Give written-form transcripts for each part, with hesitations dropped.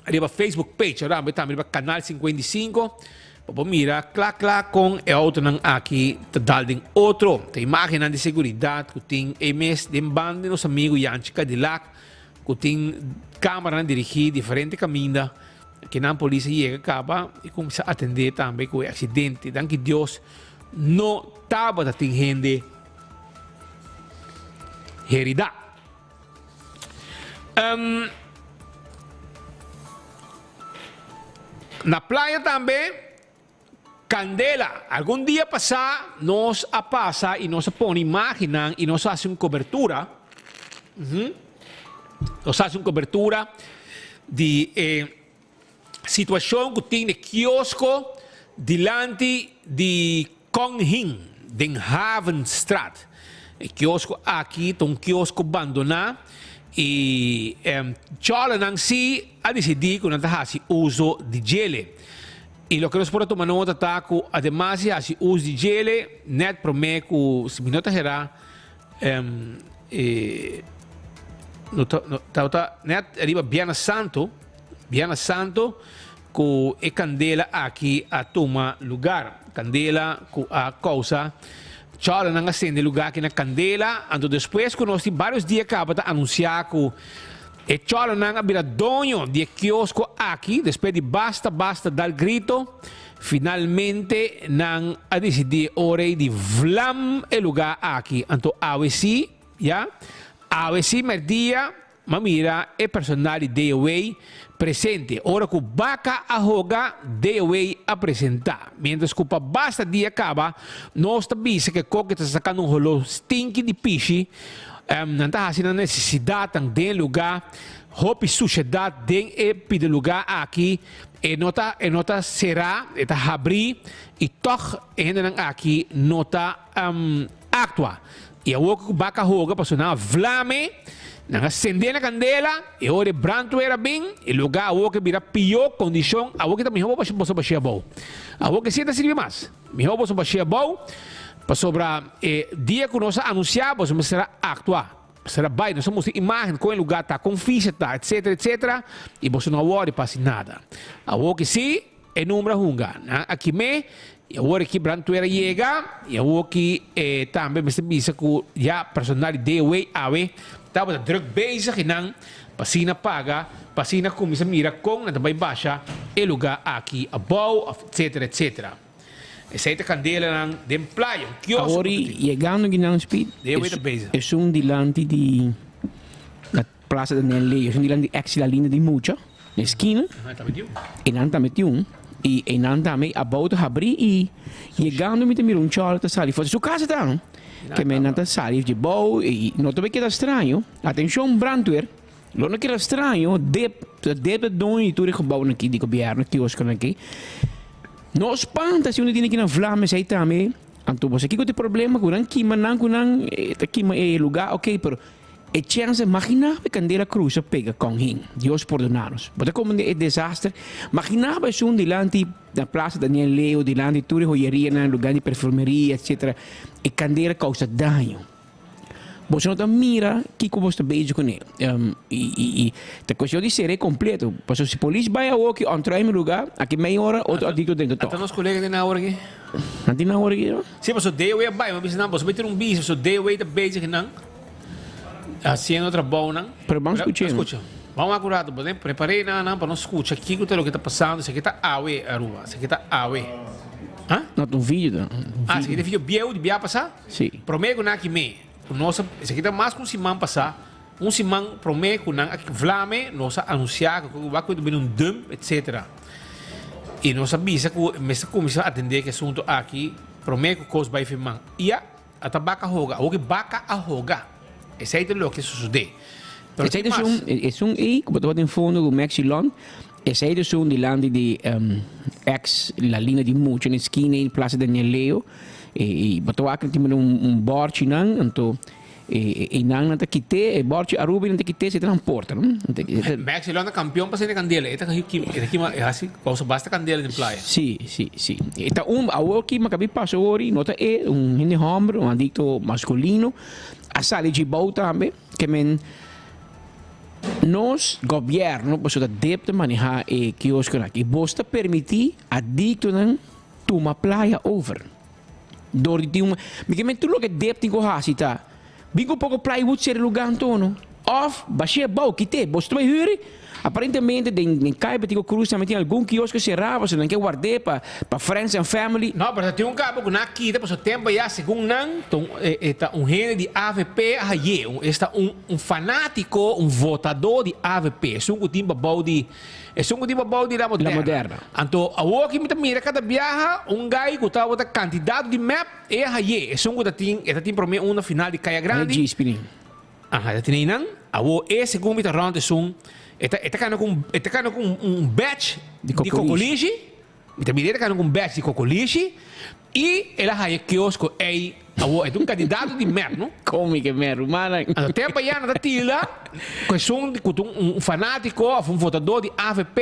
Riba Facebook page ora tambe tambe riba Canal 55 pa bo mira kla kla kon e autonan aki ta dal den otro. Ta imagennan di seguridad ku tin e mes den banda di nos amigo Yanchi Cadillac ku tin cameranan dirigi diferente kaminda kinan polis a yega kaba i kuminsa atende tambe ku e aksidente. Danki Dios no tabata tin hende herida. Um, na playa tambe, candela. Algun dia pasá nos a pasa y nos a pone imagennan y nos a haci un cobertura. Uh -huh. Nos a haci un cobertura di e Situacion cu tin e kiosko dilanti di Kong Hin den Havenstraat. E kiosko aki ta un kiosko bandona y chòlenan si a dicidi cu nan ta haci uso di djele. Y loke nos por a tuma nota ta cu ademas di haci uso di djele net prome cu, si mi no ta hera, e no ta no tabata net riba Biernes Santo, Biernes Santo cu e candela aki a tuma lugar. Candela cu a causa chòlenan a sende lugar aki na candela, anto despues cu nos tin varios dia caba ta anuncia cu e chòlenan a bira doño di e kiosko aki despues di basta basta dal grito. Finalmente nan a disidí e ora ei di vlam e lugá aki. Anto awe sí, ya, awe sí mèrdia m'a mira e personal di DOA presente. Ora ku baka a hoga, DOA a presentá. Miéntras ku pa basta dia kaba, nos ta bisa ku e koki ta sakando un holó stinki di pishi. Nan ta hasi nan nesesidatnan den e lugá. Hopi sushedat den e pida lugá aki. E no ta e no ta será, e ta habrí i tòg e hendenan aki no ta aktua. I awor ku baka hoga pasobra nan a vlame, nan a sendé na kandela, e ora e brandweer a bin, e lugá awor ke bira pió kondishon, awor ke ta mihó bo boso bash'é abou. Awor ke si e ta sirbi mas, mihó boso bash'é abou, pasobra e dia ku nos a anunsiá boso mester a aktua. Sera bai, nos a mustra imagen kon e lugar ta, kon fisha ta, etcetera, etcetera, y boso no a worry pa haci nada. Awor ki si, e number a hunga. Nan a kim'é, y awor aki brandweer a yega, y awor ki e tambe mester bisa cu ya personal di DOW awe tabata druk bezig y nan pa asina paga, pa asina cuminsa mira kon nan ta bai basha e lugar aki abou, of etcetera, etcetera. Esei ta kandelanan den playa, un kiosko Awor ku ta tin. yegando Guinan Speed, Deo ta bezig. esun dilanti di na Plaza Daniel Leo, esun dilanti di ex La Linda di Mucha, na eskina, Aha, ta metiun. einan ta metiun y einan tambe abou ta habri y yegando mi ta mira un chòla ta sali for di su casa ta, ke men nan ta sali dje bou y no ta bay keda straño, atencion brandweer, lo no keda straño, dep, dep ta doño di tur e gebounan aki di gobierno, kioskonan aki. No spanta si unda tin kinan vlam esei tambe. Anto bo sa kiko ta e problema ku nan kima nan ku nan ta kima e luga ok pero e chèns magina bo e kandela krusa pega kon hin Dios pordona nos bo ta komprende e desaster magina bo esun dilanti na plaza Daniel Leo dilanti tur e hoyerianan luga di perfumeria etcetera e kandela kousa daño. Boso no ta mira kiko boso ta bezig kuné. I ta kuestion di ser'é kompleto. Pasobra si polis bai awoki ontruim e lugá, aki mei ora otro adikto drenta tòg. Ata nos kolega den awor aki. Nan tin awor aki no? Si, pasobra DOW a bai. Mi a bisa nan, boso bai tira un bista, pasobra DOW ta bezig nan hasiendo trabounan. Pero ban skuch'é. Ban skucha. Ban wak un rato. Bo prepar'é nan nan pa nos skucha kiko ta loke ta pasando. Esaki ta awe, Aruba. Esaki ta awe. Ha? No, ta un video ta. Ah, esaki ta video bieu di bia pasá? Sí. Promé ku nan a kimé, ku nos a, esaki ta mas ku un siman pasá, un siman promé ku nan a vlame, nos a anunsiá ku wak ku ta bini un dump, etcetera. I nos a bisa ku mester kuminsá atendé ku e asuntu aki promé ku kos bai firman. I a, a ta baka hoga. Awor ki baka a hoga, esei ta loke a sosodé. Pero Esei tin ta mas. esun, esun ei ku bo tabata den fondo ku Maxi Lon, esei ta esun dilanti di ex La Lina di Mucha na eskina ei Plaza Daniel Leo. E bo ta wak tin un un borchi nan anto e einan nan ta kite e borchi Aruba nan ta kite si ta nan porta no. Max Elon ta kampion pa sende kandela e ta e ta kima e hasi kousa basta kandela den playa. Si si si e ta un awor ki makabi pasa ori no ta e un hende homber un adikto maskulino a sali dje bou tambe ke men. Nos gobièrnu pasobra ta deb ta manehá e kioskonan aki. Bos ta permití adiktonan tuma playa over. Dor di tin un, mi ke men tur loke deb tin ku hasi ta bin ku poko plywood sera e lugá anto no. Òf bash'é abou, kit'é. Bos ta bai hür? Aparentemente den den Kai Betico Cruz tambe tin algun kiosko será pasobra nan ke ward'é pa pa friends and family. No, pero ta tin un kaba ku nan a kita pasobra tempo ya segun nan ta un e ta un hende di avp a hay'é, un esta un un fanátiko, un votadó di avp, esun ku tin babou di esun ku tin babou di La Moderna. La Moderna. Anto awor ki mi ta mira kada biaha un gai ku tabata kandidato di mep e a hay'é, esun ku ta tin e ta tin promé un na final di Kaya Grandi. E djis pini. Aha, e ta tene einan. Awor e segun mi ta rònt esun, e ta e ta kana ku un e ta kana ku un un batch Di di kokolishi. kokolishi. Mi ta mira e ta kana ku un batch di kokolishi i el a haña kiosko ei. Awor e ta un kandidato di mep, no? Kon mi ke mep, rumannan? Anto tempo ayá nan ta tilda ku esun ku ta un un fanátiko òf un votadó di avp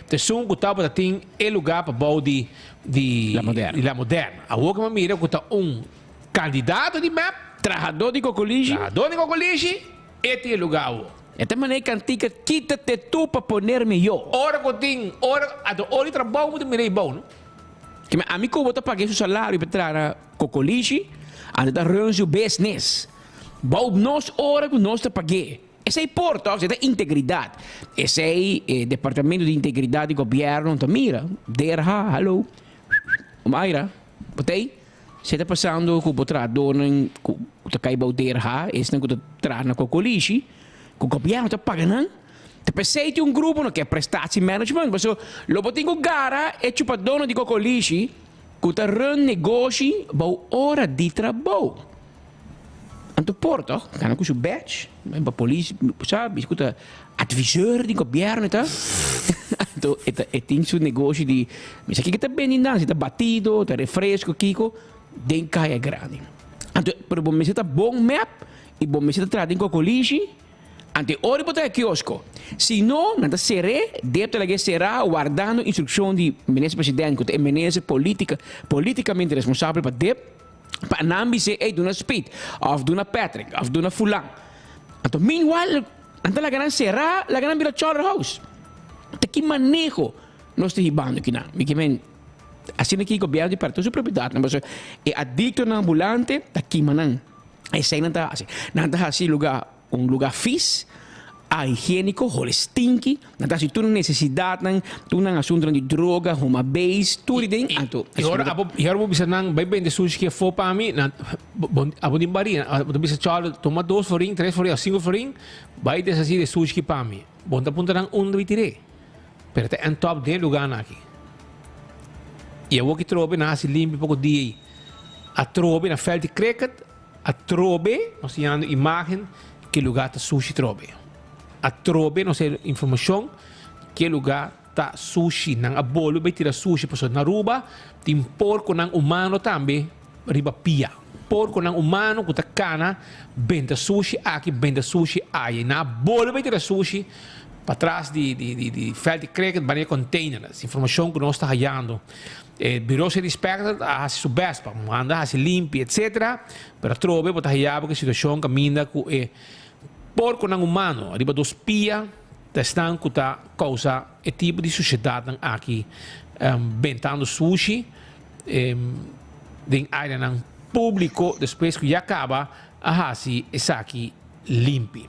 ta esun ku tabata tin e lugá pa bou di di La Moderna. di La Moderna. Awor ku mi a mira ku ta un Kandidato di mep. Trahadó di kokolishi. Trahadó di kokolishi, e tin e lugá awor. E ta manera e kantika Quítate tú pa ponerme yo. Ora ku tin, ora, anto ora di trabou bo ta mira ei bou, no? Kima ami ku bo ta paga su salario pa traha na kokolishi, anto ta run su business. Bou nos ora ku nos ta pag'é. Esei por tòg, esei ta integridat. Esei e departamento di integridat di gobièrnu ta mira. DRH, hallo. Mayra, bo ta ei? Se ta pasando ku bo trahadónan ku ta kai bou DRH, esnan ku ta traha na kokolishi, ku gobièrnu ta paga nan. Ta p'esei tin un grupo no ke prestatie management, pasobra lo bo tin ku gara e chupadónan di kokolishi ku ta run negoshi bou ora di trabou. Anto por tòg, gana ku su badge, pa polis sa bisa ku ta adviseur di gobièrnu e ta. Anto e ta e tin su negoshi di mi sa kiko e ta bendi nan, si ta batido, ta refresco, kiko, den Kaya Grandi. Anto pero bo mester ta bon mep i bo mester ta traha den kokolishi, anto e ora bo traha kiosko. Si no, nan ta ser'é, deb ta lag'é será wardando instrukshon di minister president ku ta e minister politica politikamente responsabel pa deb. Pa nan bis'é, Ey, duna Speed, òf duna Patrick, òf duna fulan. Anto meanwhile, nan ta laga nan será, laga nan bira Charterhouse. Ta ki maneho nos ta hibando kinan? Mi ke men, asina ki gobièrnu di pèrdè tur su propiedatnan, pasobra e adiktonan ambulante ta kima nan. Esei nan ta hasi. Nan ta hasi lugá Un luga fis, ahigienico, hole stinky, nan ta haci tur nan necesidadnan, tur nan asuntonan di droga, huma beis, tur y den, anto. Y ora abo, y ora bo bisa nan bay bende sushi ki afo pa mi, nan, bo, abo tin bari, abo ta bisa Charlie, tuma dos florin, tres florin of cinco florin, bay deshaci de sushi ki pa mi. Bo no ta puntra nan unda bi tir'é, pero ta end up den e lugarnan aki. Y awor ki trobe nan haci limpi poco dia ey, atrobe na veld di cricket, Atrobe nos ta yando imagen ke lugar ta sushi trobe. Atrobe nos e informacion ke lugar ta sushi. Nan a bolbe bay tira sushi pasobra na Aruba tin porconan humano tambe riba pia. Porconan humano cu ta cana benta sushi aki benta sushi aya. Nan a bolbe bay tira sushi patras di di veld di cricket banda e container. Es informacion cu nos ta hayando. E Bureau City Inspector a hasi su best pa manda hasi limpi etcetera, pero atrobe bo ta haya bo ku e situacion kaminda ku e porconan humano riba dos pia ta esnan ku ta causa e tipo di suciedadnan aki bentando sushi den areanan publico despues ku ya caba a hasi esaki limpi.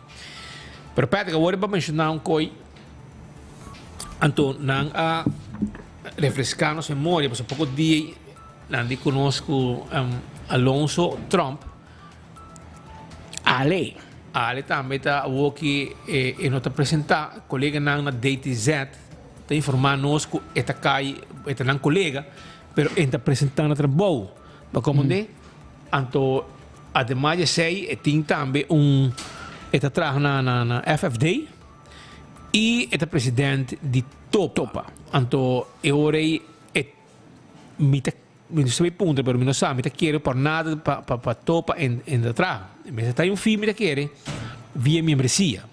Pero Patrick awor bo a menciona un koi anto nan a refresca nos memoria pasobra poco dia nan di cu nos cu Alonso Trump. Ale. Ale tambe ta awor ki e no ta presenta coleganan na DTZ ta informa nos cu e ta cay e ta nan colega pero e ta presenta na trabou. Bo comprende? Anto ademas di esey e tin tambe un e ta traha na na FFD y e ta president di Topa. Anto e ora ey e mi ta mi no sabi puntra pero mi no sa mi ta kere por nada pa pa pa Topa en en ta traha. Mester ta un fin mi ta kere via miembresia.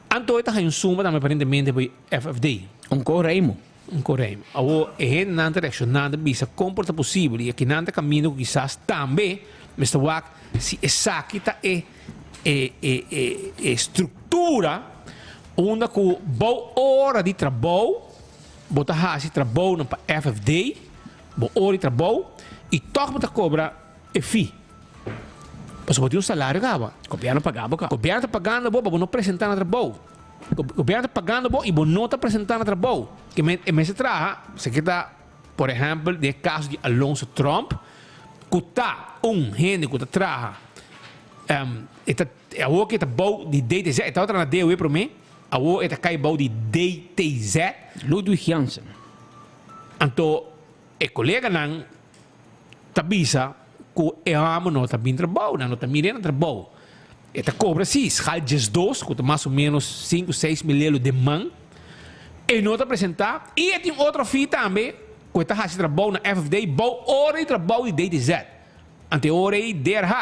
Anto e ta haña un suma tambe aparentemente pa FFD. Un koreimo. Un koreimo. Awor e hendenan ta reakshoná ta bisa kon por ta posibel i akinan ta kaminda ku kisas tambe mester wak si esaki ta e e e e struktura. Unda ku bo ora di trabou, bo ta hasi trabounan pa FFD, bo ora di trabou, i tòg bo ta kobra e fee. Pasobra bo tin un salario kaba. Gobièrnu paga bo kaba. Gobièrnu ta pagando bo pa bo no presentá na trabou. Gobièrnu ta pagando bo i bo no ta presentá na trabou. Ke men e mester traha, esaki ta por ehèmpel den e kaso di Alonso Tromp, ku ta un hende ku ta traha, e ta. Awor ku e ta bou di DTZ, e tabata na DOW promé, awor e ta kai bou di DTZ. Ludwig Jansen. Anto e koleganan ta bisa ku e hòmber no ta bin trabou, nan no ta mir'é na trabou. E ta kobra si, schaal 12, ku ta mas o ménos sinku, seis mil elo den man. E no ta presentá i e tin otro fee tambe ku e ta hasi trabou na FFD bou ora di trabou di DTZ. Anto e ora ei DRH,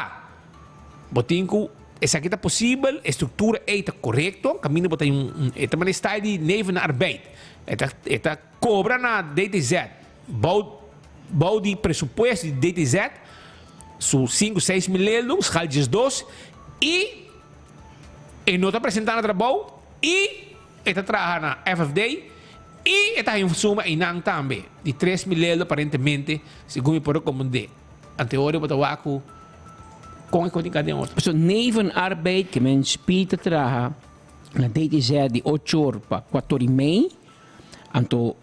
bo tin ku esaki ta posibel, e struktura ei ta korekto, kaminda bo ta un e ta manera style di nevenarbeid. E ta e ta kobra na DTZ bou bou di presupuesto di DTZ su sinku seis mil euro, schaal 12, i e no ta presentá na trabou i e ta traha na FFD i e ta haña un suma einan tambe di 3000 euro aparentemente segun mi por rekomend'é. Anteori bo ta wak ku kon e kon tin den otro. So nevenarbeid ke men spi ta traha na DTZ di ocho or pa kuator i mei, anto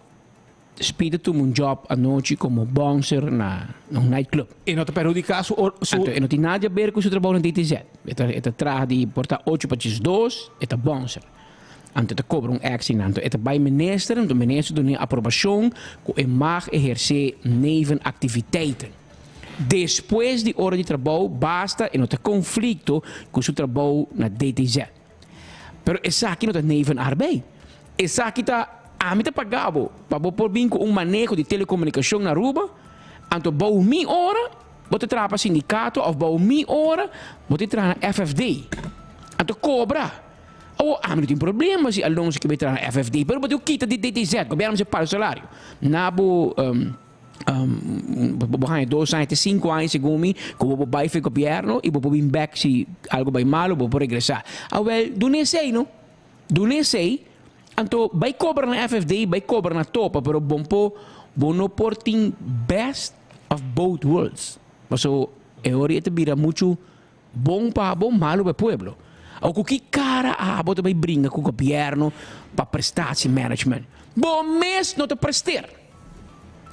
spi ta tuma un job anochi komo bouncer na un nightclub. E no ta perhudiká su or su. Anto e no tin nada di aber ku su trabou na DTZ. E ta e ta traha di por ta ocho pa diesdos e ta bouncer. Anto e ta kobra un extra anto e ta bai minister, anto minister duna e aprobashon ku e mag ehersé nevenaktiviteiten. Despues di ora di trabou basta e no ta konflikto ku su trabou na DTZ. Pero esaki no ta nevenarbeid. Esaki ta ami ta paga bo pa bo por bin ku un maneho di telekomunikashon na Aruba, anto bou mi ora bo ta traha pa sindikato òf bou mi ora bo ta traha na FFD. Anto kobra. Awor ami no tin problema si Alonso ke bai traha na FFD, pero bo tin ku kita di DTZ, gobièrnu mester paga salario. Na bo bo haña dos aña te sinku aña segun mi ku bo por bai for e gobièrnu i bo por bin bèk si algu bai malu bo por regresá. Awèl duna esei no, duna esei anto bai kobra na FFD, bai kobra na topa, pero bo por bo no por tin best of both worlds, pasobra e ora ei ta bira muchu. Bon pa abo, malu pa e pueblo. Awor ku ki kara abo ta bai bringa ku gobierno pa prestatie management? Bo mes no ta prester.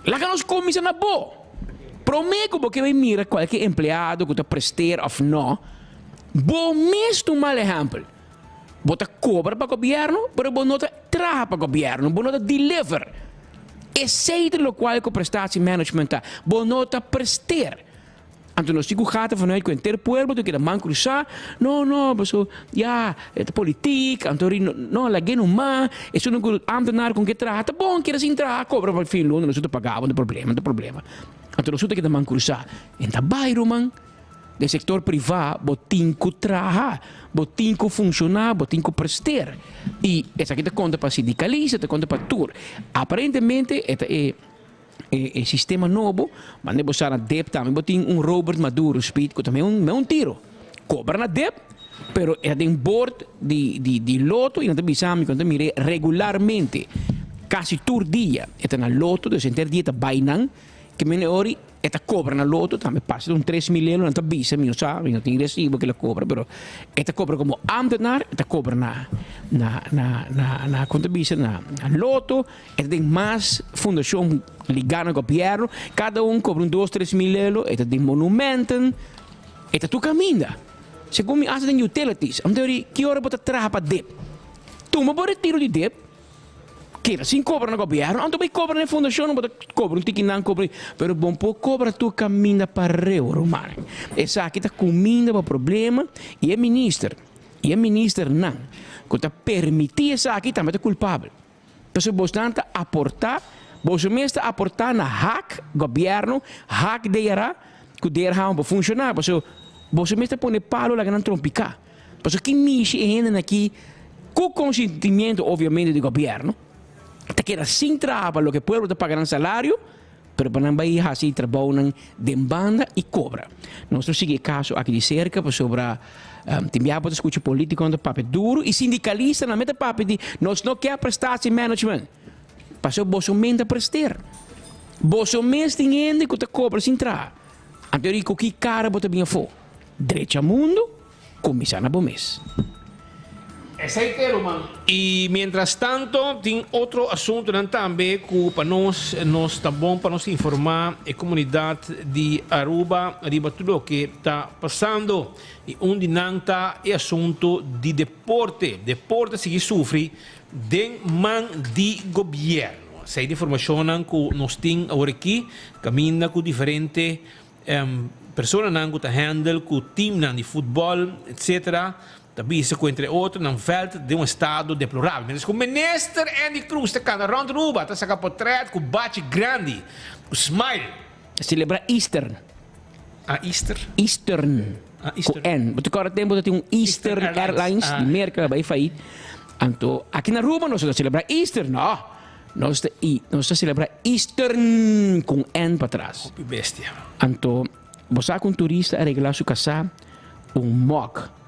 Laga nos kuminsa na bo. Prome ku bo ke bai mira kualke empleado ku ta prester of no, bo mes ta un mal ehempel. Bo ta kobra pa gobierno, pero bo no ta traha pa gobierno, bo no ta deliver. Esei ta lokual ku prestatie management ta. Bo no ta prester. Anto nos tin ku gata vanuit ku henter pueblo ta keda man krusá, no no paso ya e ta politik anto ri no lag'é numa esun ku ámtenar kon ke traha ta bon keda sin traha kobra pa fin luna nos ta paga bo no problema no problema anto nos ta keda man krusá en ta bai ruman den sektor privá bo tin ku traha bo tin ku funshoná bo tin ku prester i esaki ta konta pa sindikalista ta konta pa tur aparentemente e ta e. E sistema nobo, manda bo sa na dep tambe bo tin un Robert Maduro speed ku ta me un me un tiro. Kobra na dep, pero e ta den board di di di loto i nan ta bisa mi ku nan ta mir'é regularmente, kasi tur dia e ta na loto, dus henter dia e ta bai nan, ke mene ori e ta kobra na loto tambe pasa un 3000 euro nan ta bisa mi no sa, mi no tin resibo ke el a kobra, pero e ta kobra komo ambtenaar, e ta kobra na na na na na kon ta bisa na loto. E ta den mas fundashon ligá na gobièrnu, kada un kobra un dos tres mil euro, e ta den monumenten, e ta tur kaminda. Segun mi asta den utilities, ami ta wiri ki ora bo ta traha pa dip? Tuma bo retiro di dip, keda sin kobra na gobièrnu, anto bai kobra na e fundashon, bo ta kobra un tiki nan, kobra, pero bo no por kobra tur kaminda pareu, ruman. Esaki ta kuminda pa problema i e minister i e ministernan ku ta permití esaki tambe ta kulpabel. Pasobra bosnan ta aportá, boso mes ta aportá na hak gobièrnu, hak DRA, ku DRA no por funshoná. Pasobra boso mes ta pone palo laga nan trompiká. Pasobra ki mishi e hendenan aki, ku konsentimiento obviamente di gobièrnu, ta keda sin traha pa loke pueblo ta paga nan salario, pero pa nan bai hasi trabounan den banda i kobra. Nos lo sigui e kaso aki di serka pasobra. Tin biaha bo ta skucha politikonan ta papia duru i sindikalistanan tambe ta papia di nos no ke prestatiemanagement. Pasobra boso men ta prester. Boso mes tin hende ku ta kobra sin traha. Anto di ku ki kara bo ta bin afó? Drecha mundu, kuminsá na bo mes. Esei te, ruman. I mientras tanto tin otro asuntonan tambe ku pa nos nos ta bon pa nos informá e komunidat di Aruba riba tur loke ta pasando. I un di nan ta e asunto di deporte. Deporte a sigui sufri den man di gobièrnu. Esei ta informashonnan ku nos tin aworakí kaminda ku diferente personanan ku ta handle ku teamnan di futbòl etcetera ta bisa ku entre otro nan vèlt den un estado deplorabel. Mientras ku Minister Endy Croes ta kanda rònt Aruba ta saka potrèt ku bachi grandi ku smile. Ta selebrá Easter. Ah, Easter? Eastern. Ah, Ku Eastern. N. Bo ta kòrda tempu ta tin un Eastern Eastern Airlines. Airlines di Merka bai fai. Anto aki na Aruba nos no ta selebrá Easter, no. Nos ta i nos ta selebrá Eastern ku un N patras. Hopi bestia. Anto bo sa ku un turista a regalá su kasá un mòg.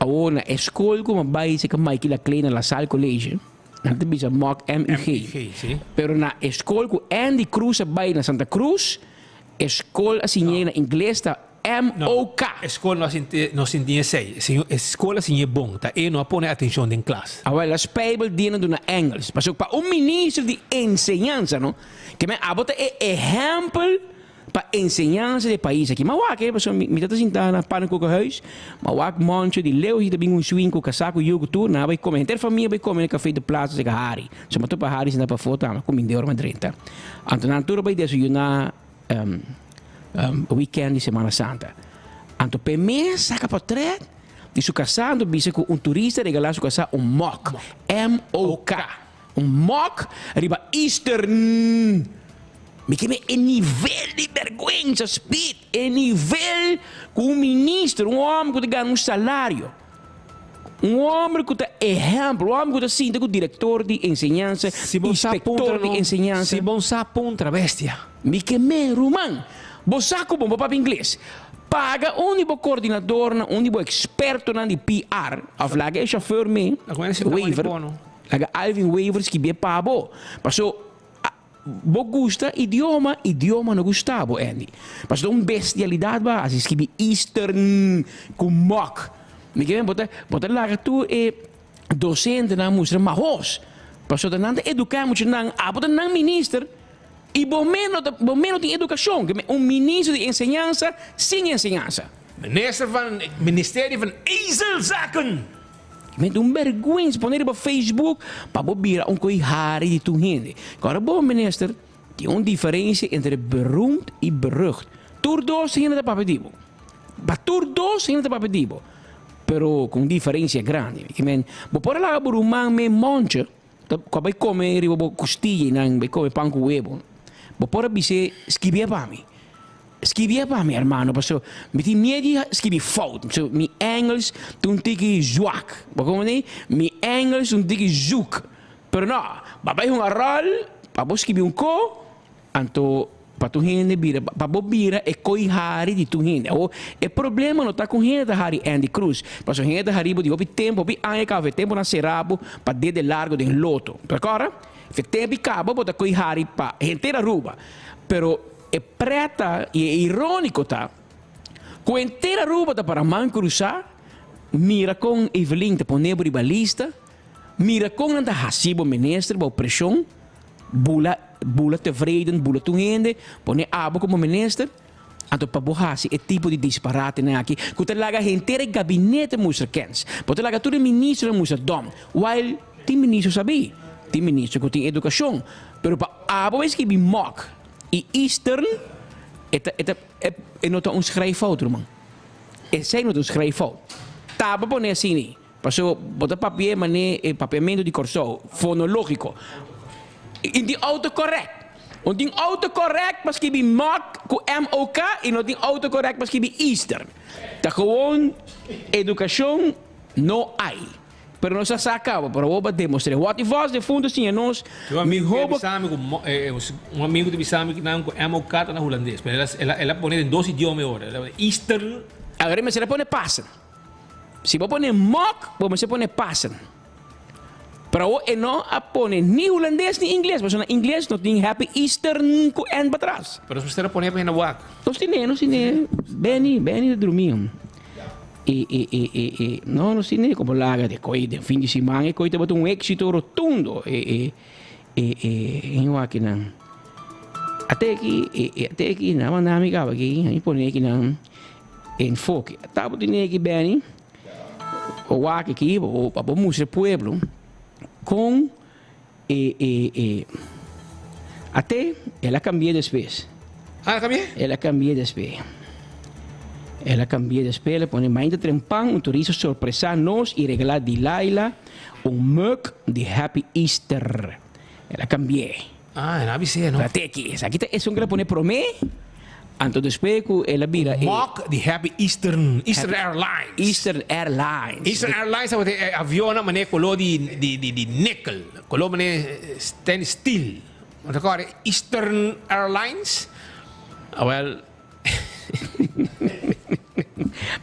Awor na e skol ku mi a bai serka Mikey Laclay na La Salle College, Nan ta bisa mok MUG. MUG, si. Pero na e skol ku Andy Cruz a bai na Santa Cruz, e skol a siñ'é na ingles ta MOK. No, e skol no a sinti, no sinti esei. E skol a siñ'é bon, ta e no a pone atenshon den klas. Awel, a spijbel dina duna Engels. Pasobra pa un minister di enseñansa, no, ke men abo ta e ehèmpel Pa enseñansa di e pais aki. Ma wak e, pasobra mi ta ta sinta na Pannenkoekenhuis, ma wak Moncho di leu si ta bin un swing ku kasá ku yu ku tur, nan a bai kome, henter famia bai kome na Café de Plaza seka Harry. So mi a topa Harry sinta pafó tambe ku mi deur mi a drenta. Anto nan tur a bai desayuná weekend di Semana Santa. Anto p'e mes saka portret di su kasá, anto bisa ku un turista a regalá su kasá un mok, M-O-K. Un mok riba Eastern. Mi ke e nivel di bergwensa, Speed, e nivel ku un minister, un hòmber ku ta gana un salario, un hòmber ku ta ehèmpel, un hòmber ku ta sinta ku direktor di enseñansa, inspektor di enseñansa. Si bon sa puntra, bestia. Mi ke me, ruman, bo sa ku bo bo papia ingles. Paga un di bo koordinadornan, un di bo ekspertonan di PR, òf laga e shofèr me, Wever. Laga Alvin Wever skibie pa bo. Paso bo gusta idioma, idioma no gusta bo, Andy. Paso ta un bestialidad bo a hasi, skibi Eastern ku mok. Mi ke men bo ta bo ta laga tur e docentenan mustra mahos. Paso ta nan ta educa e muchanan, abo ta nan minister y bo mes no ta bo mes no tin educacion. Ke men un minister di enseñansa sin enseñansa. Minister van Ministerie van Ezelzaken! Met un bergüensa pone riba Facebook pa bo bira un koe hari di tur hende. Kòrda bo minister, tin un diferensia entre beroemd i berucht. Tur dos hende ta papia di bo. Pa tur dos hende ta papia di bo. Pero ku un diferensia grandi. Ke men, bo por a laga bo ruman me monche ta ku a bai kome riba bo kustilla i nan bai kome pan ku webo. Bo por a bis'é skibié pa mi. Skibié pa mi, hermano, paso mi tin miedu di skibi fout. So, mi Engels ta un tiki zwak. Bo comprende? Mi Engels ta un tiki zoek. Pero no, bo bai hunga rol pa bo skibi un ko, anto pa tur hende bira, pa bo bira e koi hari di tur hende. Awor, e problema no ta ku hende ta hari Andy Cruz, paso hende ta hari bo di hopi tempu, hopi aña kaba, e tempu nan sera bo pa dede largo den loto. Recorda? E tempu kaba bo ta koi hari pa henter Aruba. Pero. E preta i e iróniko ta ku henter Aruba ta para man krusá, mira kon Evelyn ta pone bo riba lista, mira kon nan ta hasi bo minister bou preshon, bula bula tevreden, bula tur hende, pone abo komo minister, anto pa bo hasi e tipo di disparatenan aki ku ta laga henter e gabinete mustra kens, bo ta laga tur e ministronan mustra dòm, while tin ministro sabí, tin ministro ku tin edukashon, pero pa abo e skibi mòk. I Eastern, e ta, e ta, e, e no ta un schrijffout, ruman. Esei no ta un schrijffout. Taba pone asina, paso bo ta papia mané e papiamentu di Kòrsou, fonológiko. I tin autocorrect. No tin autocorrect pa skibi mok ku M-O-K i no tin autocorrect pa skibi Eastern. Ta gewoon edukashon no hay. Pero nos a sa caba, pero awor bo a demostr'é. What if vos defunto siña nos Un amigo mihó ta bo. bisa mi ku un amigo ta bisa mi kinan ku MOK ta na hulandes, pero el a el a pone den dos idioma e ora. El a pone Eastern. Awor e mester a pone pasen. Si bo pone mok, bo mester pone pasen. Pero awor e no a pone ni hulandes ni ingles, pasobra na ingles no tin Happy Easter ku N patras. Pero nos mester a pone pa hende wak. Nos tine, nos tine. Benny, Benny ta drumi. E, e, e, e, e, no, nos tine como laga de koi den fin di siman e koi tabata un éxito rotundo. E, e, e, e, e wak nan. Ate aki, e, e, ate aki, nan manda mi kaba aki, mi pone aki nan enfoke. Tabo tine aki Benny. Bo wak aki, bo pa bo mustra e pueblo kon e e e ate el a kambia despues. Ah, el a kambia? El a kambia despues. El a kambia despues, el a pone mainta trempan un turista sorpresa nos i regalá Delilah un mug di Happy Easter. El a kambi'é. Ah, el a bis'é, no? Ate aki, esaki ta esun ku el a pone promé, anto despues ku el a bira e. Mock di Happy Eastern, Eastern Airlines. Eastern Airlines. Eastern Airlines tabata e avionnan manera koló di di di di nikkel, koló manera stainless steel. Bo ta kòrda Eastern Airlines? Awèl.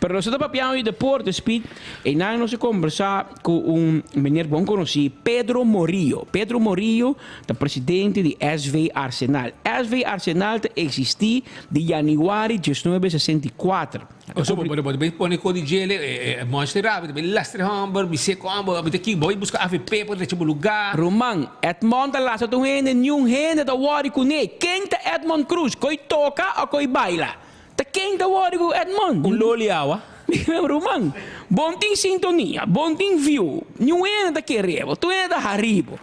Pero nos ta papiando di deporte, Speed, y nan nos a conversa cu un meneer bon conoci, Pedro Morillo. Pedro Morillo ta presidente di SV Arsenal. SV Arsenal ta existi di januari diesnuebe sesenta i kuater. Oso bo bo ta pone ko di djele, monster rabi, ta bay lastra e homber, bis'é ku homber, bo ta ki, bo bay buska avp pa drecha bo lugar. Ruman, Edmond ta lastra tur hende, niun hende ta wòri kuné. Ken ta Edmond Cruz? Koi toka o koi baila? Ta ken ta wòri ku Edmond? Un loli awa. Ruman, bon tin sintonia, bon tin view, niun hende ta kere bo, tur hende ta hari bo.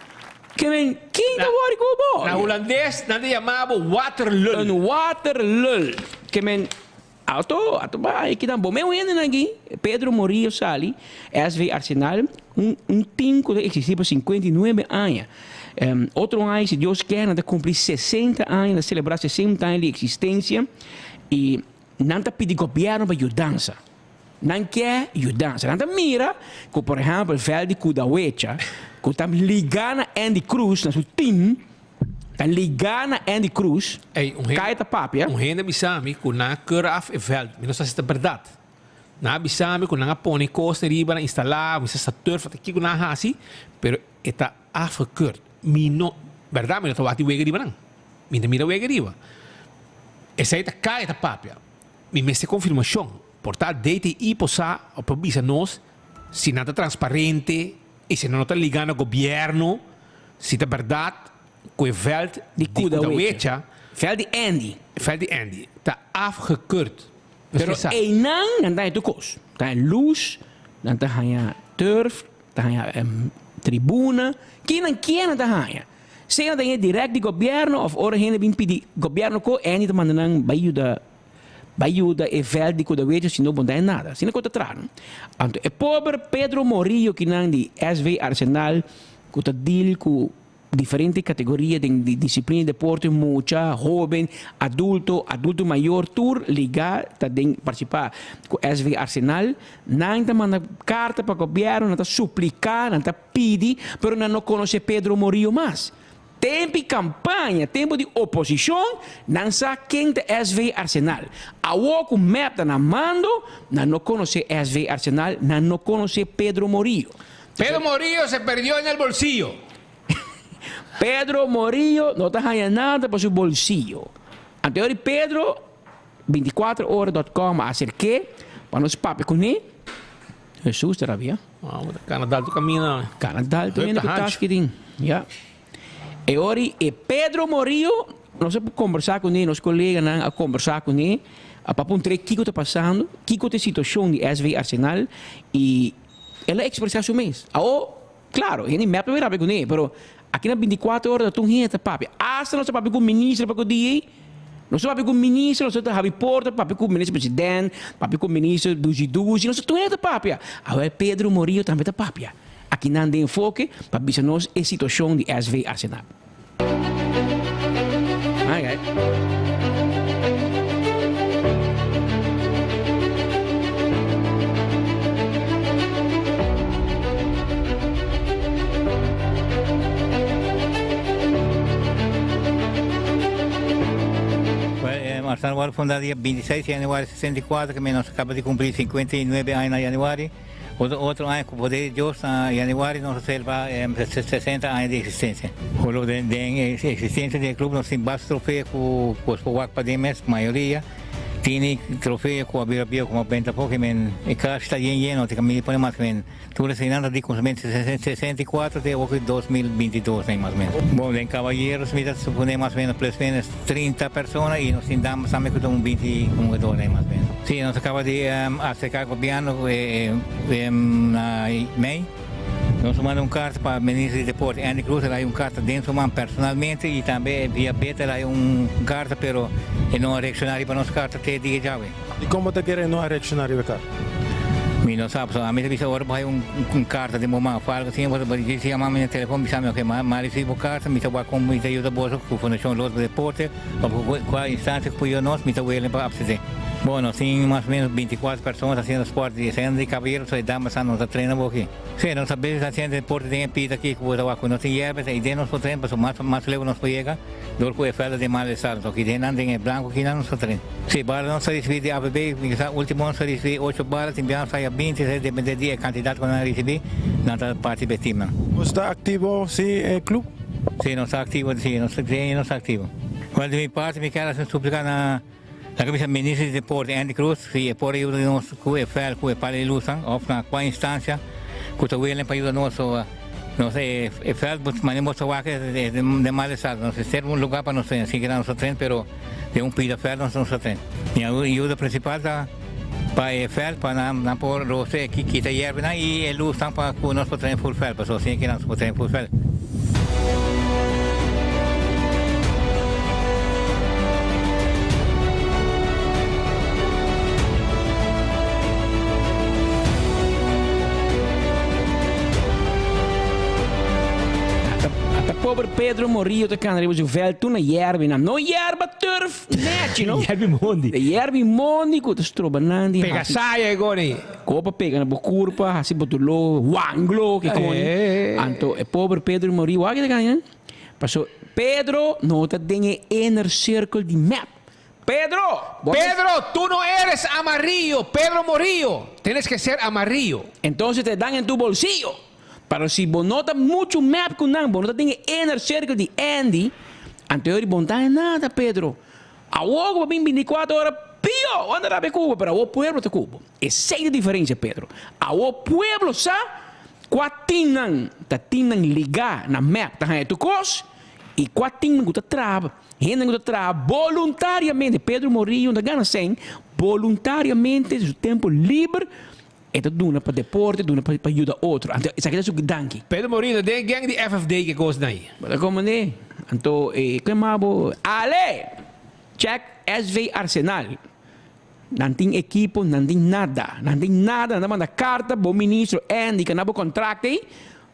Ke men, ken ta wòri ku bo? Na hulandes nan ta yama bo waterlul. Un waterlul. Ke men, Auto, auto bai, kinan bo meu hendenan aki, Pedro Morillo sali, SV Arsenal, un un team ku ta eksistí pa 59 aña. Otro aña si Dios kier nan ta kumpli 60 aña, nan ta selebrá 60 aña di eksistensia i nan ta pidi gobièrnu pa yudansa. Nan kier yudansa. Nan ta mira ku por ehèmpel vèlt di Kudawecha ku ta ligá na Andy Cruz na su team, Ta ligá na Andy Cruz, Ey, un hende, Kaya ta papia. un hende a bisa mi ku nan a keur af e vèlt. Mi no sa si ta bèrdat. Nan a bisa mi ku nan a pone kos riba, nan a instalá, mi sa sa turf, ata kiko nan a hasi, pero e ta afgekeurd. Mi no, bèrdat mi no ta wak di wega riba nan. Mi ta mira wega riba. Esei ta Kaya ta papia. Mi mester konfirmashon. Por ta DTI por sa o por bisa nos si nan ta transparente i si nan no ta ligá na gobièrnu. Si ta berdad cu e veld di Kudawecha. Veld di Andy. Veld di Andy ta afgekeurd. Pero eynan nan ta haña tur cos. Ta haña luz, nan ta haña turf, ta haña tribuna. Ken nan kier nan ta haña. Sea nan ta haña direct di gobierno of ora hende bin pidi gobierno co, Andy ta manda nan bay yuda Bai yuda e vèlt di Kudawecho si no bo no ta haña nada. Asina ku ta traha no. Anto e pober Pedro Morillo kinan di SV Arsenal ku ta deal ku diferente kategoria den di disiplina di deporte, mucha, hoben, adulto, adulto mayor, tur ligá ta den partisipá ku SV Arsenal. Nan ta manda karta pa gobièrnu, nan ta supliká, nan ta pidi, pero nan no konosé Pedro Morillo mas. Tempu di kampaña, tempu di oposishon, nan sa ken ta SV Arsenal. Awor ku mep ta na mando, nan no konosé SV Arsenal, nan no konosé Pedro Morillo. Pedro Morillo se perdió en el bolsillo. Pedro Morillo no ta haña nada pa su bolsillo. Anto yori Pedro, 24 ora dot com a aserk'é pa nos papia kuné. Hesus ta rabia. Kana dal tu camina. Kana dal tu hende ku taski tin. Ya. E ora e Pedro Morillo, nos a kombersá kuné, nos koleganan a kombersá kuné, a pa puntr'é kiko ta pasando, kiko ta e situashon di SV Arsenal i el a ekspresá su mes. Awor, klaro, hende mep ta bai rabia kuné, pero aki na bintikuater ora ta tur hende ta papia. Asta nos a papia ku minister pa ku dia ei. Nos ta papia ku minister, nos ta habri porta papia ku minister president, papia ku minister dushi dushi, nos ta tur hende ta papia. Awel Pedro Morillo tambe ta papia. Akinan den enfoke pa bisa nos e situashon di SV Arsenal. Arsenal wòrdu fundá dia 26 di januari 64, ke nos a kaba di kumpli 59 aña na januari. Otro otro aña ku poder di Dios na yanüari nos ta selebrá 60 aña di eksistensia. Olo den den eksistensia di e klup nos tin basta trofeo ku bos por wak paden mes, mayoria tini trofeo ku a bira bieu komo benta poko i men e kas ta yen yen no tin kaminda di pone mas men tur eseinan ta di kuminsamentu 64 te oki 2022 ei mas o menos. Bon den kabayeros mi ta supone mas o menos plus menos 30 persona i nos tin damas tambe ku ta un 20 hungador ei mas o menos. Si nos a kaba di aserká gobièrnu na mei nos a manda un karta pa minister di deporte Andy Cruz el a hay un karta den su man personalmente i tambe via beta el a hay un karta pero e no a reakshoná riba nos karta te dia djawe. Di kon bo ta kere e no a reakshoná riba e karta? Mi no sa pasobra ami ta bisa ora bo hay un karta den bo man of algo asina bo ta djis yama mi na telefon bisa mi ok mi a risibi bo karta mi ta wak kon mi ta yuda boso ku Fundashon Los pa Deporte of ku kua instansia ku por yuda nos mi ta welen pa apsede. Bo nos tin mas o menos 24 persona ta hasiendo sport di esei di kabayero so e damas nan no ta trena bo aki. Si nos a bes ta hasiendo deporte den e pita aki ku bo ta wak ku no tin yerba e den nos por trena pasobra mas mas leu nos por yega dor ku e vèlda den mal estado. So aki den nan den e blanko aki nan nos ta trena. Si bala nos ta risibi di AVB mi sa ultimo nos a risibi ocho bala tin bia nos ta haya binti esei depende di e kantidat ku nan a risibi nan ta parti pa e timnan. Bo sta aktivo si e klup? Si nos ta aktivo si nos ta aktivo. Bueno di mi parti mi kier hasi un suplika na. Laga bisa Minister di Deporte Andy Cruz si e por a yuda nos ku e vèl ku e pala di lusnan òf na kua instansia ku ta willing pa yuda nos so nos e vèl manera bo ta wak e den mal estado nos mester un lugar pa nos train así ke nos ta train pero den un pida vèl nos ta train mi ayuda principal ta pa e vèl pa nan por rosa e kita yerbanan i e lusnan pa ku nos por train full vèl pasobra asina ke nos por train full vèl. Ata pober Pedro Morillo ta cana riba su veld tur na yerba y nan no yerba turf nechi no. Yerbi mondi. Yerbi mondi cu ta stroba nan di Pega haci. saya e goni. Kopa pega na bo kurpa, hasi bo doló, wanglo ke koni. Anto e pober Pedro morí, wak ta gaña? Paso Pedro no ta den e inner circle di mep. Pedro! Bo Pedro, tu no eres amarillo, Pedro Morillo, tienes que ser amarillo. Entonces te dan en tu bolsillo. Pero si bo no ta muchu mep ku nan, bo no ta den e inner circle di Andy, anto e ora bo no ta haña nada, Pedro. Awor ku bo bin binticuatro ora pio, bo anda rabia ku bo, pero awor pueblo ta ku bo. Esei ta diferencia, Pedro. Awor pueblo sa kua tinnan ta tinnan ligá na mep ta haña tur kos i kua tinnan ku ta traha, hendenan ku ta traha boluntariamente. Pedro Morillo no ta gana sèn, boluntariamente su tempu liber e ta duna pa deporte, duna pa yuda otro. Anto esaki ta su danki. Pedro Morillo den e gang di FFD ke kos nan ei. Bo ta komprendé? Anto e kema bo, Ale! Check SV Arsenal. Nan tin ekipo, nan tin nada. Nan tin nada, nan ta manda karta, bo ministro Andy ka na bo kontrakt ei,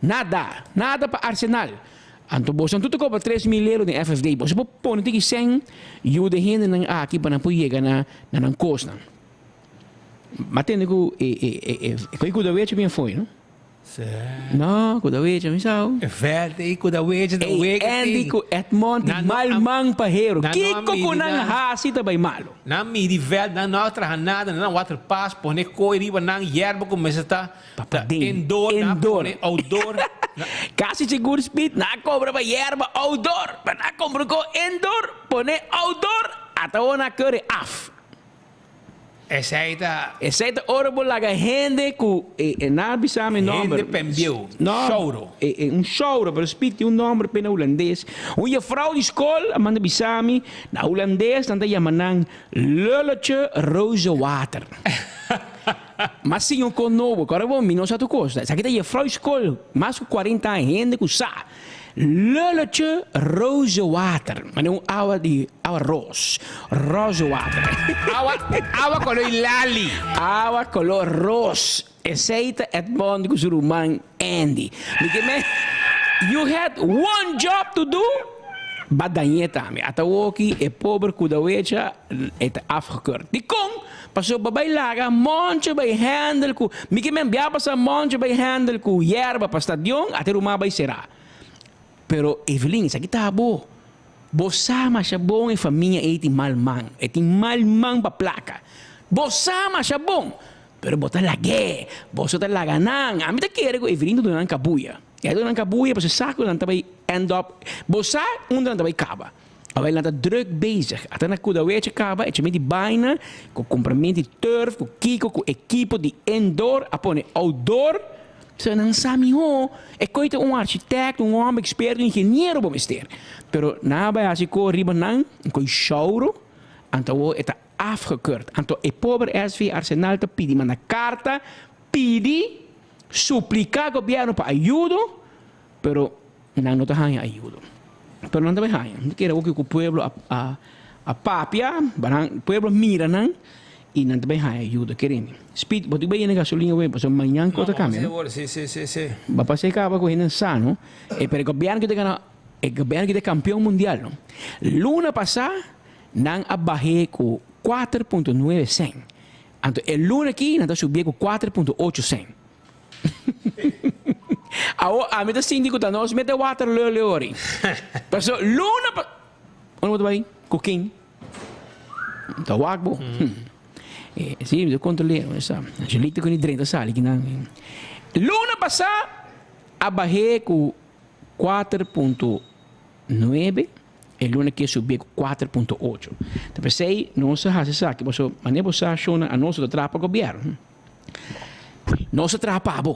nada, nada pa Arsenal. Anto boso nan tur ta kobra 3000 euro den FFD, boso por pone tiki sèn yuda e hendenan aki pa nan por yega na nan kosnan. M'a tende ku e e e e koe kudawechi bien fo'i no. No, kudawechi mi sa. E vèlt ei kudawechi ta wega Ey Andy ku Edmond di mal man pa hero. Kiko ku nan hasi ta bai malo. Nan midi vèlt, nan no a traha nada, nan a water pas, pone koe riba nan, yerba ku mester ta indoor, nan a pone outdoor. Kasi sigur Speed, nan a kobra pa yerba outdoor, pero nan a kumpra un koe indoor, pone outdoor, ata awor nan a kere af. Esei ta. Esei ta ora bo laga hende ku e nan a bisa mi nomber. Hende penbieu, No, shouro. e e un shouro, pero Speed tin un nomber p'e na hulandes. Un jefrouw di skol a manda bisa mi, na hulandes nan ta yama nan lulletje rozewater. Mas siña un kon nobo, kòrda bo, mi no sa tur kos. Esaki ta jefrouw di skol, mas ku kuarenta aña, hende ku sa. Lulletje rozewater, manera un awa di awa ros, rozewater. Awa, awa kolor lali. Awa kolor ros. Esei ta Edmond ku su ruman Andy. Mi ke men, you had one job to do, ba dañ'é tambe. Ata awoki e pober kudawecha e ta afgekeurd. Dikon? Pasobra bo bai laga moncho bai handle ku mi ke men bia pasa moncho bai handle ku yerba pa stadion ata e ruman bai sera. Pero Evelyn esaki ta abo. Bo sa masha bon e famia ei tin mal man. E tin mal man pa plaka. Bo sa masha bon. Pero bo ta lag'é, boso ta laga nan. Ami ta kere ku Evelyn ta duna nan kabuya. E a duna nan kabuya pasobra e sa ku nan ta bai end up, bo sa unda nan ta bai kaba. Awel nan ta druk bezig. Ata na Kudawecha kaba e chami di baina ku kumprament di turf, ku kiko, ku ekipo di indoor a pone outdoor. So nan sa mihó e koe ta un architect, un hòmber eksperto, un ingeniero bo mester. Pero nan a bai hasi ko riba nan, un koe shouro, anto awor e ta afgekeurd. Anto e pober SV Arsenal ta pidi manda karta pidi supliká gobièrnu pa ayudo, pero nan no ta haña ayudo. Pero nan ta bai haña. Mi ta kere awor ku pueblo a a a papia, nan pueblo mira nan i nan ta bai haña ayudo. Kere mi. Speed, bo tin bai yena gasolin awor pasobra mañan kos ta kambia, no? Si, si, si, si. Bo a pasa e kaba ku hende sa, no? E pero e gobièrnu ki ta gana, e gobièrnu ki ta kampion mundial, no? Luna pasá Nan a bah'é ku 4.9 sèn. Anto e luna aki nan ta subié ku 4.8 sèn. Awor ami ta sinti ku ta nos mete water leu ori. Paso luna pa Unda bo ta bai? Ku ken? Ta wak bo. Si, mi ta kontrol'é. Angelita ku ni drenta sali kinan. Luna pasá a bah'é ku 4.9. E luna ke subi ku 4.8. Ta p'esei nos a hasi esaki pasobra manera bo sa shona anos ta traha pa gobièrnu. Nos ta traha pa bo.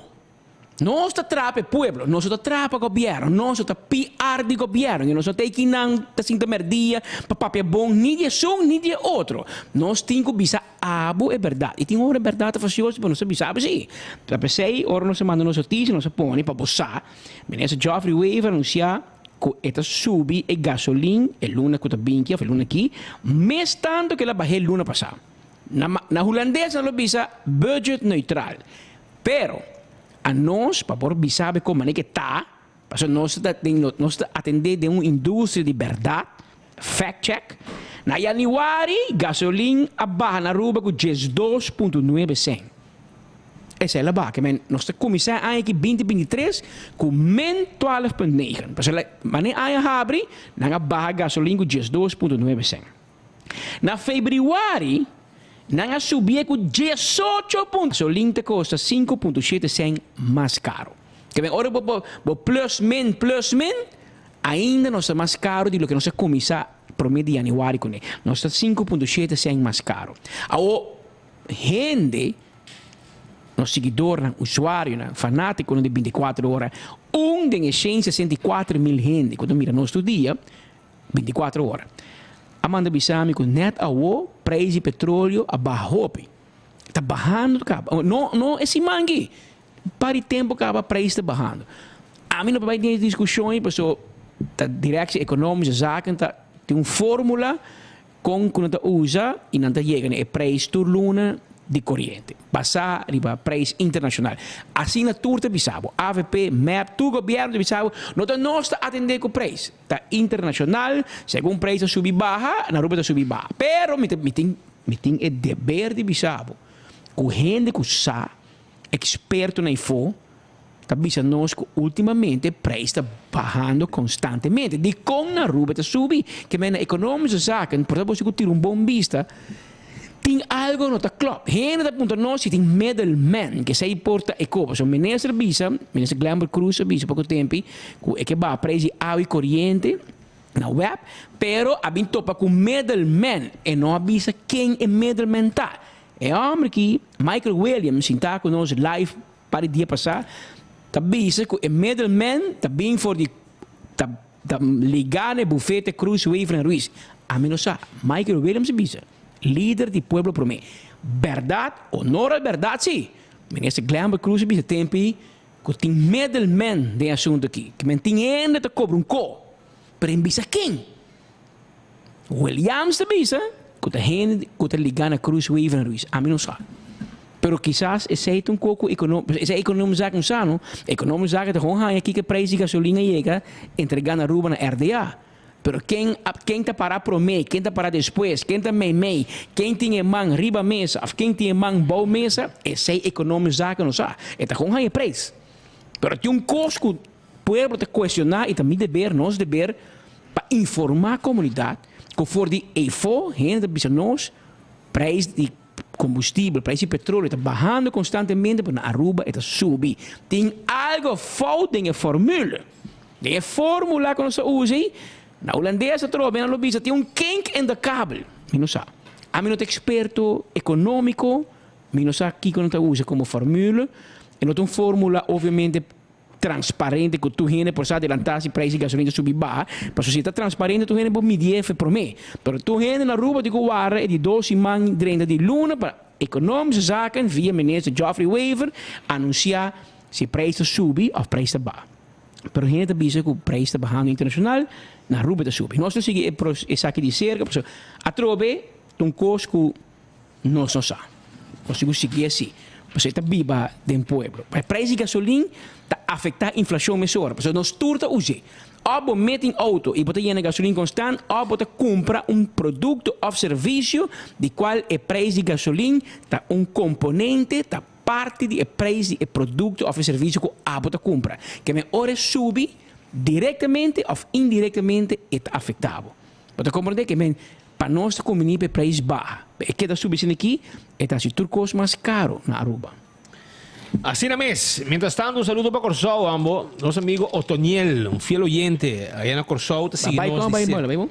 Nos ta traha pa e pueblo. Nos no ta traha pa gobièrnu. Nos no ta PR di gobièrnu. I nos no ta ei kinan ta sinta mèrdia pa papia bon ni di esun ni di e otro. Nos tin ku bisa abo e bèrdat. I tin ora e bèrdat ta fasioso pero nos ta bisa abo si. Ta p'esei ora nos a manda nos notisia nos a pone pa bo sa. Minister Geoffrey Wever anunsiá. Ku e ta subi e gasolin e luna ku ta binki òf e luna aki mes tantu ku el a bah'é luna pasá. Na na hulandes nan lo bisa budget neutral. Pero anos pa por bisa bo kon manera ke ta, pasobra nos ta den nos ta atendé den un industria di bèrdat, fact check, na yanüari gasolin a baha na Aruba ku 12.9 sènt. Esei la baka men nos ta kuminsá e aña aki 2023 ku min 12.9. Pasobra manera e aña habri nan a baha gasolin ku 12.9 sènt. Na febrüari nan a subié ku 18 punto. Gasolin ta kosta 5.7 sènt mas karu. Ke men ora bo bo plus min plus min ainda nos ta mas karu di loke nos a kuminsá promé di yanüari kuné. Nos ta 5.7 sènt mas karu. Awor hende, nos siguidornan, usuarionan, fanátikonan di 24 ora, un den e 164 mil hende ku ta mira nos tur dia, 24 ora, a manda bisa mi ku nèt awo preis di petroleo a baha hopi. Ta bahando kaba. No, no e siman aki. Un par di tempu kaba preis ta bahando. Ami no por bai den e diskushon ei pasobra ta Directie Economische Zaken ta tin un fórmula Kon ku nan ta usa i nan ta yega na e preis tur luna di koriente, basá riba preis internashonal. Asina tur ta bisa bo, avp, mep, tur gobièrnu ta bisa bo, no ta nos ta atendé ku preis, ta internashonal, segun preis ta subi baha, na Aruba ta subi baha. Pero mi ta mi tin mi tin e deber di bisa bo ku hende ku sa, eksperto na ifo, Ta bisa nos ku ultimamente prijs ta bahando konstantemente. Dikon na Aruba ta subi? Ke men na ekonomische zaken, por ta boso ku tira un bon bista, tin algo no ta klòp. Hende ta puntra nos si tin middleman, ke esei por ta e koba. So minister bisa, minister Glenbert Croes a bisa poko tempi, ku e ke baha prijs di awa i koriente na web, pero a bin topa ku middleman. E no a bisa ken e middleman ta. E hòmber aki, Michael Williams, sintá ku nos live Par di dia pasá ta bisa ku e middleman ta bin for di ta ta ligá na e bufete Cruz Wever en Ruiz. Ami no sa. Michael Williams a bisa, lider di Pueblo Promé. Bèrdat, honor al bèrdat si. Minister Glenbert Cruz a bisa tempi ku tin middleman den e asuntu aki. Ke men tin hende ta kobra un ko. Pero e bisa ken? Williams ta bisa ku ta hende ku ta ligá na Cruz Wever en Ruiz. Ami no sa. Pero kisas esei ta un koko ekono, esei ekonomische zaken no sa no. Ekonomische zaken ta gewoon haña kiko e prijs di gasolin a yega entregá na Aruba na RDA. Pero ken a ken ta pará promé, ken ta pará despues, ken ta meimei, ken tin e man riba mesa òf ken tin e man bou mesa, esei ekonomische zaken no sa. E ta gewoon haña e prijs. Pero tin un kos ku Pueblo ta cuestiona y ta mi deber, nos deber, pa informa comunidad cu for di eyfo hende ta bisa nos prijs di combustibel, prijs di petroleo ta bahando constantemente, pero na Aruba e ta subi. Tin algo fout den e formule. Den e formula cu nos ta usa ey, na Hulandes atrobe nan lo bisa tin un kink in de kabel. Mi no sa. Ami no ta experto economico, mi no sa kico nan ta usa como formule. E no ta un formula obviamente transparente cu tur hende por sa adelanta si prijs di gasolina ta subi baha, pasobra si e ta transparente tur hende por midi efe prome. Pero tur hende na Aruba tin cu warda e di dos siman drenta di luna pa Economische Zaken via minister Geoffrey Wever anuncia si prijs ta subi of prijs ta baha. Pero hende ta bisa cu prijs ta bahando internacional, na Aruba ta subi. Nos ta sigui e esaki di cerca pasobra atrobe ta un cos cu Nos no sa. Nos tin ku sigui así. Pasobra e ta biba den pueblo. E prijs di gasolin ta afektá inflashon mesora. Pasobra nos tur ta us'é. Òf bo mete in outo i bo ta yena gasolin konstant òf bo ta kumpra un produkto òf servisio di kual e prijs di gasolin ta un komponente, ta parti di e prijs di e produkto òf e servisio ku abo ta kumpra. Keme ora e subi, direktamente òf indirektamente e ta afektá bo. Bo ta komprendé ke men pa nos ta kumbiní pa e prijs baha. Pa e keda subi asina aki, e ta hasi tur kos mas karo na Aruba. Asina mes. Mientras tanto un saludo pa Kòrsou ambo. Nos amigo Otoniel, un fiel oyente aya na Kòrsou ta sigui Bai nos kon di bai ser. bola, bai bon?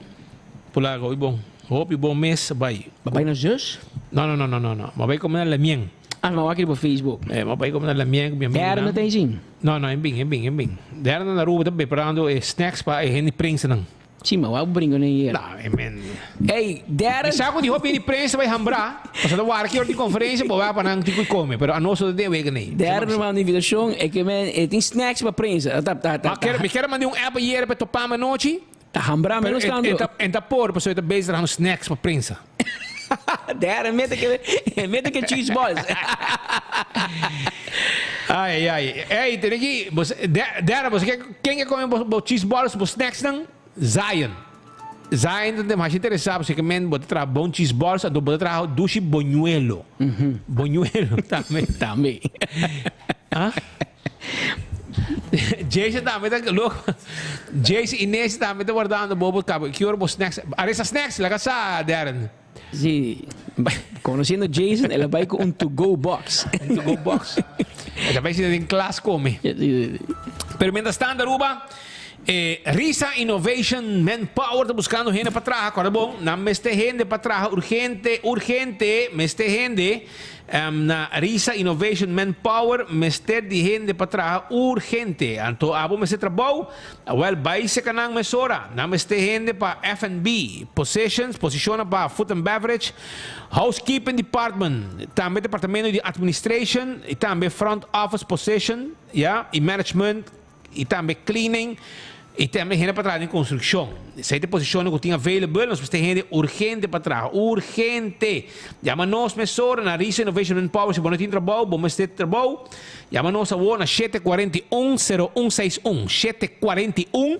Pulaga, hopi bon. Hopi bon mes bai. Ba bai na zus? No, no, no, no, no, no. Ma bai kome na Lamien. Ah, ma wak riba Facebook. Eh, ma bai kome na Lamien ku mi Dèrnde amigunan. ta izin? No, no, en bin, en bin, en bin. Dèrnde na Aruba ta preparando e snacks pa e hende prensanan. Sí, ma wou bringa ne hier. No, e men. Ey, Darren. Mi sa cu di hopi di prensa bay hambra, pasobra ta wara ki ora di conferencia bo bay pa nan tin cu come, pero anos no ta den wega nei. Darren a manda invitacion, e ke men, e tin snacks pa prensa. Ta, ta, ta, Ma kier, mi kier a manda un app ayer pa e topa mi anochi. Ta hambra Pero menos e, tanto. e ta, e ta por, pasobra e ta bezig trahando snacks pa prensa. Darren mete ke, mete ke cheese balls. Ai, ai, ai. Ey, tene ki, bo, Darren, bo sa ken ke come bo, bo cheese balls, bo snacks nan? Zion. Zion ta den masha interesá pasobra ke men bo ta traha bon cheese balls anto bo ta traha dushi boñuelo. Boñuelo tambe. Tambe. Ah? Jason tambe ta loko. Jason Inés tambe ta wardando bo bo kaba ki ora bo snacks. Aresa snacks laga sa Darren. Sí. Conociendo Jason el a bai cu un to go box. Un to go box. E ta bai sinta den klas come. Pero mientras tanto Aruba eh, Risa Innovation Manpower ta buscando hende pa traha. Corda bon, nan mester hende pa traha urgente, urgente, mester hende. Na Risa Innovation Manpower mester di hende pa traha urgente. Anto abo mester trabou? Awel bai seka nan mesora. Nan mester hende pa F&B, positions, posishonnan pa food and beverage, housekeeping department, tambe departamento di administration y tambe front office position, ya, y management. Y tambe cleaning y tambe hende pa traha den construccion. Esey ta e posicionnan cu tin available. Nos mester hende urgente pa traha. Urgente! Yama nos mesora na Risa Innovation Manpower si bo no tin trabou, bo mester trabou. Yama nos awor na 741 0161, 741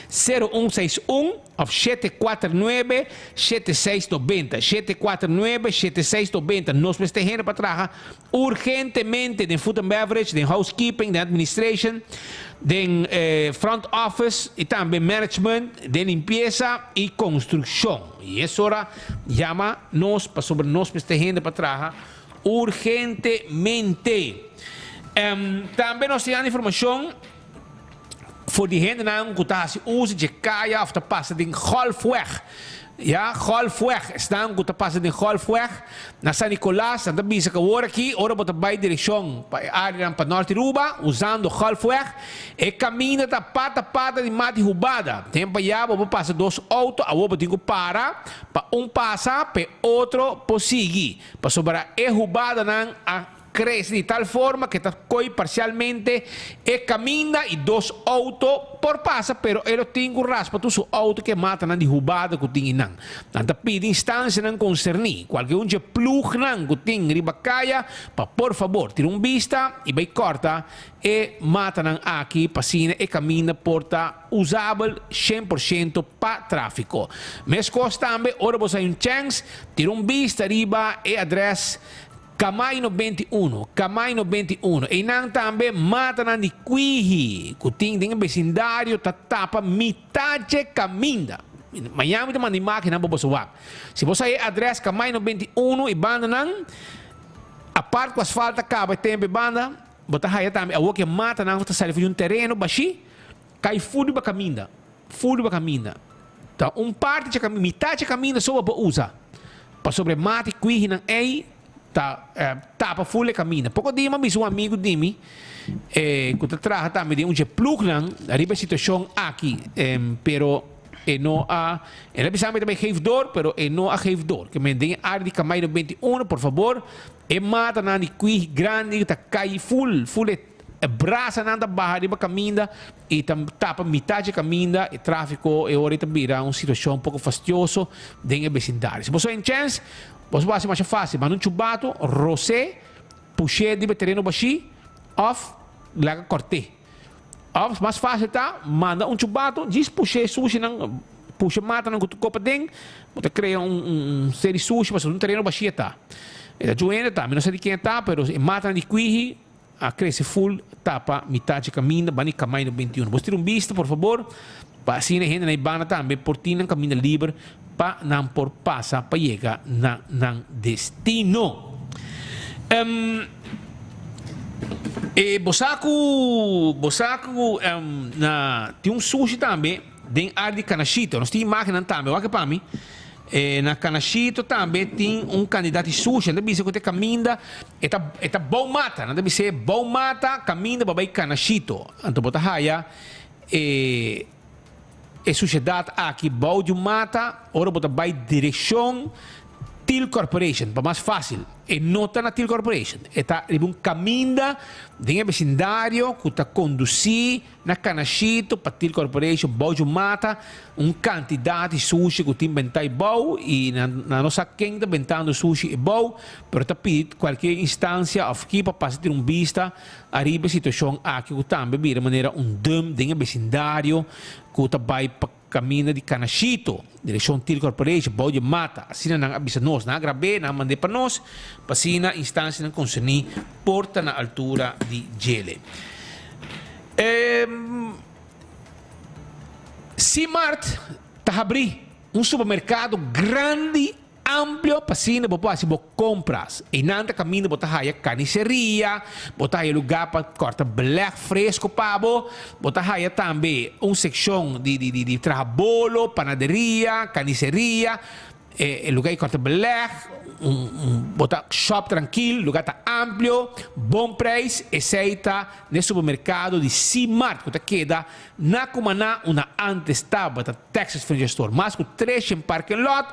0161 of 749 7690, 749 7690. Nos mester hende pa traha Urgentemente den food and beverage, den housekeeping, den administration, den front office y tambe management, den limpieza y construccion. Y es ora yama nos pasobra nos mester hende pa traha urgentemente. Tambe nos ta yanda informacion for di hendenan ku ta hasi uso dje kaya òf ta pasa den Golfweg. Ya, Golfweg. Esnan ku ta pasa den Golfweg na San Nicolas, nan ta bisa ku awor aki ora bo ta bai direkshon pa e áreanan pa Nort Aruba usando Golfweg, e kaminda ta pata pata di mati hubada. Tempu ayá bo por pasa dos outo, awor bo tin ku para pa un pasa pa e otro por sigui, pasobra e hubadanan a Crece di tal forma ke ta koy parcialmente e caminda y dos auto por pasa pero e lo tin cu raspa tur su auto ke matanan di hubada cu tin eynan. Nan ta pidi instancianan concerni, cualke un dje ploegnan cu tin riba caya pa por fabor tira un bista y bay corta e matanan aki pa asina e caminda por ta usabel 100% pa trafico. Mescos tambe ora bo sa un chance tira un bista riba e adres Kamaino 21, Kamaino 21. Einan tambe matanan di kwihi ku tin den e besindario ta tapa mitad dje kaminda. Mañan mi ta manda imágennan pa boso wak. Si bo sa e adrès Kamay 91 i bandanan, apart ku asfalt a kaba e tempu e banda, bo ta haya tambe awor ku e matanan ta sali for di un tereno bashí, kai ful riba kaminda, ful riba kaminda. Ta un parti dje kaminda, mitad dje kaminda so bo por usa, pasobra e mata i kwihinan ei ta tapa ful e kaminda. Poko dia mi a bisa un amigu di mi ku ta traha tambe den un dje plugnan riba e situashon aki, pero e no a, el a bisa mi ta bai geef door, pero e no a geef door. Ke men den e área di Kamay 21, por fabor, e matanan di kwihi grandi ta kai ful, ful e E brasanan ta baha riba kaminda i ta tapa mitad dje kaminda. E tráfiko e ora ei ta bira un situashon poko fastioso den e besindario. Si boso tin chèns, boso por hasi masha fásil. Manda un chubato, ros'é, push'é riba e tereno bashí òf laga kòrt'é. Òf mas fásil ta, manda un chubato, djis push'é e sushinan, pusha e matanan ku ta kopa den, bo ta krea un seri sushi pasobra un tereno bashí e ta. E ta djuende ta, mi no sa di ken e ta, pero e matanan di kwihi A crece full tapa mitad dje caminda bani Camay no 21. Bos tira un bista por fabor pa asina e hende na e banda tambe por tin nan caminda liber pa nan por pasa pa yega na nan destino. Em e bo sa cu bo sa cu em na tin un sushi tambe den área di Canashito. Nos tin imagennan tambe wak pa mi. E na Canashito tambe tin un kandidat di sushi. Nan ta bisa ku ta e kaminda e ta e ta bou mata. Nan ta bis'é bou mata kaminda pa bai Canashito. Anto bo ta haya e e sushedat aki bou di un mata ora bo ta bai direkshon Til Corporation, pa mas fásil. E no ta na Til Corporation. E ta riba un kaminda den e besindario ku ta kondusí Na Canashito, pa Til Corporation, bou dju mata un kantidat di sushi ku tin bentá i bou i nan no sa ken ta bentando sushi i bou, pero ta pidi kualkier instansia òf ki pa pasa tira un bista ariba e situashon aki ku tambe bira manera un dump den e besindario ku ta bai pa Kaminda di Canashito, direkshon Til Corporation, bou di mata. Asina nan a bisa nos. Nan a grab'é, nan a mand'é pa nos, pa asina instansianan konserní por ta na altura di djele. Simart ta habrí un supermerkado grandi. Amplio pa asina bo por hasi bo compras. Einan ta caminda bo ta haya carniceria, bo ta haya lugar pa corta beleg fresco pa bo, bo ta haya tambe un seccion di di di traha bolo, panaderia, carniceria, e lugar di corta beleg, un un bo ta shop trankil, lugar ta amplio, bon prijs, esey ta n'e supermercado di C-mart cu ta keda Na Cumaná unda antes tabata Texas Furniture Store, mas cu treshen parking lot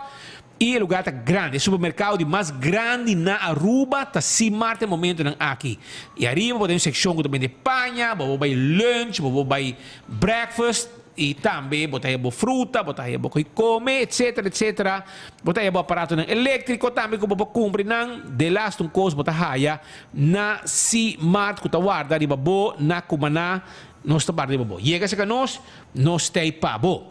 y e lugar ta grandi. E supermercado di mas grandi na Aruba ta Simart e momentonan aki. Y ariba bo ta un seccion cu ta bende paña, bo por bay lunch, bo por bay breakfast y tambe bo ta haya bo fruta, bo ta haya bo coy come, etcetera, etcetera. Bo ta haya bo aparatonan electrico tambe cu bo por cumpra nan. Delaste un cos bo ta haya na Simart cu ta warda riba bo na Cumaná. Nos ta parti pa bo. Yega serka nos, nos ta ei pa bo.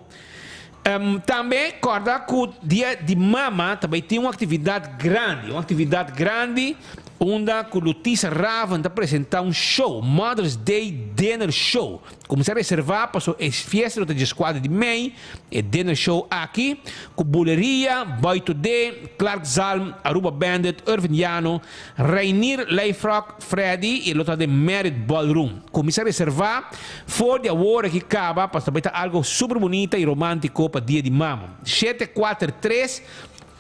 Tambe kòrda ku dia di mama ta bai tin un aktividat grandi, un aktividat grandi unda ku Lutisa Raven ta presentá un show, Mother's Day Dinner Show. Kuminsá reservá paso e fiesta lo ta dieskuater di mei, e dinner show aki ku Buleria, Boy Today, Clark Zalm, Aruba Bandit, Irvin Yano, Reinier Leifrock, Freddy y lo ta den Merit Ballroom. Cuminsa reserva for di awor aki caba pasobra ta algo super bunita y romantico pa Dia di Mama. 743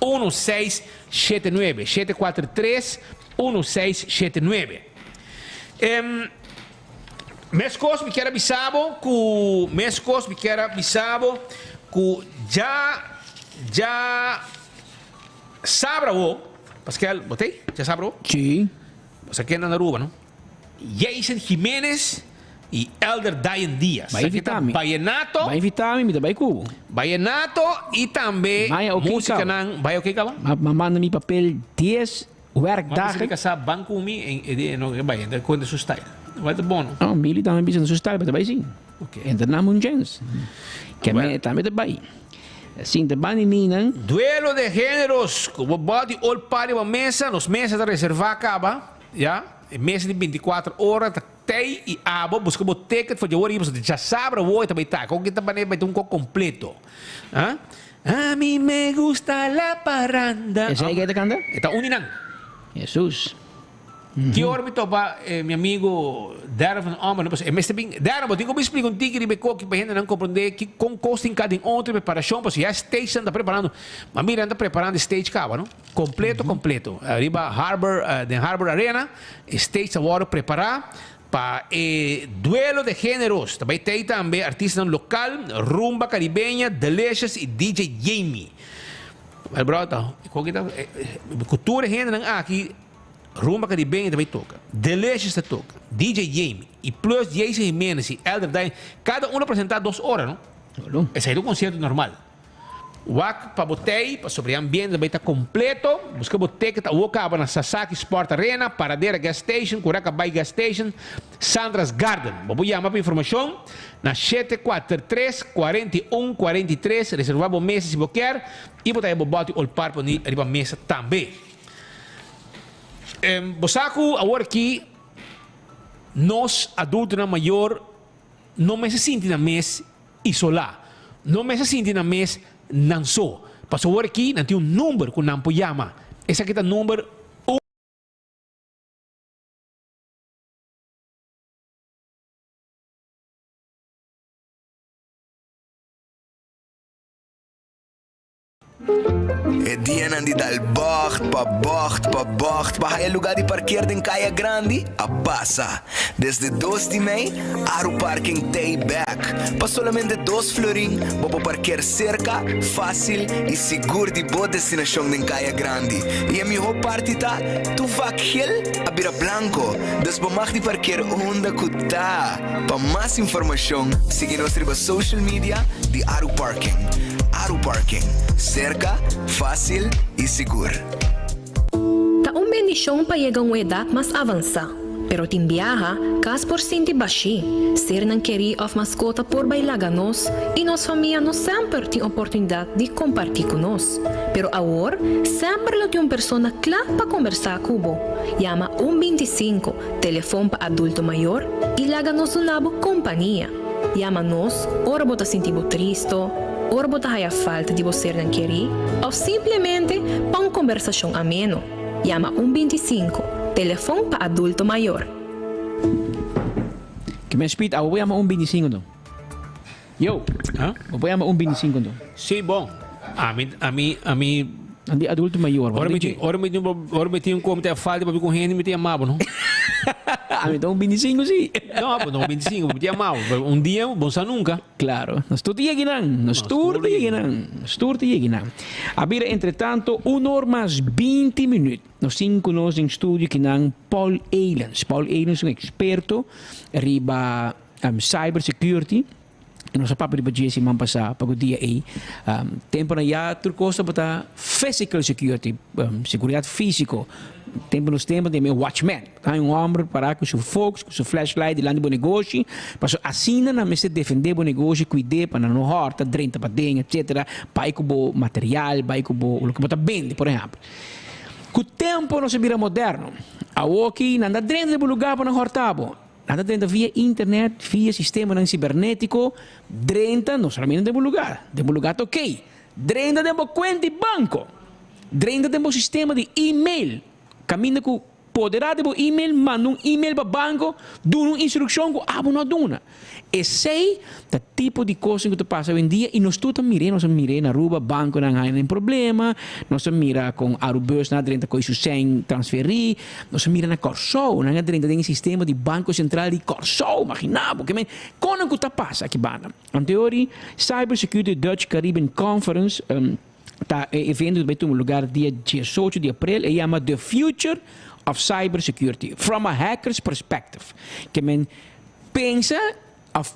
1679 743 1679 Em Mescos mi kier a bisa bo cu mescos mi kier a bisa bo cu dja dja sabra awo Pascal bo ta ey? Dja sabra awo? Sí. Bo sa ken ta na Aruba, no? Jason Jimenez y Elder Dayan Diaz. Bai Esaki ta invita mi. Vallenato. Bai invita mi, mi ta bai ku bo. Vallenato y tambe Maya oké kaba. musicanan. Bai oké kaba? Ma ma manda mi papel dies Ma werkdagen. bisa mi kasá ban ku mi en e di e no ke bai, e ta konta su style. Bai ta bon, no? No, Mili tambe bisa na su style, pero ta bai si. Oké. E ta nami un chens. Ke Bueno. me tambe ta bai. Sinta banda di mi nan. Duelo de géneros, ku bo bòt di ol pa riba mesa, nos mesa ta reservá kaba, ya, e mesa di bintikuater ora ta tei i abo buska bo ticket for dje ora i pasobra djasabra awor e ta bai ta, kon ke ta manera bai ta un kos kompleto, ah. A mi me gusta la parranda. Esei ke ta kanta? E ta un di nan. Hesus. Ki ora mi topa mi amigo Darren van Ommen, pasobra e mester bin. Darren, bo tin ku bin splika un tiki riba e koki pa hendenan komprondé ki kon kos tin ka den otro preparashon, pasobra ya e stage nan ta preparando. Ma mira nan ta preparando e stage kaba, no? Kompleto, kompleto. Riba Harbor, den Harbor Arena, e stage ta wòrdu prepará pa e duelo de géneros. Ta bai tei tambe artistanan lokal, Rumba Caribeña, Delicious i DJ Jamie. Wel bro, ta koki ta ku tur e hendenan aki Rumba Caribeña ta bai toka, Delicious ta toka, DJ Jamie i plus Jason Jimenez i Elder Dine, kada un lo presentá dos ora, no? Esei ta un konsierto normal. Wak pa bo tei, pasobra e ambiente ta bai ta completo. Busca bo ticket awor caba na Sasaki Sport Arena, Paradera Gas Station, Curaca Bay Gas Station, Sandra's Garden. Bo por yama pa informacion na 743 41 43. Reserva bo mesa si bo kier y bo ta haya bo boti olpar poni riba mesa tambe. Bo sa cu awor aki nos adultonan mayor no mester sinti nan mes Isolá. No mester sinti nan mes nan so. Pasobra awor aki nan tin un number ku nan por yama. Esaki ta number un. E dianan di dal bògt pa bògt pa bògt pa haya lugá di parkeer den Kaya Grandi a pasa. Desde dos di mei, Aru Parking t'ei bèk. Pa solamente dos florin bo por parkeer serka, fásil i sigur di bo destinashon den Kaya Grandi. I e mihó parti ta, tur vak gel a bira blanko, dus bo mag di parkeer unda ku ta. Pa mas informashon, sigui nos riba social media di Aru Parking. Aru Parking, serka, fásil i sigur. Ta un bendishon pa yega un edat mas avansá, pero tin biaha kas por sinti bashí, sernan kerí òf maskota por bai laga nos i nos famia no semper tin oportunidat di kompartí ku nos. Pero awor semper lo tin un persona kla pa kombersá ku bo. Yama un 25, telefon pa adulto mayor, i laga nos duna bo kompania. Yama nos ora bo ta sinti bo tristo, ora bo ta haya falta di bo sernan kerí òf simplemente pa un kombersashon ameno. Yama un 25, telefon pa adulto mayor. Ke men speed awo bo yama un 25 nto? Yo, bo por yama un 25 nto? Sí, bon. Ami, ami, ami. Nan di adulto mayor. Ora mi tin, ora mi tin, ora mi tin un komite a falta papia ku hende mi ta yama bo, no? Ami ta un 25 sí. No, bo no un 25, bo ta yama bo. Pero un dia bo no sa nunka. Claro. Nos tur ta yega nan. Nos tur ta yega nan. Nos tur ta yega nan. A bira entretanto un or mas 20 minuut. Nos tin ku nos den studio kinan Paul Elens. Paul Elens un experto riba cyber security. Nos a papia riba dje siman pasá pa ku dia ei. Tempunan ya tur kos tabata physical security, seguridat físiko. Tempu nos tempu tin e watchman. Ta un hòmber pará ku su foks, ku su flashlight dilanti bo negoshi. Pasobra asina nan mester defendé bo negoshi, kuid'é pa nan no hòrta, drenta paden, etsetera. Bai ku bo material, bai ku bo loke bo ta bende, por ehèmpel. Ku tempu nos a bira moderno. Awoki nan ta drenta den bo lugá pa nan hòrta bo. Nan ta drenta via internet, via sistemanan sibernetiko, drenta no solamente den bo lugar, den bo lugar ta ok, drenta den bo kuenta di banko, drenta den bo sistema di email, kaminda ku poderá di bo email manda un email pa banko duna un instrukshon ku abo no a duna. Esei ta tipo di kosnan ku ta pasa awendia i nos tur ta mir'é, nos a mir'é na Aruba, bankonan haña den problema, nos a mira kon Arubus nan a drenta koe su sèn transferí, nos a mira na Kòrsou, nan a drenta den e sistema di Banko Sentral di Kòrsou, maginá bo, ke men konan ku ta pasa aki banda. Anteori, Cyber Security Dutch Caribbean Conference ta e evento ku ta bai tuma lugar dia diesocho di aprel, e yama The Future of Cyber Security, From a Hacker's Perspective, ke men Pensa of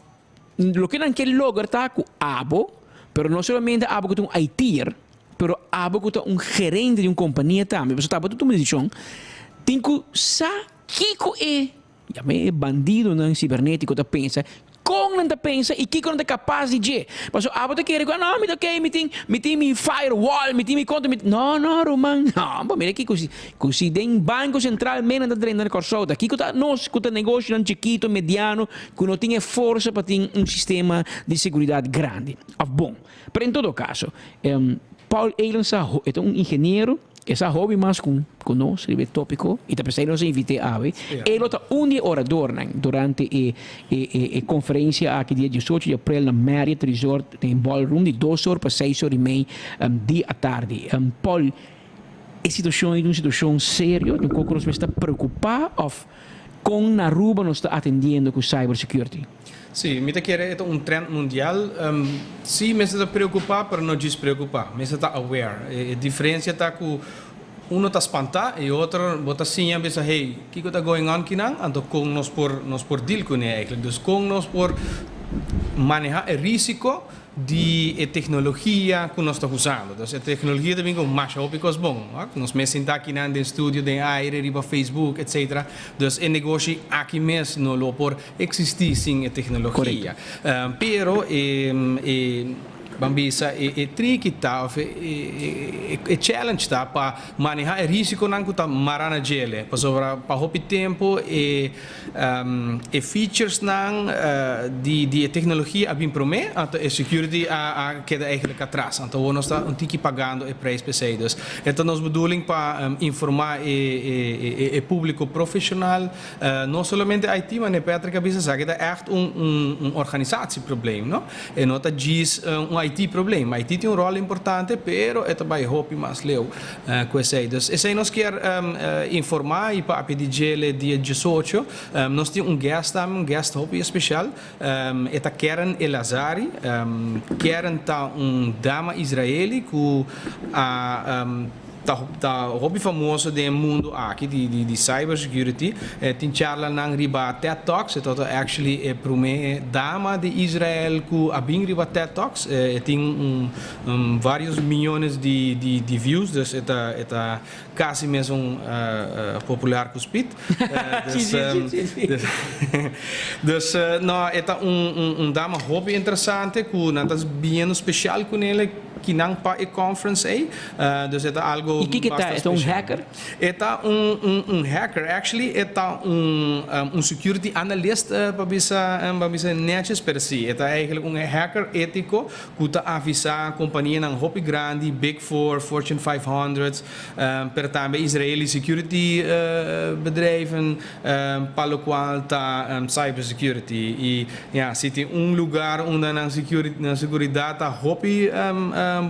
loke nan ke logra ta ku abo, pero no solamente abo ku ta un IT'er, pero abo ku ta un gerente di un kompania tambe, pasobra ta abo ta tuma desishon, tin ku sa kiko e, yam'e e bandidonan sibernetiko ta pensa, kon. Kon nan ta pensa i kiko nan ta kapas di dje. Pasobra abo ta kere ku, no, mi ta okey, mi tin, mi tin mi firewall, mi tin mi konta, mi No, no, ruman, no, bo mira kiko si, ku si den Banko Sentral men nan ta drenta na Kòrsou, ta kiko ta nos ku ta negoshonan chikito, mediano, ku no tin e forsa pa tin un sistema di seguridat grandi òf bon. Pero en todo kaso, Paul Eilens sa, e ta un ingeniero. E sa hopi mas ku ku nos riba e tópiko i ta p'esei nos a invit'é awe. E lo ta un di e oradornan durante e e e e konferensia aki dia diesocho di aprel na Marriott Resort den Ballroom di dos or pa seis or i mei di atardi. Paul, e situashon ei ta un situashon serio? Ta un kos ku nos mester ta preokupá òf kon na Aruba nos ta atendiendo ku cyber security? Sí, mi ta kere e ta un trend mundial. Sí, mester ta preocupa, pero no djis preocupa. Mester ta aware. E diferencia ta cu uno ta spanta y otro bo ta siña bisa, hey, kico ta going on kinan? Anto con nos por nos por deal cune eigenlijk? Dus con nos por maneha e risico di e tecnologia cu nos ta usando. Dus e tecnologia ta bin cu masha hopi cos bon. Nos mes sinta akinan den studio, den aire, riba Facebook, etcetera. Dus e negoshi aki mes no lo por existi sin e tecnologia. Pero e e ban bisa e e tricky ta of e e challenge ta pa maneha e risiconan cu ta mara na djele. Pasobra pa hopi tempo e E featuresnan di di e tecnologia a bin prome, anto e security a a keda eigenlijk atras. Anto awor nos ta un tiki pagando e prijs p'esey. Dus e ta nos bedoeling pa informa e e e publico profesional, no solamente IT, manera Patrick a bisa esaki ta echt un un un organisatieprobleem, no? E no ta djis un IT probleem. IT tin un rol importante, pero e ta bay hopi mas leu. Cu esey. Dus esey nos kier informa y papia di djele dia diesocho. Nos tin un guest tambe, un guest hopi especial. E ta Keren Elazari. Keren ta un dama Israeli cu a ta hopi famoso den e mundo aki di cyber security. E tin charlanan riba TED Talks. E ta actually e prome dama di Israel cu a bin riba TED Talks. E tin un Varios miyones di di views, dus e ta e ta casi mesun popular cu Speed. Dus dus no e ta un un dama hopi interesante cu nan ta biniendo special cunele kinan pa e conference ey. Dus e ta algo Y kiko e ta? basta E ta un special. hacker? E ta un un un hacker, actually e ta un un security analyst pa bisa pa bisa netjes, pero si e ta eigenlijk un hacker etico ku ta avisá kompanianan hopi grandi, Big Four, Fortune 500, pero tambe Israeli security bedrijven, pa lokual ta cyber security. I ya, si tin un lugar unda nan security, nan seguridat ta hopi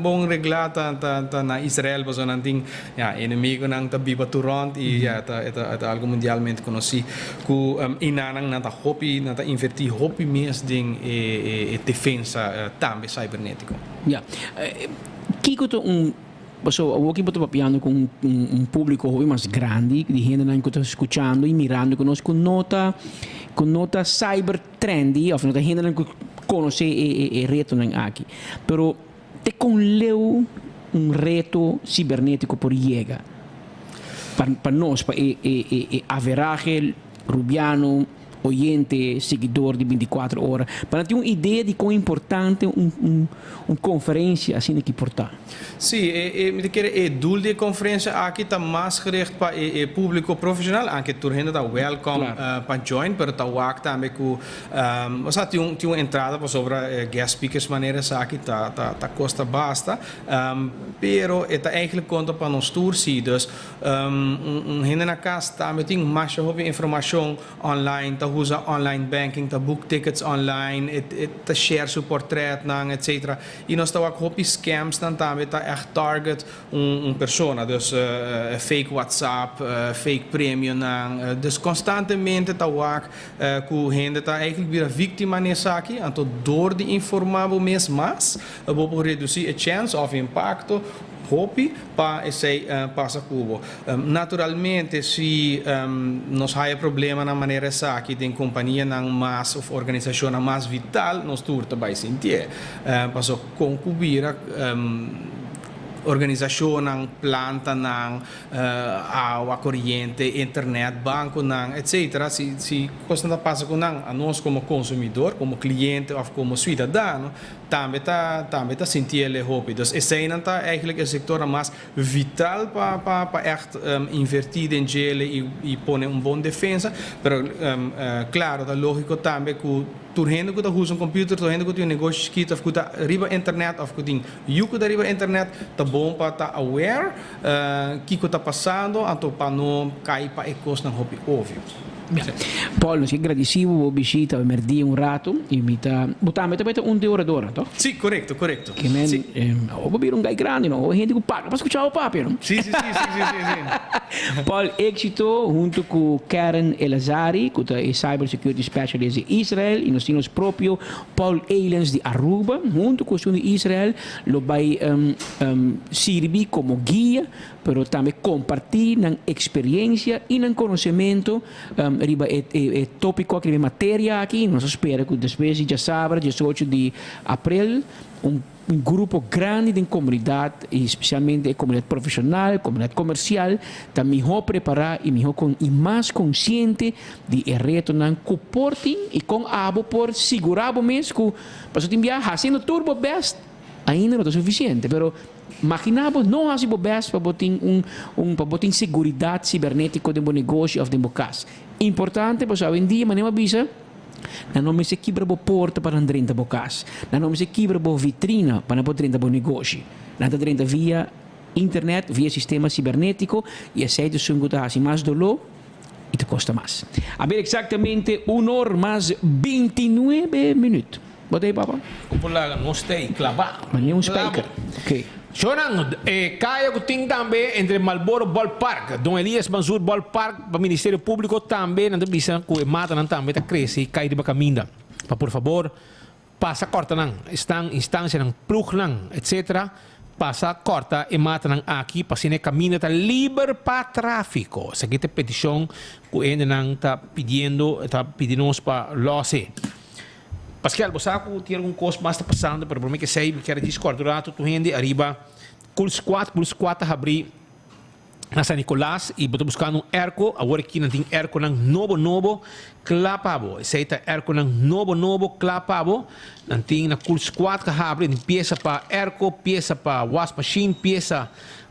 bon reglá ta ta na Israel, pasobra nan tin ya, enemigunan ta biba tur rònt i ya, e ta e ta algu mundialmente konosí ku inanan nan ta hopi, nan ta invertí hopi mes den e e defensa tambe cybernétiko. Ya. Kiko ta un, pasobra awor ki bo ta papiando ku un un públiko hopi mas grandi di hendenan ku ta skuchando i mirando ku nos ku no ta ku no ta cyber trendy òf no ta hendenan ku konosé e e e retonan aki. Pero Te kon leu un reto sibernétiko por yega pa pa nos, pa e e e averahe rubiano, oyente, siguidor di bintikuater ora, pa nan tin un idea di kon importante un un un konferensia asina ki por ta? Sí, e e mi ta kere e doel di e konferensia aki ta mas gericht pa e e públiko profeshonal, anke tur hende ta wèlkòm pa join, pero ta wak tambe ku Osea tin un tin un entrada pasobra e guest speakers manera esaki ta ta ta kosta basta, pero e ta eigenlijk konta pa nos tur si. Dus un un hende na kas tambe tin masha hopi informashon online, ta usa online banking, ta book tickets online, e e ta share su portretnan etcetera. I nos ta wak hopi scamsnan tambe ta ègt target Un un persona, dus fake WhatsApp, fake premionan, dus constantemente ta wak cu hende ta eigenlijk bira victima na esaki, anto door di informa bo mes mas, bo por reduci e chance of e impacto hopi pa esey pasa cu bo. Naturalmente si nos haya problemanan manera esaki den companianan mas of organisacionnan mas vital, nos tur ta bay sintié, pasobra con cu bira. Organisashonnan, plantanan, awa, koriente, internet, bankonan, etcetera. Si si kosnan ta pasa ku nan, anos komo konsumidor, komo kliente òf komo suidadano tambe ta tambe ta sinti el e hopi. Dus eseinan ta eigenlijk e sektornan mas vital pa pa pa ègt invertí den djele i i pone un bon defensa. Pero klaro ta lógiko tambe ku Tur hende ku ta usa un computer, tur hende ku tin un negoshi chikito of ku ta riba internet of ku tin yu ku ta riba internet, ta bon pa ta aware kiko ta pasando anto pa no kai pa e kosnan hopi obvio. Paul, nos ke gradisi bo bo bishita awe merdia un rato y mi ta, bo tambe ta bai ta un di oradornan, toh? Sí, korekto, korekto. Ke men, awor bo bira un gai grandi, no? Awor hende ku paga pa skucha bo papia, no? Sí, sí, sí, sí, sí, sí. Paul Éxito hunto cu Karen Elazari cu ta e Cyber Security Specialist di Israel y nos tin nos propio Paul Elens di Aruba hunto cu esun di Israel lo bay sirbi como guia pero tambe comparti nan experiencia y nan conocemento riba e topico aki riba e materia aki. Nos ta spera cu despues di djasabra diesocho di april un. Un grupo grandi den komunidat i spesialmente e komunidat profeshonal, komunidat komersial ta mihó prepará i mihó kon i mas konsiente di e retonan ku por tin i kon abo por sigurá bo mes ku pasobra tin bia hasiendo tur bo bèst ainda no ta sufisiente pero maginá bo no hasi bo bèst pa bo tin un un pa bo tin seguridat sibernétiko den bo negoshi òf den bo kas. Importante pasobra awendia manera bo a bisa. Nan no mester kibra bo porta pa nan drenta bo kas. Nan no mester kibra bo vitrina pa nan por drenta bo negoshi. Nan ta drenta via internet, via sistema sibernetiko, i esei ta esun ku ta hasi mas doló i ta kosta mas. A ber eksaktamente un or mas bintinuebe minüt. Bo ta ei, papa? Ku por laga nos ta ei klabá. Manera un spijker. Oké. Shownan, e kaya ku tin tambe entre Marlboro Ballpark, Don Elias Mansur Ballpark pa Ministerio Públiko tambe nan ta bisa ku e matanan tambe ta krese i kai riba kaminda. Pa por fabor pasa kòrta nan, esnan instansianan, plugnan, etc. Pasa kòrta e matanan aki pa asina e kaminda ta liber pa tráfiko. Esaki ta e petishon ku e hendenan ta pidiendo, ta pidi nos pa lòs e. Paskel, bo sa ku tin algun kos mas ta pasando, pero promé ke esei mi kier a djis kòrta un ratu tur hende ariba Cool Squad. Cool Squad ta habrí na San Nicolas i bo ta buskando un airco. Awor aki nan tin airconan nobo nobo kla pa bo. Esei ta airconan nobo nobo kla pa bo. Nan tin na Cool Squad ka habri, tin piesa pa airco, piesa pa wasmachine, piesa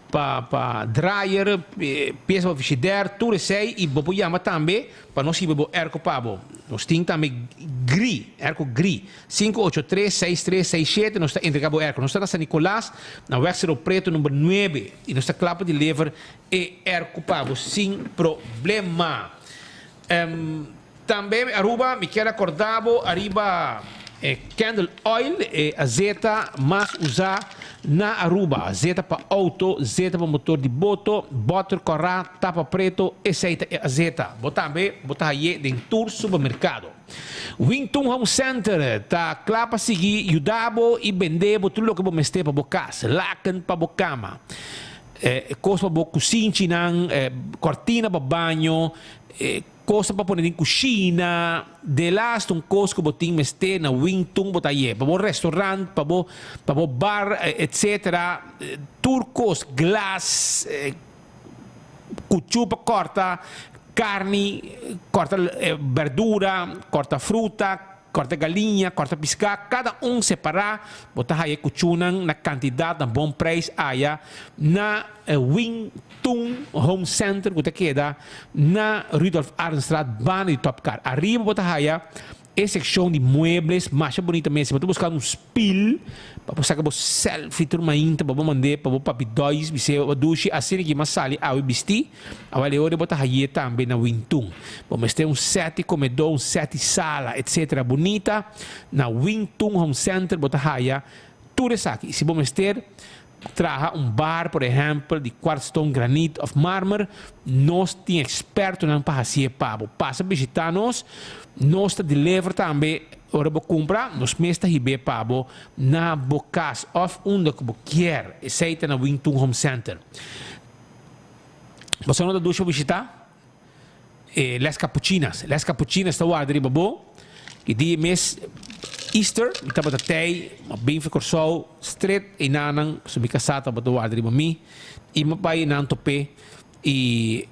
pa pa dryer, piesa pa frishider, tur esei i bo por yama tambe Pa nos hiba bo airco pa bo. Nos tin tambe gri, airco gri. 583 6367 nos ta entrega bo airco. Nos ta na San Nicolas, na Weg Cerro Preto number nuebe y nos ta cla pa deliver e airco pa bo sin problema. Tambe Aruba mi kier acorda bo ariba e candle oil, e azeta mas usa na Aruba. Azeta pa auto, zeta pa motor di boto, boter cora, Tapa preto, esei ta e azeta. Bo tambe bo ta haye den tur supermerkado. Wington Home Center ta kla pa sigui yuda bo i bende bo tur loke bo mester pa bo kas, laken pa bo kama, kos pa bo kusinchinan, kortina pa baño, Cosa pa pone den cushina, delaste un cos cu bo tin mester na Wingtung bo ta haye, pa bo restaurant, pa bo pa bo bar etc. Tur cos, glas, cuchu pa corta carni, corta berdura, corta fruta, Kòrta galiña, kòrta piská, kada un separá, bo ta haya e kuchúnan na kantidat na bon preis aya na Wing Tun Home Center ku ta keda na Rudolf Arendstraat banda di Top Car. Ariba bo ta haya e sekshon di muebles masha bunita mes. Si bo ta buska un spil pa bo saka bo selfie tur mainta pa bo mand'é pa bo papi Dois bis'é dushi asina ki mas sali awe bistí. Awel e ora bo ta haye tambe na Wintun. Bo mester un set di comedor, un set di sala, etc. Bunita, na Wintun Home Center bo ta haya tur esaki. Y si bo mester traha un bar, por ehempel, di kwartstone, granit of marmer, nos tin expertonan pa hacié pa bo. Pasa bishita nos, nos ta deliver tambe ora bo cumpra, nos mes ta hib'é pa bo na bo cas of unda cu bo kier. Esey ta na Wintun Home Center. Boso no ta dushi bishita e Les Capuchinas. Les Capuchinas ta warda riba bo. I di mes Easter, mi tabata tei, m'a bin for Kòrsou stret einanan, pasobra mi kasá tabata warda riba mi, i m'a bai einan top'é, i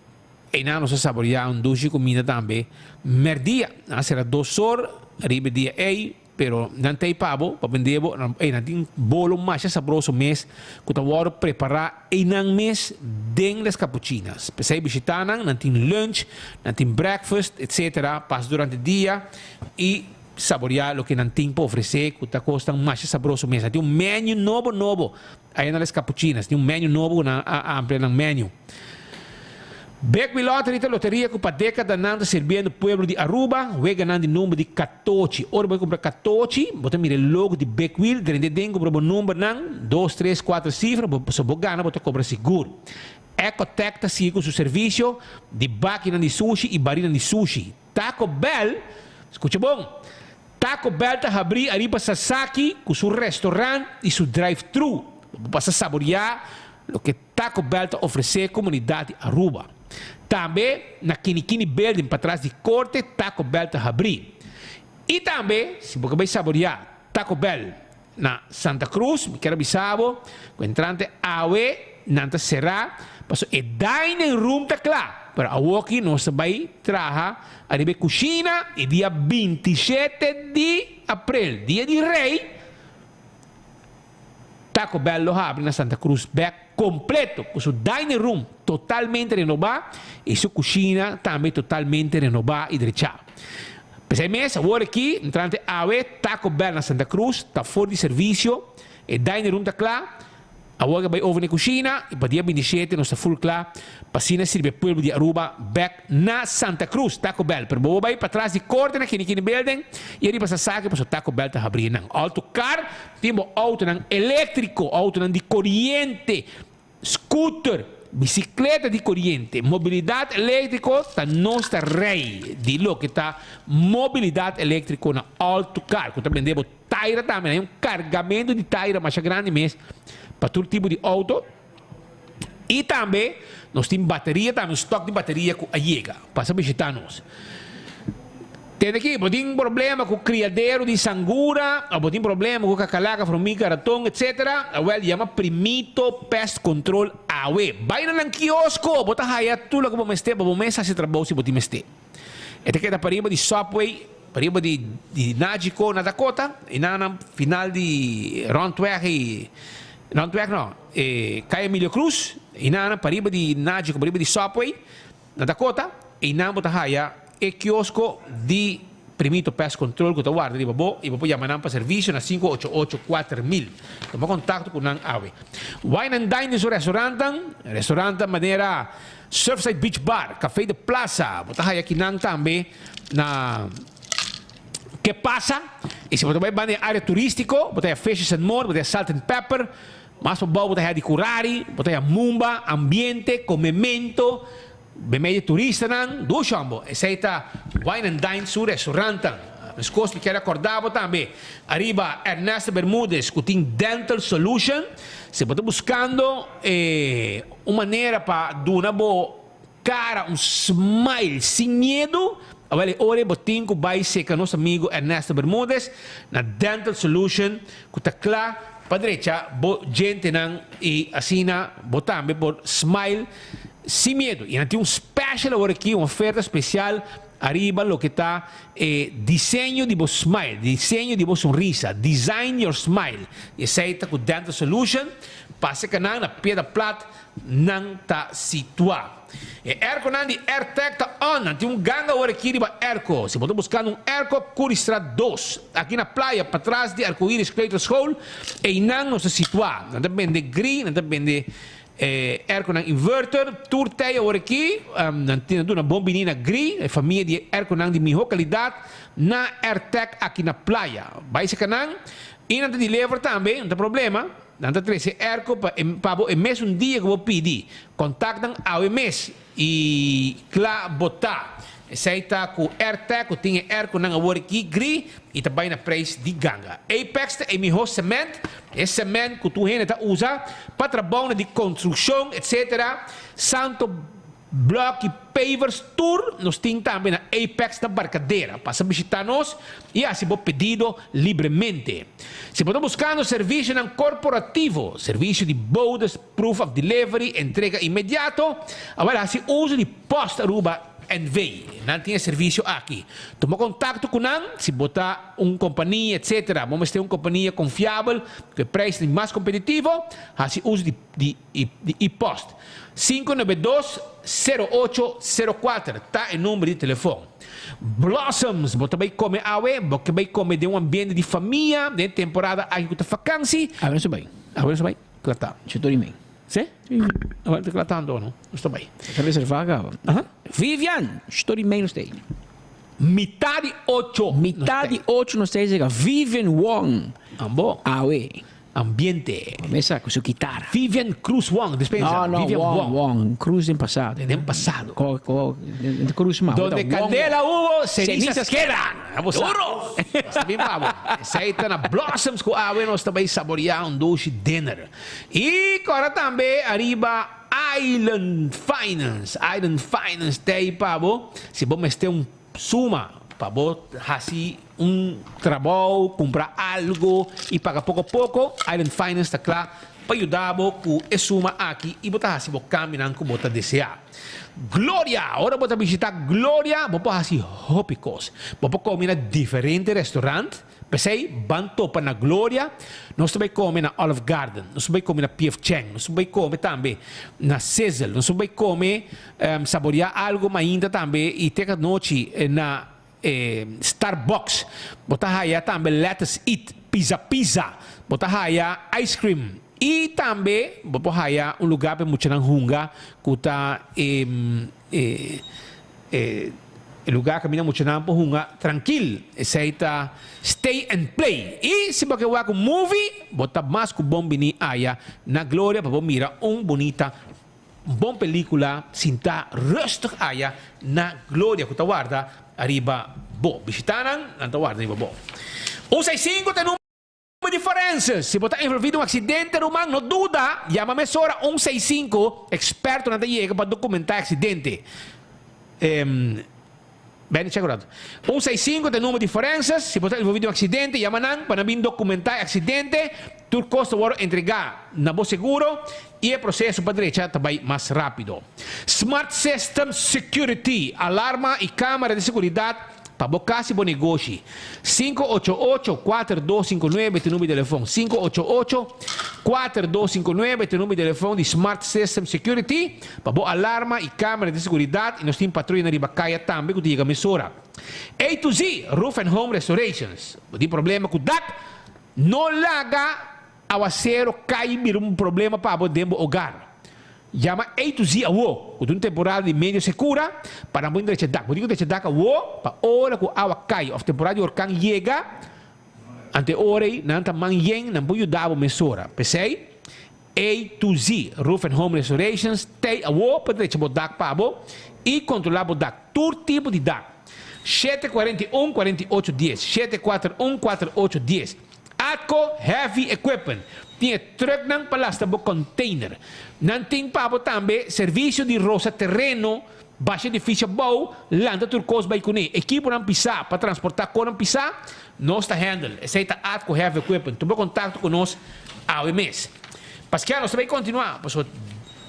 einan nos a saboriá un dushi kuminda tambe. Mèrdia, nan a sera dos or riba e dia ei, Pero nan ta ei pa bo, pa bende bo, nan ei nan tin bolo masha sabroso mes ku ta wòrdu prepará einan mes den Les Capuchinas. P'esei bishitá nan, nan tin lunch, nan tin breakfast, etcetera, pasa durante dia i saboriá loke nan tin pa ofresé ku ta kosnan masha sabroso mes. Nan tin un menu nobo nobo aya na Les Capuchinas, tin un menu nobo ku nan a amplia nan menu. Big Wheel Lottery ta loteria cu pa decadanan ta sirbiendo pueblo di Aruba, weganan di number di catochi. Ora bo cumpra catochi, bo ta mira e logo di Big Wheel, drenta den cumpra bo numbernan, dos, tres, cuatro cifra, bo so bo gana bo ta cobra sigur. Ecotec ta sigui cu su servicio di bakinan di sushi y barinan di sushi. Taco Bell, scucha bon, Taco Bell ta habri ariba Sasaki cu su restaurant y su drive-thru. Bo pasa saboria loke Taco Bell ta ofresé komunidat di Aruba. Tambe na Kinikini Building patras di Korte Taco Bell ta habrí. I tambe si bo ke bai saboriá Taco Bell na Santa Cruz mi kier a bisa bo ku entrante awe nan ta será pasobra e dining room ta kla pero awoki nos ta bai traha ariba e kushina i dia 27 di aprel dia di Rei Taco Bell lo habri na Santa Cruz bek completo cu su dining room totalmente renoba y su cushina tambe totalmente renoba y drecha. P'esey mes awor aki entrante awe Taco Bell na Santa Cruz ta for di servicio, e dining room ta cla, awor a bay over na e cushina y pa dia 27 nos ta full cla pa asina sirbi e pueblo di Aruba bek na Santa Cruz. Taco Bell, pero bo bo bay patras di corte na Kinikini Building y ariba Sasaki pasobra Taco Bell ta habri nan. Alto car Tin bo autonan eléktriko, autonan di koriente, scooter, bisikleta di koriente. Mobilidat eléktriko ta nos ta rei di loke ta mobilidat eléktriko na All to Car ku ta bende bo taira tambe. Nan hay un kargamentu di taira masha grandi mes pa tur tipo di auto. I tambe nos tin bateria tambe, un stok di bateria ku a yega. Pasa bishita nos. Tende aki, bo tin problema ku kriadero di sangura, o bo tin problema ku kakalaka, frumiga, raton, etc. Awel, yama Primito Pest Control awe. Bai na nan kiosko, bo ta haya tur loke bo mester pa bo mes hasi trabou si bo tin mester. E ta keda pariba di Subway, pariba di di Nagico na Dakota, i nan na final di Rondweg i, Rondweg no, e Kaya Emilio Cruz, i nan na pariba di Nagico, pariba di Subway. Na Dakota, einan bo ta haya e kiosko di Primito Pest Control ku ta warda riba bo i bo por yama nan pa servisio na 588 4000. Tuma kontakto ku nan awe. Wine and Dine den su restaurantnan, restaurantnan manera Surfside Beach Bar, Café de Plaza, bo ta haya kinan tambe na Ke Pasa. I si bo ta bai banda e área turístiko, bo ta haya Fishes and More, bo ta haya Salt and Pepper. Mas pa bou bo ta haya di Curari, bo ta haya Mumba, ambiente, comemento, bemey di turistanan, dushi hombo. Esey ta Wine and Dine su restaurantan. Mescos mi kier acorda bo tambe ariba Ernesto Bermudez cu tin Dental Solution. Si bo ta buscando un manera pa duna bo cara un smile sin miedo, awel e ora bo tin cu bay seca nos amigo Ernesto Bermudez na Dental Solution cu ta cla pa drecha bo djentenan y asina bo tambe por smile sin miedo. Y nan tin un special awor aki, un oferta special ariba loke ta e diseño di bo smile, diseño di bo sonrisa, design your smile. Y esey ta cu Dental Solution. Pasa canan na Piedra Plat. Nan ta situá. E airconan di Airtec ta on. Nan tin un ganga awor aki riba airco. Si bo ta buskando un airco, Curiestraat dos. Aki na playa, patras di Arcoiris Kleuterschool, einan nos ta situá. Nan ta bende gri, nan ta bende airconan inverter. Tur tei awor aki, nan tin duna bon bini na gri, e famia di airconan di mihó kalidat na Airtec aki na playa. Bai seka nan i nan ta deliver tambe, no ta problema. Nan ta trece airco pa e pa bo e mesun dia cu bo pidi. Contact nan awe mes y cla bo ta. Esey ta cu Airtec cu tin e airconan awor aki gri y ta bay na prijs di ganga. Apex ta e miho cement, e cement cu tur hende ta usa pa trabounan di construccion etc. Santo bloki. Pavers tur nos tin tambe na Apex na Barcadera. Pasa bishita nos y haci bo pedido libremente. Si bo ta buscando servicionan corporativo, servicio di bodes, proof of delivery, entrega inmediato, awel haci uso di Post Aruba NV. Nan tin e servicio aki. Tuma contacto cu nan si bo ta un compania etc. Bo mester un compania confiabel cu e prijsnan mas competitivo, haci uso di di di e-post. 592 0804 ta e number di telefon. Blossoms, bo ta bay come awe? Bo ke bay come den un ambiente di famia den e temporada aki cu ta vakantie? Awe nos ta bay. Awe nos ta bay? Kla ta. Ocho ora y mei. Si? Awe ta kla tanto no? Nos ta bay. Ta reserva caba. Aha. Vivian, ocho ora y mei nos ta ey. Mitad di ocho. Mitad di ocho nos ta ey cerca Vivian Wong. Ambo. Awe. Ambiente. Mesa cu su kitara. Vivian Cruz Wong, dispensa. No, no, Vivian Wong, Wong. Wong. Cruz den pasado. Den pasado. Co, co, den Cruz ma. Donde Wong, candela Wong. hubo, cenizas Cenizas quedan. Abo sa. Duro! Está bien pabo. Esey ta na Blossoms cu awe nos ta bay saborea un dushi dinner. Y cora tambe ariba Island Finance. Island Finance ta ey pabo. Si bo mester un Suma pa bo hasi un trabou, kumpra algu i paga poko poko, Island Finance ta kla pa yuda bo ku e suma aki i bo ta hasi bo kambionan ku bo ta deseá. Gloria! Ora bo ta bishitá Gloria, bo por hasi hopi kos. Bo por kome na diferente restaurant. P'esei, ban topa na Gloria, nos ta bai kome na Olive Garden, nos ta bai kome na PF Chang, nos ta bai kome tambe na Sizzle, nos ta bai kome saboreá algu mainta tambe i te anochi na Starbucks. Bo ta haya tambe Lettuce Eat, Pizza Pizza, bo ta haya ice cream i tambe bo por haya un lugá pa e muchanan hunga ku ta e E lugar caminda muchanan por hunga trankil. Esey ta Stay and Play. Y si bo ke wak un movie, bo ta mas cu bon bini aya na Gloria pa bo mira un bunita, un bon pelicula sinta rustig aya na Gloria cu ta warda ariba bo. Bishita nan, nan ta warda riba bo. Un seis sinku ta e number. Di forense, Si bo ta envolví den un aksidente, ruman, no duda, yama mesora un seis sinku, ekspertonan ta yega pa dokumentá e aksidente. Benny chek un ratu. Un seis sinku ta e number di forense, si bo ta envolví den un aksidente, yama nan pa nan bin dokumentá e aksidente, tur kos ta wòrdu entregá na bo seguro i e proseso pa drecha ta bai mas rápido. Smart System Security, alarma i kámara di seguridat Pa bo kas i bo negoshi. Sinku ocho ocho, kuater dos sinku nuebe ta e number di telefon. Sinku ocho ocho, kuater dos sinku nuebe ta e number di telefon di Smart System Security pa bo alarma i kamera di seguridat i nos tin patruyanan riba kaya tambe ku ta yega mesora. A to Z Roof and Home Restorations. Bo tin problema ku dak? No laga awasero kai bira un problema pa bo den bo ogar. Yama A to Z awo, ku ta un temporada di medio sekura, pa nan por drecha dak. Bo tin ku drecha dak awo, pa ora ku awa kai òf temporada di orkan yega, ante e ora ei nan ta man yen, nan por yuda bo mesora. P'esei, A to Z Roof and Home Restorations t'ei awo pa drecha bo dak pa bo i kontrolá bo dak, tur tipo di dak. 741 48 dies, 741 48 dies. Atco Heavy Equipment tin e trucknan pa lasta bo container. Nan tin pa bo tambe servicio di rosa tereno, basha edificio abou, lanta tur cos bay cune. Equiponan pisa pa transporta conan pisa, nos ta handle. Esey ta Atco Heavy Equipment. Tuma contacto cu nos awe mes. Paskea nos ta bay continua pasobra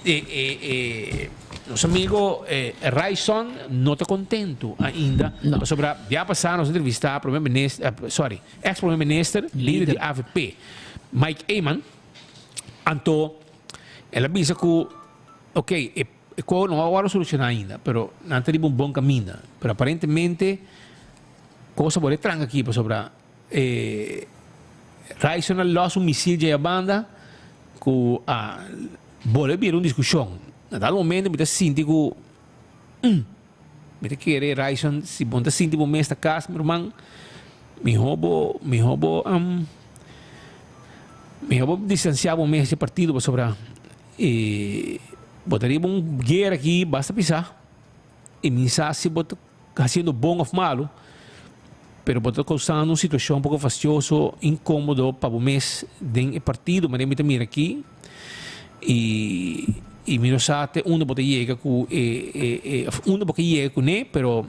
E nos amigo Ryson no ta contento ainda pasobra dia pasa nos entrevista prome minister sorry ex prome minister lider di avp Mike Eman anto el a bisa cu ok e co no a worde soluciona ainda pero nan ta riba un bon caminda pero aparentemente cosa por e tranca aki pasobra E Ryson a los un misil dje banda ku a bolbe bira un diskushon. Na tal momento mi ta sinti ku mm mi ta kere Ryson si bo no ta sinti bo mes na kas mi ruman mihó bo mihó bo mihó bo distansiá bo mes di e partido pasobra e bo ta riba un guera aki basta pisá i mi sa si bo ta haciendo bon of malo, pero bo ta causando un situacion poco fastioso, incomodo pa bo mes den e partido, manera mi ta mira aki, y Y mi no sa te unda bo ta yega cu e, e, e, of unda bo ke yega cune, pero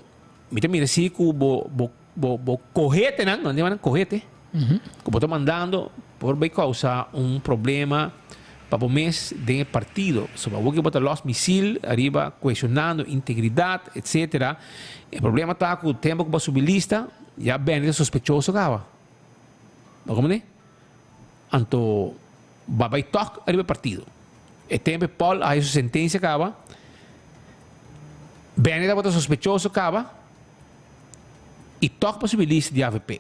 mi ta mira si cu bo, bo, bo, bo cohetenan, nan yama nan cohete, cu bo ta mandando por bay causa un problema pa bo mes den e partido. So awor cu bo ta los misil ariba cuestionando integridad, etcetera. E problema ta cu tempo cu bo a subi lista, ya Benny ta sospechoso caba. Bo comprende? Anto ba bai tòg riba e partido. E tempu e Paul a haña su sentensia kaba, Benny tabata sospechoso kaba i tòg pa subi lista di avp.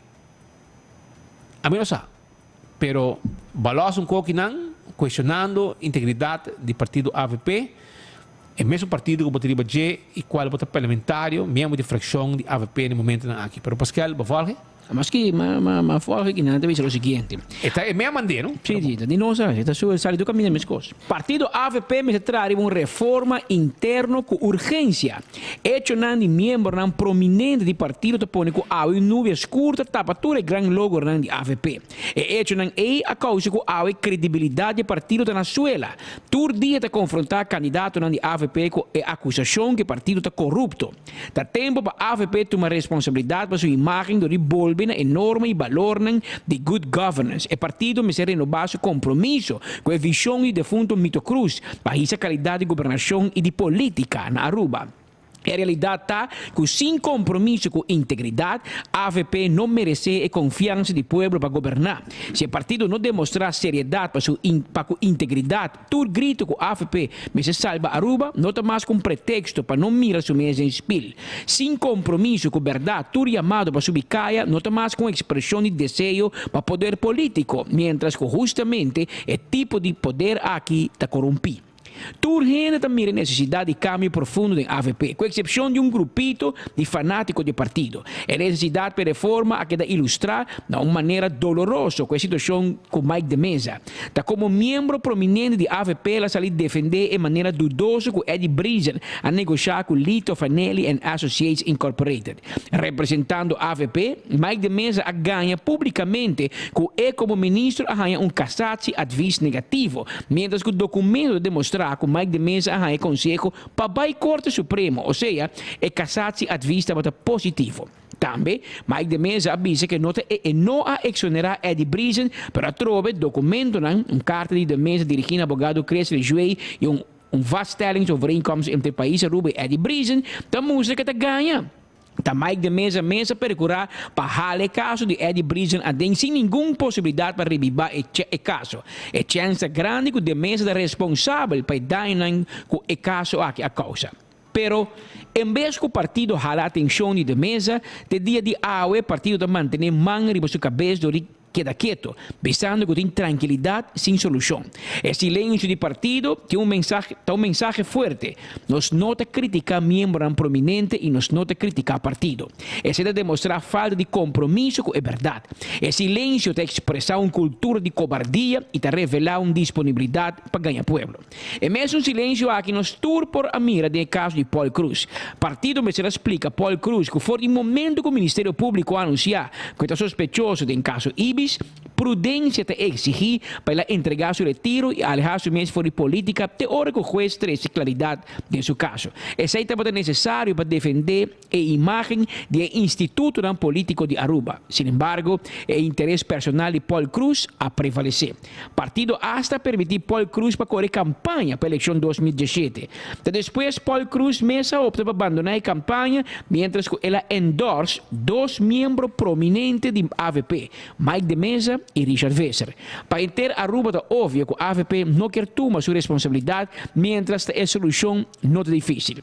Ami no sa, pero ba lòs un kokinan kuestionando integridat di partido avp, e mesun partido ku bo ta riba dje i kual bo ta parlamentario, miembro di frakshon di avp na e momentunan aki. Pero Paskel, bo vòlge? Maski ma ma ma volge ki nan ta bisa lo siguiente. E ta e mea mand'é, no? Sí, sí, ta di nos a, ta su sali tur kaminda meskos. Partido avp mester traha riba un reforma interno ku urgensia. Echonan di miembronan prominente di partido ta pone ku awe un nubia skur ta tapa tur e gran logronan di avp. E echonan ei a kousa ku awe kredibilidat di e partido ta na suela. Tur dia ta konfrontá kandidatonan di avp ku e akusashon ku e partido ta korupto. Ta tempo pa avp tuma responsabilidad pa su imagen dor di bolbe na e norma y balornan di good governance. E partido mester renoba su compromiso cu e vision di defunto Mito Croes pa hisa calidad di gobernacion y di politica na Aruba. E realidad ta cu sin compromiso cu integridad, avp no merece e confiansa di pueblo pa goberna. Si e partido no demostra seriedad pa su pa cu integridad, Tur grito ku avp mester salba Aruba no ta mas ku un pretexto pa no mira su mes den spil. Sin compromiso ku berdad tur yamado pa subi kaya no ta mas ku un expresion di deseo pa poder politico, mientras ku hustamente e tipo di poder aki ta corumpi. Tur hende ta mira e necesidad di cambio profundo den avp, ku excepcion di un grupito di fanatico di e partido. E necesidad pa e reforma a keda ilustra na un manera doloroso ku e situacion ku Mike de Meza. Ta komo miembro prominente di avp el a sali defendé e manera dudoso ku Eddie Briesen a negoshá ku Lito Fanelli and Associates Incorporated. Representando avp, Mike de Meza a gaña públikamente ku e komo ministro a haña un kasatsie advies negativo, miéntras ku dokumento ta demostrá ku Mike de Meza a haña konseho pa bai Korte Supremo, osea, e kasatsie advies tabata positivo. Tambe, Mike de Meza a bisa ke no ta e e no a eksonerá Eddie Briesen, pero atrobe dokumentonan, un karta di de Meza dirigí na abogado Chris Lejuey i un un vaststellingsovereenkomst entre pais Aruba i Eddie Briesen, ta mustra ke ta gaña. Ta Mike de Meza mes a perkurá pa hala e kaso di Eddie Briesen aden sin ningun posibilidat pa rebibá e e kaso. E chèns ta grandi ku de Meza ta responsabel pa e dañonan ku e kaso aki a kousa. Pero, en bes ku partido hala atenshon di de mesa, te dia di awe partido ta mantené man riba su kabes dor di keda keto, bisando ku tin trankilidat sin solushon. E silensio di partido tin un mensahe ta un mensahe fuerte, nos no ta kritiká miembronan prominente i nos no ta kritiká partido. Esei ta demostrá falta di kompromiso ku e bèrdat. E silensio ta ekspresá un kultura di kobardia i ta revelá un disponibilidat pa gaña pueblo. E mesun silencio aki nos tur por a mira den e caso di Paul Croes. Partido mester a splica Paul Croes cu for di momento cu Ministerio Publico a anuncia cu e ta sospechoso den caso Ibis, prudencia ta exigi pa el a entrega su retiro y aleha su mes for di politica te ora cu huez trece claridad den su caso. Esey tabata necesario pa defende e imagen di e institutonan politico di Aruba. Sin embargo, e interes personal di Paul Croes a prevalece. Partido hasta a permiti Paul Croes pa core campaña pa eleccion 2017. Ta despues Paul Croes mes a opta pa bandona e campaña mientras cu el a endorse dos miembro prominente di avp, Mike de Meza y Richard Visser. Pa henter Aruba ta obvio cu avp no kier tuma su responsabilidad mientras ta e solucion no ta dificil.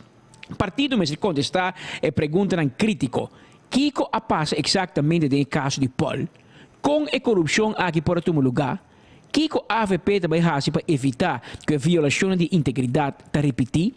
Partido mester kontestá e preguntanan krítiko, Kiko a pasa eksaktamente den e kaso di Paul? Kon e korupshon aki por a tuma lugá? Kiko avp ta bai hasi pa evitá ku e violashonnan di integridat ta ripití?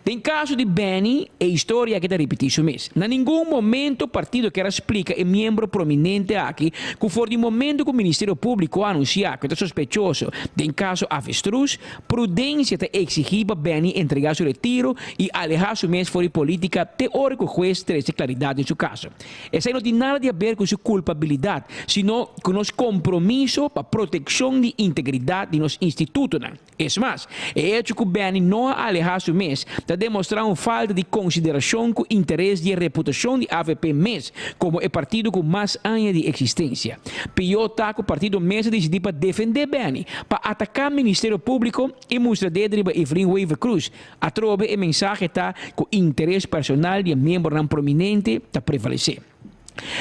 Den kaso di Benny, e historia aki ta ripití su mes. Na ningun momento partido kier a splika e miembro prominente aki ku for di momento ku Ministerio Públiko a anunsiá ku e ta sospechoso den kaso Avestruz, prudensia ta eksigí pa Benny entregá su retiro i alehá su mes for di polítika te ora ku hues trese klaridat den su kaso. Esei no tin nada di haber ku su kulpabilidat, sino ku nos kompromiso pa protekshon di integridat di nos institutonan. Es mas, e echo ku Benny no a alehá su mes ta demostrá un falta di konsiderashon ku interes di e reputashon di avp mes komo e partido ku mas aña di eksistensia. Pió ta ku partido mes a disidí pa defendé Benny, pa ataká Ministerio Públiko i mustra dedo riba Evelyn Wever-Croes. Atrobe e mensahe ta ku interes personal di e miembronan prominente ta prevalesé.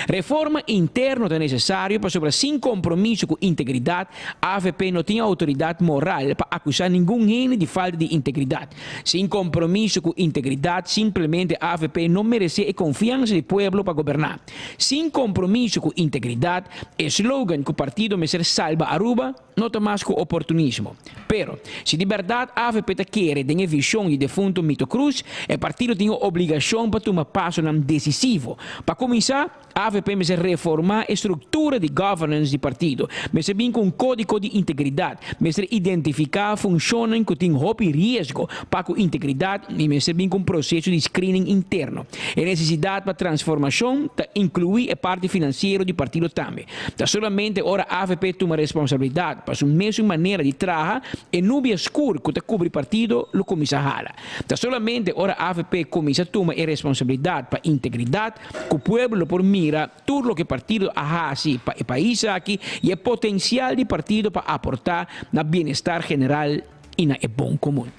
Reforma interno ta necesario pasobra sin compromiso cu integridad, avp no tin autoridad moral pa acusa ningun hende di falta di integridad. Sin compromiso cu integridad, simplemente avp no merece e confiansa di pueblo pa goberna. Sin compromiso cu integridad, e slogan cu partido mester salba Aruba, No ta mas ku oportunismo. Pero, si di bèrdat avp ta kere den e vishon di defunto Mito Cruz, e partido tin e obligashon pa tuma pasonan desisivo. Pa kuminsá, avp mester reformá e struktura di governance di partido, mester bin ku un kódigo di integridat, mester identifiká funshonnan ku tin hopi riesgo pa ku integridat i mester bin ku un proseso di screening interno. E nesesidat pa transformashon ta inkluí e parti finansiero di partido tambe. Ta solamente ora avp tuma responsabilidad pa su mesun manera di traha, e nubia skur cu ta cubri partido lo cuminsa hala. Ta solamente ora avp cuminsa tuma e responsabilidad pa integridad, cu pueblo lo por mira tur loke partido a haci pa e pais aki y e potencial di partido pa aporta na bienestar general y na e bon comun.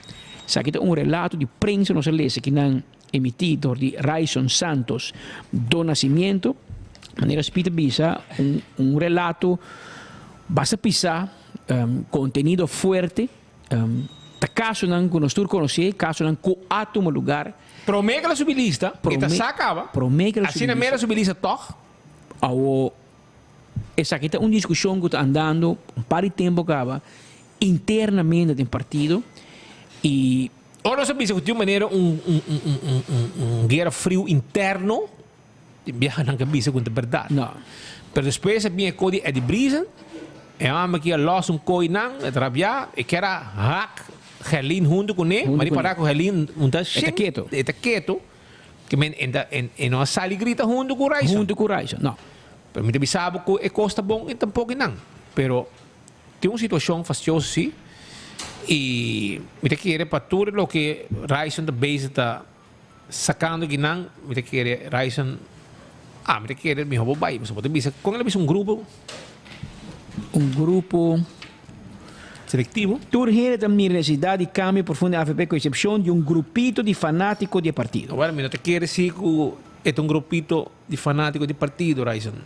Esaki ta un relato di prensa nos a lesa kinan. Emití dor di Ryson Santos do Nascimento, manera Speed a bisa, un un relato basta pisá, kontenido fuerte, ta kasonan ku nos tur konosé, kasonan ku a tuma lugar. Promé ku el a subi lista, e ta sa kaba, Promé ku el a subi asina lista. mera subi lista tòg. Awo, esaki ta un diskushon ku ta andando un par di tempu kaba internamente den partido i. Ora nos a bisa ku tin un manera un un un un un un un guera friu interno, tin biaha nan ka bisa ku ta bèrdat. No. Pero despues a bin e ko di Eddie Briesen, e hòmber ki a lòs un koi nan, e ta rabiá, e kier a hak Gerlin huntu kuné, Huntu ma di kuné. pará ku Gerlin un ta E ta shin, ketu. e ta ketu, ke men e ta e no a sali grita huntu ku Ryson. Huntu ku Ryson, no. Pero mi ta bisa bo ku e kos ta bon i tampoko nan. Pero Tin un situacion fastioso si y mi ta kere pa tur loke Ryson ta bezig ta sacando akinan, mi ta kere Ryson, ah mi ta kere miho bo bay, pasobra bo ta bisa con el a bisa un grupo. Un grupo. Selectivo. Tur hende ta mira necesidad di cambio profundo den avp cu excepcion di un grupito di fanatico di e partido. Bueno, mi no ta kere si cu e ta un grupito di fanatico di partido, Ryson.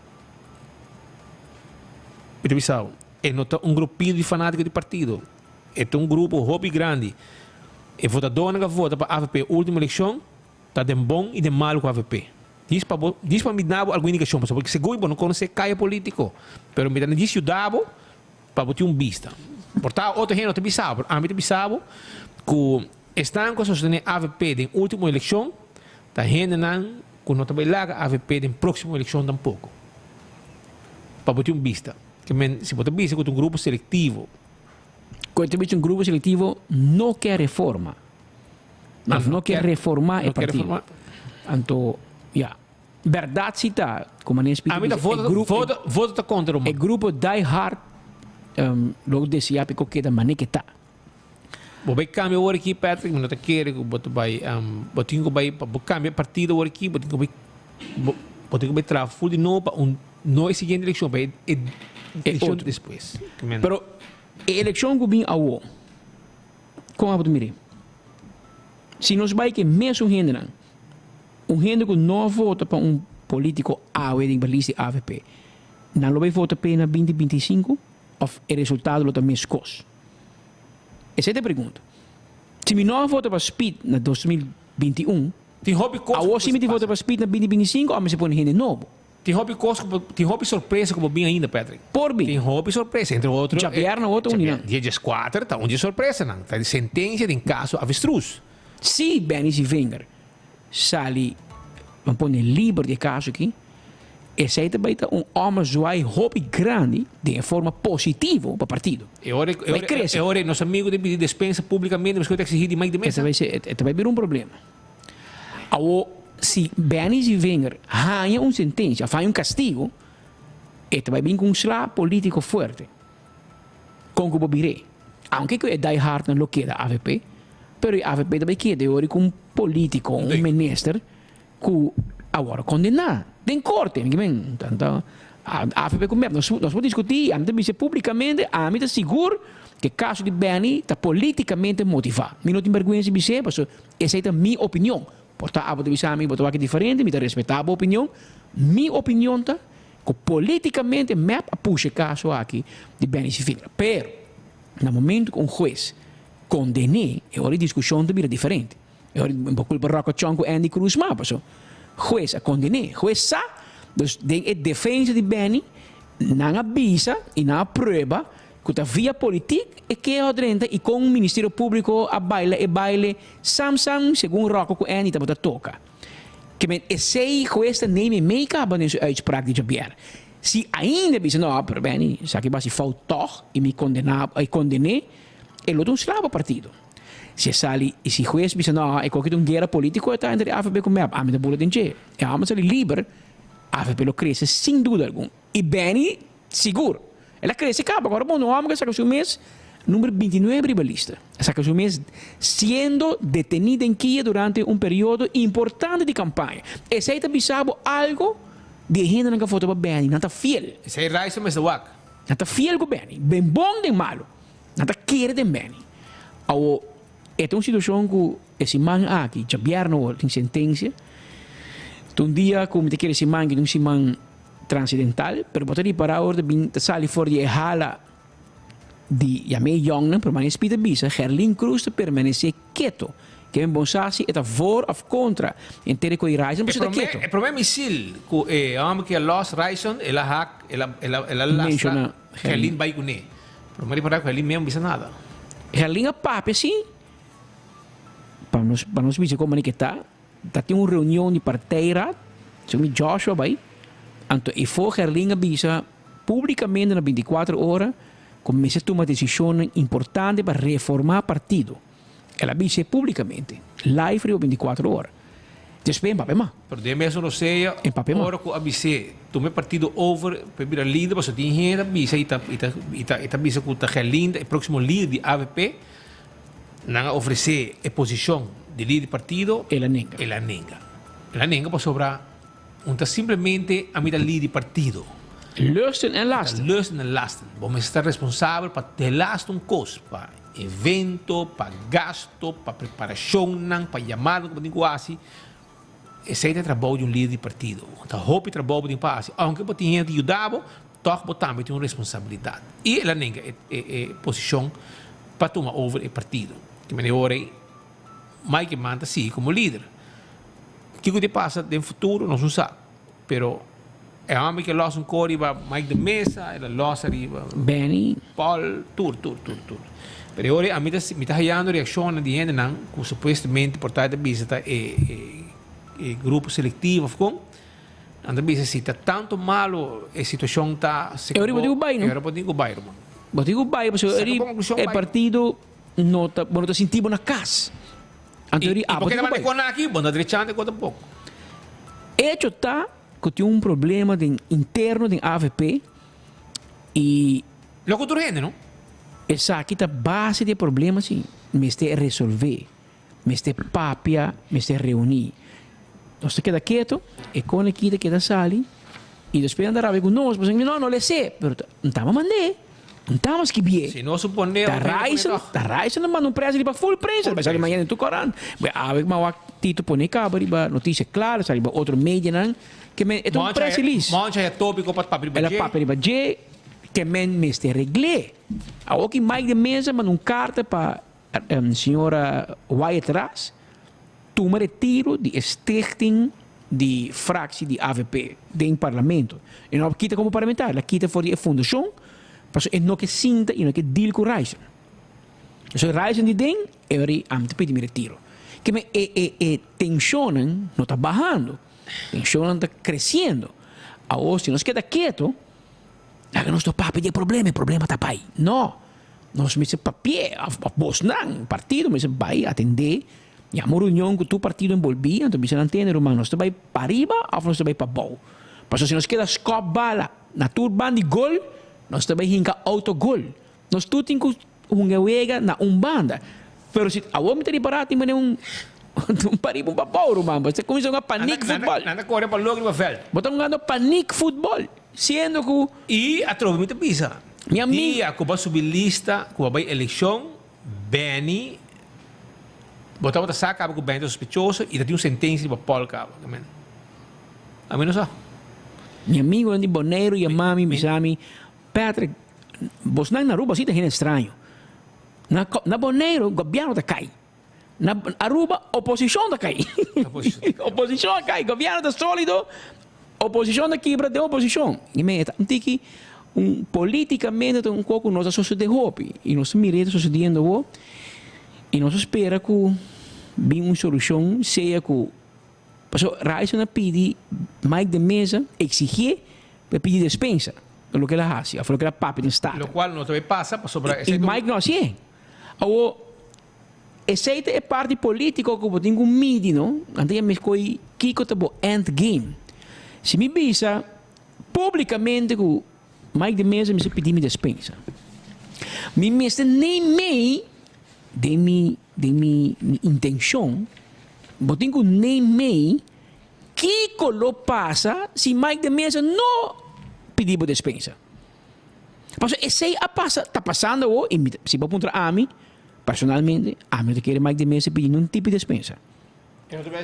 Mi ta bisa bo, e no ta un grupito di fanátiko di partido. E ta un grupo hopi grandi. E votadónan ku a vota pa avp e último elekshon ta den bon i den malu ku avp. Dis pa bo, dis pa mi duna bo algun indikashon, pasobra porque segun bo no konosé kaya polítiko, pero mi ta dis yuda bo pa bo tin un bista. Por ta otro hende no ta bisa bo, pero ami ta bisa bo ku esnan ku a sostené avp den último elekshon Ta hendenan ku no ta bai laga avp den próksimo elekshon tampoko. Pa bo tin un bista. Ke men, si bo ta bisa ku ta un grupo selektivo. Ku ta bisa un grupo selektivo no ke reforma. Of no ke reformá e partido. Anto, ya. Bèrdat si ta, ku manera Speed A mi ta bisa, e vota, grupo, vota, vota ta kontra ruman. e grupo die hard lo deseá pa e ko keda manera ke ta. Bo bai cambia awor aki Patrick, mi no ta kere cu bo ta bai, bo tin cu bai pa bo cambia partido awor aki, bo tin cu bai, bo tin cu bai traha full di nobo pa un, no e siguiente eleccion, pa e eleccion despues. Pero e eleccion cu bin awo, con abo ta mira? Si nos bai cu e mesun hendenan, un hende cu no a vota pa un politico awe den lista di avp, nan lo bai vota p'e na binti 25 of e resultado lo ta mescos? Esei ta e pregunta. Si mi no a vota pa Speed na 2021, Tin hopi kos ku awor si mi tin vota pa Speed na 2025 òf mi mester pone hende nobo? Tin hopi kos ku tin hopi sorpresa ku por bin ainda, Patrick. Por bin. Tin hopi sorpresa, entre otro. Djabièrnè awor ta uni nan. Dia 14 ta un di e sorpresanan. Ta di sentensia den kaso Avestruz. Si Benny Sevinger sali, ban pone liber di e kaso aki, esei ta bai ta un ommezwaai hopi grandi den e forma positivo pa partido. E ora, e Bai ora, krese. e ora nos amigo ta pidi despensa publicamente pasobra ta exigi di Mike de E ta Meza. bai ser, e ta bai bira un problema. Awo, si Benny Sevinger haña un sentencia of haña un castigo, e ta bai bin cu un sla politico fuerte. Con cu bo bir'é? Aunke cu e die hardnan lo keda avp, pero e avp ta bai keda e ora cu un politico, un minister cu a worde condena den corte. Mi kimen, tanto avp cu mep, nos nos por discuti, ami ta bisa publicamente, ami ta sigur cu e caso di Benny ta politicamente motiva. Mi no tin berguensa di bis'é, pasobra esey ta mi opinion. Por ta abo ta bisa mi bo ta wak diferente, mi ta respeta bo opinion. Mi opinion ta cu politicamente mep a pusha e caso aki di Benny Sevinger. Pero, na momento cu un huez conden'é, e ora e discusion ta bira diferente. E ora bo culpa Rocco Chong cu Endy Croes mas, paso huez a conden'é. Huez sa, dus den e defensa di Benny, nan a bisa y nan a prueba cu ta via politic e keho drenta y con Ministerio Publico a baila e baile sam sam segun Rocco cu Endy tabata toca. Ke men esei hues ta neem e mee kaba den su uitspraak di djabier. Si ainda bisa no, pero Benny, esaki basi fout tog y mi condena, e condene, e lo ta un sla pa partido. Si e sali y si hues bisa no, e koki ta un guera politico e ta entre avp cu mep, ami ta bula den dje. E homber sali liber, avp lo crece sin duda algun. Y Benny, sigur. El a crece caba, ahora bon, un homber a saca su mes number bintinuebe riba lista. A saca su mes siendo deteni den kia durante un periodo importante di campaña. Esey ta bisa bo algo di e hendenan cu a vota pa Benny. Nan ta fiel. Esey Raiza mester wak. Nan ta fiel cu Benny. Den bon den malo. Nan ta kere den Benny. Awo, e ta un situacion cu e siman aki, djabièrnè awor, tin sentencia. Ta un dia cu mi ta kere siman ki ta un siman Transidental, pero bo ta ripará ora ta bin ta sali for di e hala di yam'é yòngnan, pero manera Speed a bisa, Gerlin Cruz ta permanesé keto. Ke men bon sa si e ta voor òf kontra henter e ko'i Ryson, pasobra e ta keto. E promé misil ku e hòmber ki a lòs Ryson, el a hak, el a el a el a lastra Gerlin bai kuné. Pero mi a ripará ku Gerlin mes no bisa nada. Gerlin a papia sí, pa nos pa nos bisa kon manera ke ta. Ta tin un reunion di partijraad, segun mi Joshua bai, anto e for Gerlin a bisa publicamente na binticuater ora cu mester tuma decisionnan importante pa reforma partido. El a bis'e publicamente, live riba binticuater ora. Despues en papia mas. Pero den mesun rosea, En papia mas. ora cu a bis'e tuma e partido over pa e bira lider, pasobra tin hende a bisa y ta y ta y ta y ta bisa cu ta Gerlin ta e proximo lider di avp, Nan a ofresé e posishon di lider di partido. El a nenga. El a nenga. El a nenga pasobra un ta simplemente ami ta lider di partido. Lusten en lasten. Lusten en lasten. Bo mester ta responsabel pa te lasten un kos, pa evento, pa gasto, pa preparashonnan, pa yamadanan ku bo tin ku hasi. Esei ta e trabou di un lider di partido. Ta hopi trabou bo tin pa hasi. Ounke bo tin hende ta yuda bo, Tòg bo tambe tin un responsabilidat. I el a nenga e e posishon pa tuma over e partido. Ki manera ora ei Mike Eman ta sigui komo lider. Kiko ta pasa den futuro nos no sa. Pero e hòmber ke lòs un kor riba Mike de Meza, el a lòs ariba Benny. Paul, tur, tur, tur, tur. Pero e ora ei ami ta mi ta hayando reakshonnan di hendenan ku supuestamente por ta ta bisa ta e e grupo selektivo òf kon. Nan ta bisa si ta tanto malo e situacion ta se E ora bo tin cu bay no. E ora bo tin cu bay ruman. Bo tin cu bay pasobra Saca conclusion e bay. partido no ta bo no ta sinti bo na cas. Anto I ora abo porque tin cu ta bay. con aki bo no ta drechando e cosa tampoco. Hecho ta cu tin un problema den interno den avp y. Loco tur hende no. Esaki ta base di e problema si mester resolve. Mester papia, mester reuní. Nos ta keda keto, e kone ki ta keda sali, i despues nan ta rabia ku nos, pasobra no, no les'é, pero n taba mand'é, n taba skibié. Si nos suponé, Ta otro hende pone Ryson, tòg. ta Ryson a manda un prensa riba full prensa, Full bai sali prensa. mañana den tur korant. Bai awe ku mawak Tito pone kaba riba Noticia Clara, sali riba otro medianan, ke men e ta un Moncha press release. Moncha ya tópiko pa papia riba El a dje. papia riba dje, ke men mester regl'é. Awor ki Mike de Meza manda un karta pa Señora Wyatt Ras tuma retiro di e stichting di fractie di avp den parlamento. E no a kita como parlamentario, el a kita for di e fundacion pasobra e no ke sinta y no ke deal cu Ryson. So Ryson di den, e ora ami ta pidi mi retiro. Ke men e e e tenshonnan no ta bahando, tenshonnan ta kresiendo. Awor si nos keda keto, laga nos no papia di e problema, e problema ta bai. No, nos mester papia, òf bosnan, partido mester bai atendé, yama un reunion ku tur partido enbolbí, anto bisa nan tende ruman, nos ta bai pariba òf nos ta bai pabou. Pasobra si nos keda skòp bala na tur banda di gol, nos ta bai hinka outogol. Nos tur tin ku hunga wega na un banda. Pero si awor mi ta ripará tin manera un un pariba un pabou ruman. Bo ta kuminsá hunga panik futbòl. Nan ta kore pa lok riba vèlt. Bo ta hungando panik futbòl. Siendo ku. I atrobe mi ta bisa. Mi amigu. Dia ku bo a subi lista ku bo a bai elekshon, Benny, bo tabata sa kaba ku Benny ta sospechoso i ta tin un sentensia riba Paul kaba. Ami no sa. Mi amigunan di Boneiru yama mi bisa mi, Patrick, Bosnan na Aruba si ta hende straño. Na na Boneiru gobièrnu ta kai. Na Aruba oposishon ta kai. Oposishon a kai. Gobièrnu ta sólido, oposishon ta kibra den oposishon. I men e ta un tiki un politikamente ta un kos ku nos a sosodé hopi i nos ta mira e ta sosodiendo awor i nos ta spera ku bin un solushon sea ku pasobra Ryson a pidi Mike de Meza eksigié pa e pidi despensa. Loke el a hasi, of loke el a papia den Staten. Lokual no ta bay pasa pasobra esei ta un. I Mike no hasié. Awor, esei ta e parti polítiko ku bo tin ku midi, no? Anto ya mi skohi kiko ta bo end game. Si mi bisa públikamente ku Mike de Meza mester pidi mi despensa, mi mester neimei den mi den mi intenshon, bo tin ku neimei Kiko lo pasa si Mike de Meza no pidi bo despensa? Pasobra esei a pasa, ta pasando awor i mi ta, si bo puntra ami, personalmente, ami no ta kere Mike de Meza pidi niun tipo di despensa.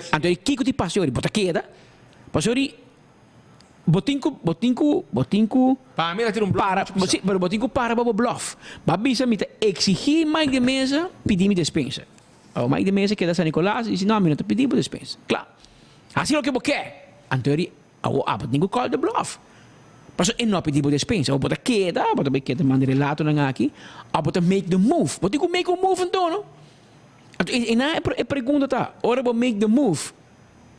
Anto e kiko ti pasa yori? Bo ta keda? Pasobra yori bo tin ku, bo tin ku, bo tin ku Pa mi el a tira un blòf para, muchu pisá. si, pero bo tin ku para pa bo blòf. Bo a bisa mi ta eksigí Mike de Meza pidi mi despensa. Awor Mike de Meza keda San Nicolas y dici, no, mi no ta pidi bo despensa. Kla. Haci loke bo ke. Anto e di, awor abo tin cu call the bluff. Pasobra e no a pidi bo despensa. Awor bo ta keda, bo ta bay keda manda relatonan aki, of bo ta make the move. Bo tin cu make un move anto, no? Anto e nan e pregunta ta, ora bo make the move,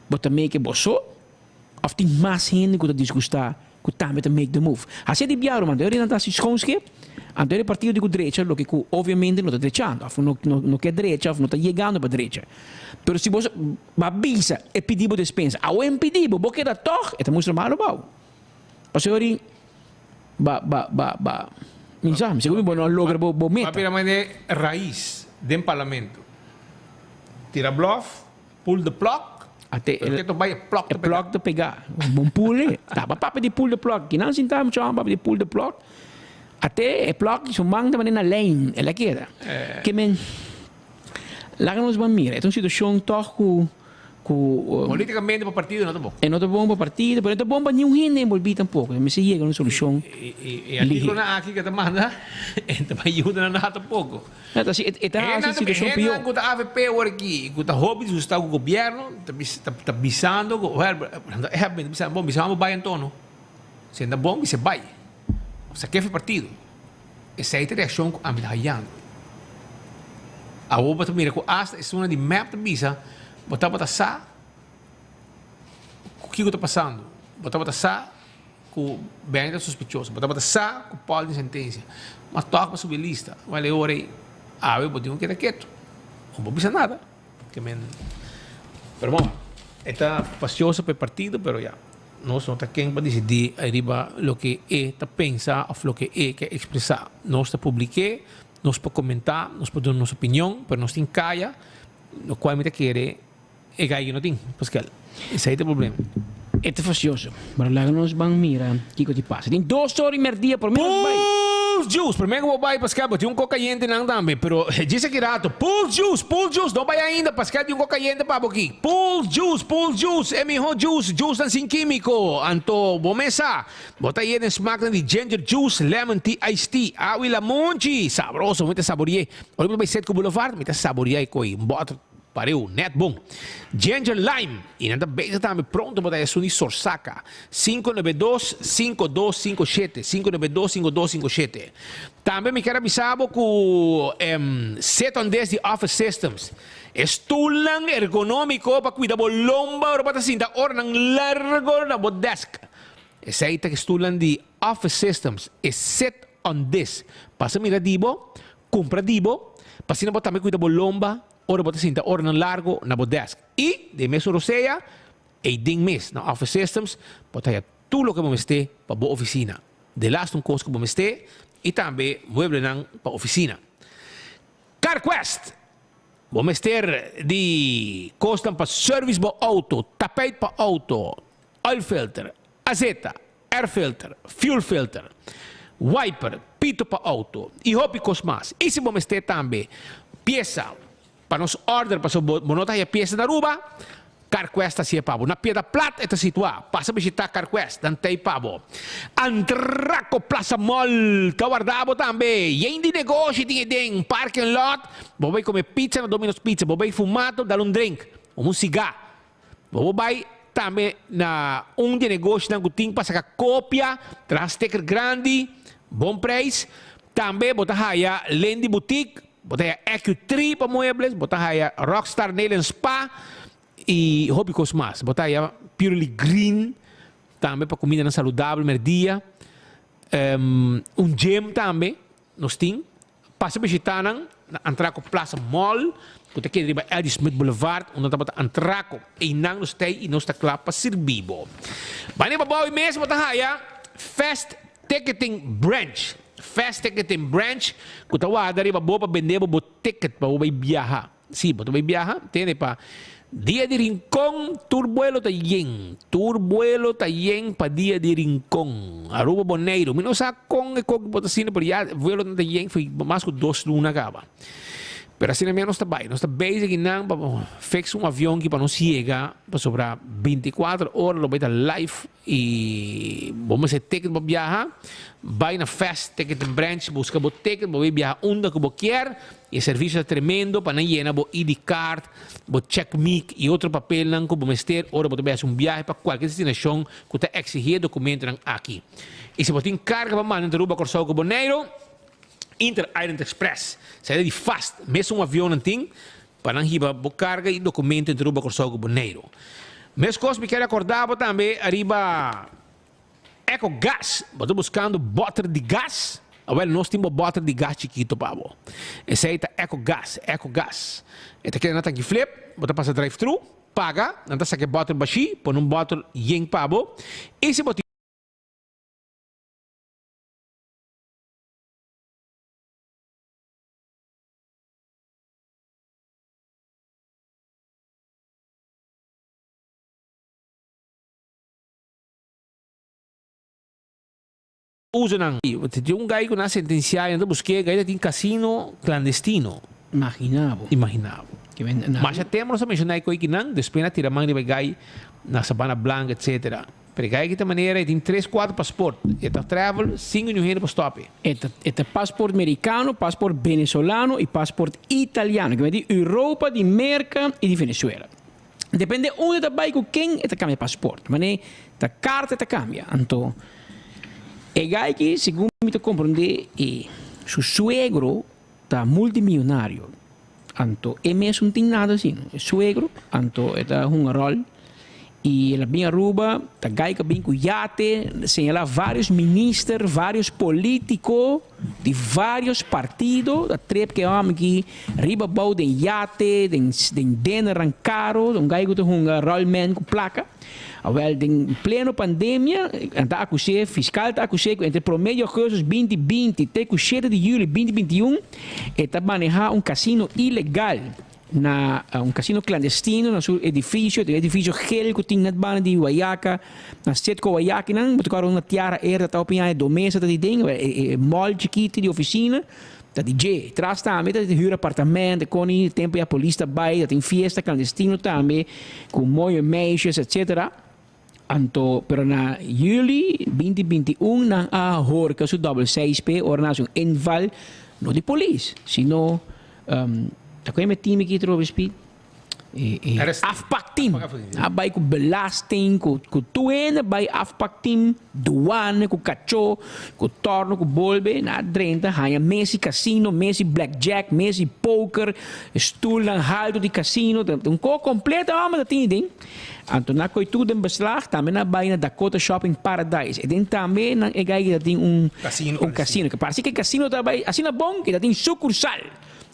bo ta make e bo so? Of tin mas hende ku ta disgustá ku tambe ta make the move? Hasié di biaha ruman, anto nan ta hasi schoonschip, anto e partido di ku drecha loke ku obviamente no ta drechando of no no ke drecha of no ta yegando pa drecha. Pero si bo a bisa e pidi bo despensa, awe en pidi bo, bo keda tòg, e ta mustra malo bou. Pasobra ori ba ba ba ba mi sa, mi segun mi bo no a logra bo bo meta. Papia mane rais den parlamento. Tira blòf. Pull the plug. Ate Pero ke to bai e plug e ta pega. plug ta pega. Bon pull e. Taba papia di pull the plug. Kinan sinta mucha hòmber papia di pull the plug. Ate e plug su man ta manera na lijn. El a keda. Ke men laga nos ban mira. E ta un situashon tòg ku ku Politikamente pa partido no ta bon. E no ta bon pa partido, pero e no ta bon pa niun hende enbolbí tampoko. Mester yega un solushon E lihe. artíkulonan aki ke ta manda e ta bai yuda nan nada tampoko. E ta si e ta hasi situashon pió. Hendenan ku ta avp awor aki i ku ta hopi disgustá ku gobièrnu ta bisando ku nan ta èp mi ta bisa bon bisa bo bai anto no. Si nan ta bon bisa bai. Sa kefe partido. Esei ta reakshon ku ami ta hayando. Awor bo ta mira ku asta esunnan di mep ta bisa bo tabata sa ku kiko ta pasando. Bo tabata sa ku Benny ta sospechoso. Bo tabata sa ku Paul tin sentensia. Ma tòg bo subi lista. Wèl e ora ei awe bo tin ku keda ketu. No bo bisa nada. Ke men Pero bon, e ta fastioso pa e partido, pero ya, nos no ta ken pa disidí riba loke e ta pensa òf loke e ke ekspresá. Nos ta publik'é, nos por komentá, nos por duna nos opinion, pero nos tin kaya, lokual mi ta kere e gai no tin, Pascal. Esei ta e problema. E ta fastioso, pero laga nos ban mira kiko ti pasa. Tin dos ora i merdia prome nos bai. Pulse Juice, prome ku bo bai Pascal, bo tin un kok kayente nan tambe, pero djis aki rato. Pulse Juice, Pulse Juice, no bai ainda, Pascal tin un kok kayente pa bo aki. Pulse Juice, Pulse Juice, e miho juice, juicenan sin kimiko. Anto bo mes sa, bo ta yena e smaknan di ginger juice, lemon tea, iced tea, awa i lamunchi. Sabroso, mi ta sabori'é. Ora mi ta bai Setco Boulevard, mi ta saboriá e koi. Un bòter. Pareu, net bon. Ginger Lime, y nan ta bezig tambe pronto pa ta esun di Sorsaka. 592 5257, 592 5257. Tambe mi kier a bisa bo cu Sit on This di Office Systems. E stoelnan ergonomico pa cuida bo lomba ora bo ta sinta oranan largo na bo desk. Esey ta e stoelnan di Office Systems, e Sit on This. Pasa mira di bo, cumpra di bo, pa asina bo tambe cuida bo lomba ora bo ta sinta oranan largo na bo desk. Y, den mesun rosea, ey den mes na Office Systems, bo ta haya tur loke bo mester pa bo oficina. De laatste un cos cu bo mester y tambe mueblenan pa oficina. CarQuest! Bo mester di cosnan pa service bo auto, tapijt pa auto, oil filter, azeta, air filter, fuel filter, wiper, pito pa auto y hopi cos mas. Y si bo mester tambe pieza pa nos order pasobra bo no ta haya pieza na Aruba, CarQuest ta hacié pa bo. Na Piedra Plat e ta situá. Pasa bishitá CarQuest, nan t'ei pa bo. Antraco Plaza Mall ta warda bo tambe. Yen di negoshi tin eden. Parking lot, bo bai come pizza na Domino's Pizza, bo bai fumato, dal un drink, un sigá. Bo por bai tambe na un di e negoshinan ku tin pa saka kopia, traha sticker grandi, bon preis. Tambe bo ta haya Lendy Boutique, bo ta haya EQ3 pa muebles, bo ta haya Rockstar Nail and Spa i hopi kos mas. Bo ta haya Purely Green tambe pa kumindanan saludabel merdia. Un gym tambe nos tin. Pasa bishita nan na Antraco Plaza Mall ku ta keda riba LD Smith Boulevard unda tabata Antraco. Einan nos ta ei i nos ta kla pa sirbi bo. Bani pabou ei mes bo ta haya Fast Ticketing Branch. Fast Ticketing Branch ku ta warda riba bo pa bende bo bo ticket pa bo bai biaha. Sí, bo ta bai biaha, tende pa Dia di Rincon tur buelo ta yen. Tur buelo ta yen pa Dia di Rincon. Aruba, Boneiru. Mi no sa kon e koki bo ta asina, pero ya vuelonan ta yen for mas ku dos luna kaba. Pero asina mes nos ta bai. Nos ta bezig kinan pa fix un avion ki pa nos yega pasobra 24 ora lo bai ta live I bo mester ticket pa biaha, bai na Fast Ticketing Branch, buska bo ticket, bo bay biaha unda ku bo kier. E servisio ta tremendo pa nan yena bo ID card, bo check mic i otro papelnan ku bo mester ora bo ta bai hasi un biahe pa kualke destinashon ku ta eksihí e dokumentonan aki. I si bo tin karga pa manda entre Aruba, Kòrsou ku Boneiru, Inter Island Express, saida di Fast, mesun avionnan tin Pa nan hiba bo karga i dokumento entre Aruba, Kòrsou ku Boneiru. Meskos mi kere akordá bo tambe ariba Eco Gas. Bo ta buskando bòter di gas? Awèl nos tin bo bòter di gas chikitu pa bo. Esei ta Eco Gas, Eco Gas. E ta keda na tanki flip, bo ta pasa drive thru, paga, nan ta saka e bòter bashí, pone un bòter yen pa bo. I si bo tin. Usa nan. Tin un gai ku nan a sentensiá i nan ta busk'é, gai ta tin kasino klandestino. Imaginá bo. Imaginá bo. Masha tempu nos a menshoná e koi kinan, despues nan a tira man riba e gai na Sabana Blanca etcetera. Pero e gai aki ta manera e tin tres kuater pasport, e ta travel sin ku niun hende por stòp e. E ta e ta pasport merikano, pasport venezolano i pasport italiano, ke di Europa, di Merka i di Venezuela. Depende unda e ta bai ku ken e ta kambia pasport. Manera ta karta e ta kambia. Anto e gai aki segun mi ta komprondé e su suegro ta multimillonario. Anto e mes no tin nada asina. E suegro, anto e ta hunga rol y el a bin Aruba, ta gai cu a bin cu yate, señala varios minister, varios politico di varios partido, ta trep cu e homber aki riba abao den yate, den den dinnernan caro, un gai cu ta hunga rol man cu placa. Awel den pleno pandemia, nan ta acus'é, fiscal ta acus'é cu entre prome di augustus 2020 te cu shete di juli 2021, E ta manehá un kasino ilegal na un kasino klandestino na su edifisio, tin un edifisio gel ku tin net banda di Wayaca, na Citgo Wayakinan, bo ta kòrda unda Tiara Air ta ta opiñá e domesa ta di den, e mall chikito di ofisina ta di dje. Tras tambe ta hür apartamento, e koni tempu ya polis ta bai, ta tin fiesta klandestino tambe ku mooie meisjes etcetera. Anto, pero na juli 2021 nan a horka su dobbel seis p'e ora nan hasi un inval, no di polis, sino, ta koe mi team aki trobe Speed? E, e Arrest. afpakteam. Afpakteam. A bai ku belasting, ku, ku tuene bai afpakteam, douane, ku kachó, ku torno, ku bolbe, na drenta, haña mesi casino, mesi blackjack, mesi poker, stoelnan haltu di casino, un ko kompleto hòmber ta tin den. Anto nan koi tur den beslag, tambe nan bai na Dakota Shopping Paradise. E den tambe nan e gai ta tin un Casino, un casino. Ke parse ke casino ta bai asina bon ke ta tin sukursal.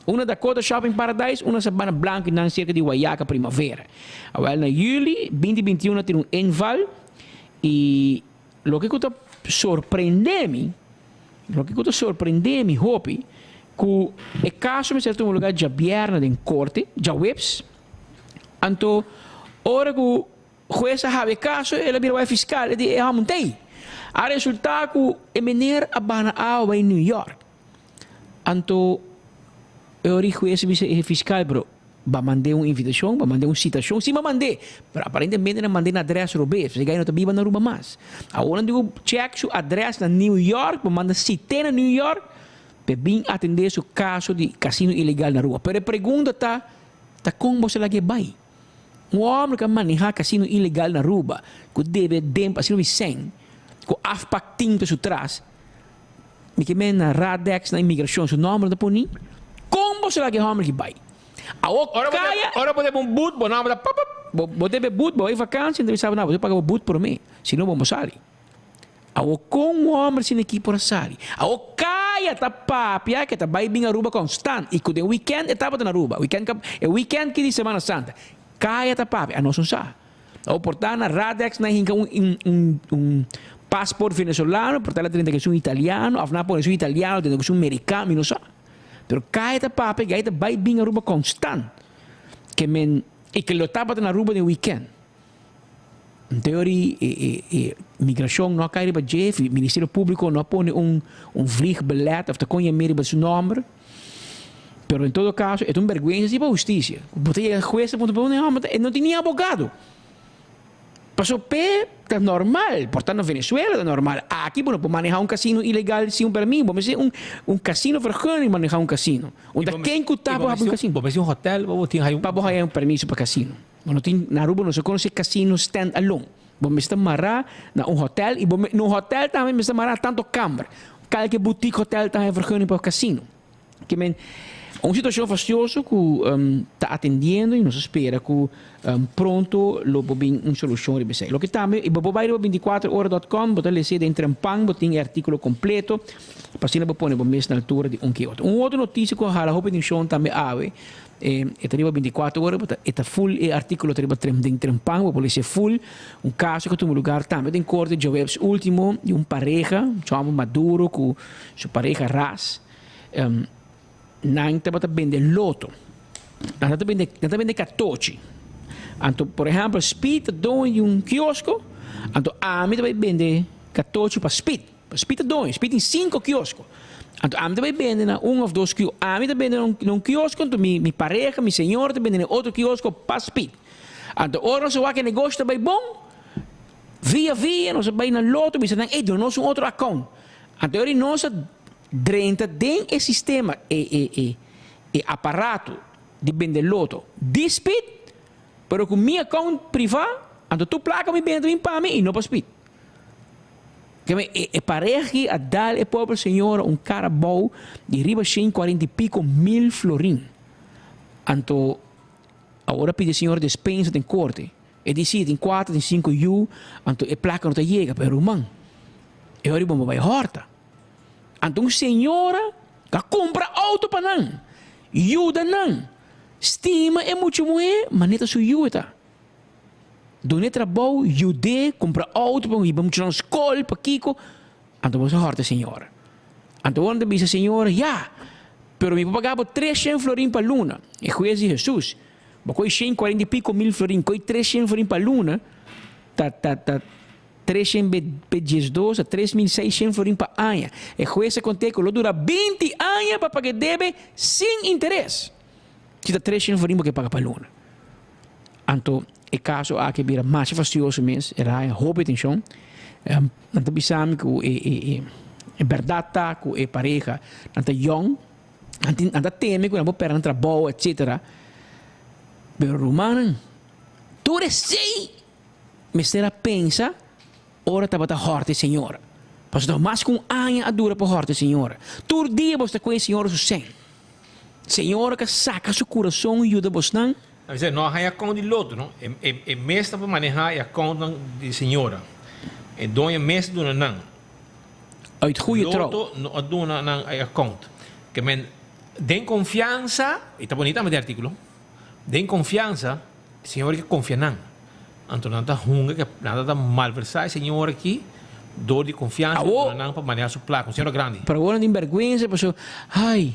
Un na Dakota Shopping Paradise, un na Sabana Blanco y nan cerca di Wayaca Primavera. Awel na juli 2021 a tin un inval y loke cu ta sorprende mi, loke cu ta sorprende mi hopi, cu e caso mester tuma lugar djabièrnè den corte, djaweps, anto ora cu hues a habi e caso el a bira bai fiscal, e di e homber ntey. A resulta cu e meneer a bana awa bai New York. Anto e ora e hues a bisa e fiscal, pero ba mand'é un invitacion, ba mand'é un citacion, si ba mand'é, pero aparentemente nan mand'é na adres robes, pasobra e no ta biba na Aruba mas. Awor nan tin cu check su adres na New York, pa manda cit'é na New York, pa e bin atendé su caso di casino ilegal na Aruba. Pero e pregunta ta, ta con boso laga e bay? Un homber cu a maneha casino ilegal na Aruba, cu debe demp asina sèn, cu afpak tin ta su tras, Mi ke men na Radex na imigrashon su nòmber no ta poni. Kon bo sera ke hòmber ki bai? Awor Ora bo kaya. ora bo debe un but bo nòmber ta pop pop. Bo bo debe but bo bai vakansi nan ta bisa bo bo paga bo but promé si no bo no sali. Awor kon un hòmber asina aki por a sali? Awor kaya ta papia ke ta bai bin Aruba konstant i ku den wikènt e tabata na Aruba wikènt ka e wikènt ki di semana santa kaya ta papia anos no sa. Awor por ta na Radex nan hinka un un un paspoort venezolano, por ta la drenta ku esun italiano, of nan a pone esun italiano drenta ku esun mericano, mi no sa. Pero kaya ta papia, kaya ta bai bin Aruba constant. Ke men, i ke lo tabata na Aruba den weekend. En teorie e e e migracion no a kai riba dje, Ministerio Publico no a pone un un vliegbeleid of ta kon yam'é riba su nomber. Pero en todo caso e ta un berguensa si pa husticia. Bo ta yega hues ta puntra bo no e no tin ni abogado. Paso p'e ta normal, por ta na Venezuela ta normal. Aki bo no por maneha un casino ilegal sin un permiso. Bo mester un un casino vergunning maneha un casino. Unda ken cu ta por habri un casino. Bo mester un hotel pa bo tin hay un. Pa bo haya un permiso pa casino. Bo no tin, na Aruba no se conoce casino stand alone. Bo mester mará na un hotel y bo na un hotel tambe mester mará tanto kamber. Kalke boutique hotel ta haya vergunning pa casino. Ke men un situacion fastioso cu ta atendiendo y nos a spera cu pronto lo por bin un solucion riba esey. Loke tambe, y bo por bay riba binticuatro ora dot com, bo ta lese den trempan, bo tin e articulo completo, pa asina bo pone bo mes na altura di un ke otro. Un otro noticia cu a hala hopi atencion tambe awe, E ta riba binticuatro ora, e ta full, e articulo ta riba den trempan, bo por lese full. Un caso cu tuma lugar tambe den corte djaweps ultimo di un pareha, un chomber maduro cu su pareha ras. Nan tabata bende loto. Nan ta bende, nan ta bende catochi. Anto, por ehempel, Speed ta doño di un kiosco, anto ami ta bay bende catochi pa Speed. Speed ta doño, Speed tin cinco kiosco. Anto ami ta bay bende na un of dos kio, ami ta bende na un kiosco, anto mi mi pareha, mi señora ta bende na e otro kiosco pa Speed. Anto ora nos a wak e negoshi ta bay bon, via via nos a bay na loto bisa nan, ey duna nos un otro account. Anto ora nos a drenta den e sistema, e e e e aparato di bende loto di Speed, pero ku mi account priva, anto tur placa mi bende ta bin pa mi y no pa Speed. Keme e e pareha aki a dal e pober señora un cara bou di riba shen cuarenta y pico mil florin. Anto awor a pidi e señora despensa den corte. E di si, tin cuatro, tin cinco yu, anto e placa no ta yega pa e ruman. E ora bo bai horta. Anto un señora a cumpra auto pa nan, yuda nan, stima e mucha muhe manera su yu e ta. Dun'é trabou, yud'é, kumpra outo pa hiba muchanan skol, pa kiko. Anto bo sa hòrta señora. Anto ora nan ta bisa señora, Ya, pero mi por paga bo treshen florin pa luna. E hues di, Hesus, bo koi shen kuarenta i piko mil florin, koi treshen florin pa luna, ta ta ta treshen be be diesdos, ta 3600 florin pa aña. E hues a kont'é ku lo dura binti aña pa paga e debe sin interes. Si ta treshen florin bo ke paga pa luna. Anto e kaso aki a bira masha fastioso mes, el a haña hopi atenshon. Nan ta bisa mi ku e e e e bèrdat ta ku e pareha nan ta yòn, nan tin nan ta teme ku nan por pèrdè nan trabou etsetera. Pero rumannan, tur esei mester a pensa ora tabata hòrta e señora. Pasobra mas ku un aña a dura pa hòrta e señora. Tur dia bo ta kohe e señora su sèn. Señora ka saka su kurason i yuda bosnan. A bisa, no a haña akount di loto, no. E, e mes ta pa manehá e akountnan di señora. E doño mes ta duna nan. Uit goeie trouw. Loto no a duna nan e akount. Ke men, den konfiansa, i ta bonita tambe den artíkulo, den konfiansa, e señora ke konfia nan. Anto nan ta hunga ke nan ta malversá e señora aki dor di konfiansa Awo. duna nan pa manehá su plaka, un señora grandi. Pero awor nan tin bèrgwensa pasobra, ai,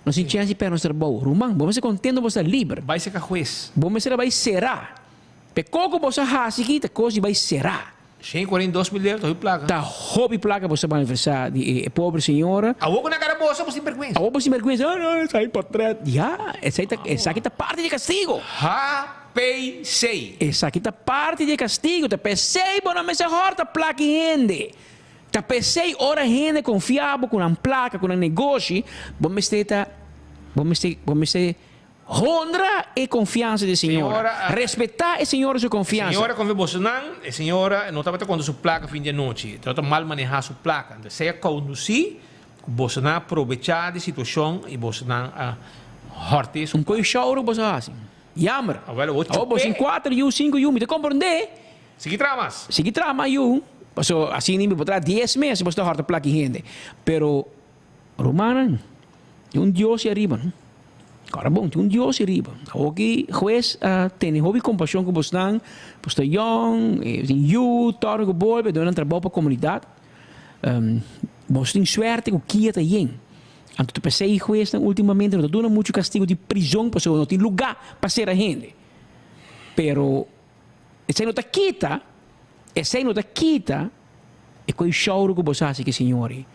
nos tin chèns di pèrdè nos trabou. Ruman, bo mester kontento bo sta liber. Bai seka hues. Bo mester a bai será. P'e koko bo sa hasi aki ta kos di bai será. 142 mil euro ta hopi plaka. Ta hopi plaka bo sa malversá di e pobre señora. Awor ku nan kara boso, bo sin bèrgwensa. Awor bo sin bèrgwensa, ah, no, esaki portret. Ya, esei ta, esaki ta parti di e kastigo. HPC. Esaki ta parti di e kastigo. Ta p'esei bo no mester hòrta plaka i hende. Ta p'esei ora hende konfia bo ku nan plaka, ku nan negoshi, bo mester ta, bo mester, bo mester Honra e konfiansa di e señora. Respetá e señora su konfiansa. E señora konfia bosonan, e señora no tabata konta su plaka fin di anochi, e tabata mal manehá su plaka. Entonces esei a kondusí ku bosonan a probechá di situashon i bosonan a hòrt'é su Un plaka. koi shouru boso a hasi. Jammer. Awel awor Awor boso tin chup'é. kuater yu, sinku yu, mi ta komprondé. Sigui traha mas. Sigui traha mas yu. Paso asina mi por traha dies mes, boso ta hòrta plaka i hende. Pero. Rumannan, tin un Dios ei ariba, no? Kòrda bon, tin un Dios ei ariba. Awoki hues a tene hopi kompashon ku bosnan, bos ta yòn, e tin yu, tòrna ku bolbe, duna nan trabou pa komunidat. Bos tin suerte ku kia ta yen. Anto ta p'esei huesnan ultimamente no ta duna muchu kastigu di prizon pasobra no tin lugá pa sera hende. Pero esei no ta kita, esei no ta kita E koe shouru ku bo sa hasi ki señor ei.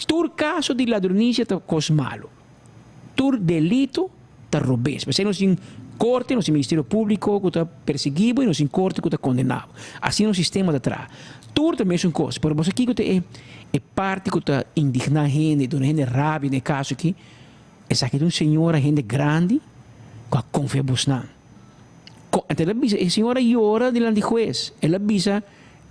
Tur kaso di ladronisia ta kos malu. Tur delito ta robes. P'esei nos tin korte, nos tin Ministerio Públiko ku ta persiguí bo i nos tin korte ku ta kondená bo. Asina nos sistema ta traha. Tur ta mesun kos, pero bo sa kiko ta e e parti ku ta indigná hende, duna hende rabia den e kaso aki? Esaki ta un señora, hende grandi ku a konfia bosnan. Anto el a bisa, e señora yora dilanti hues. El a bisa,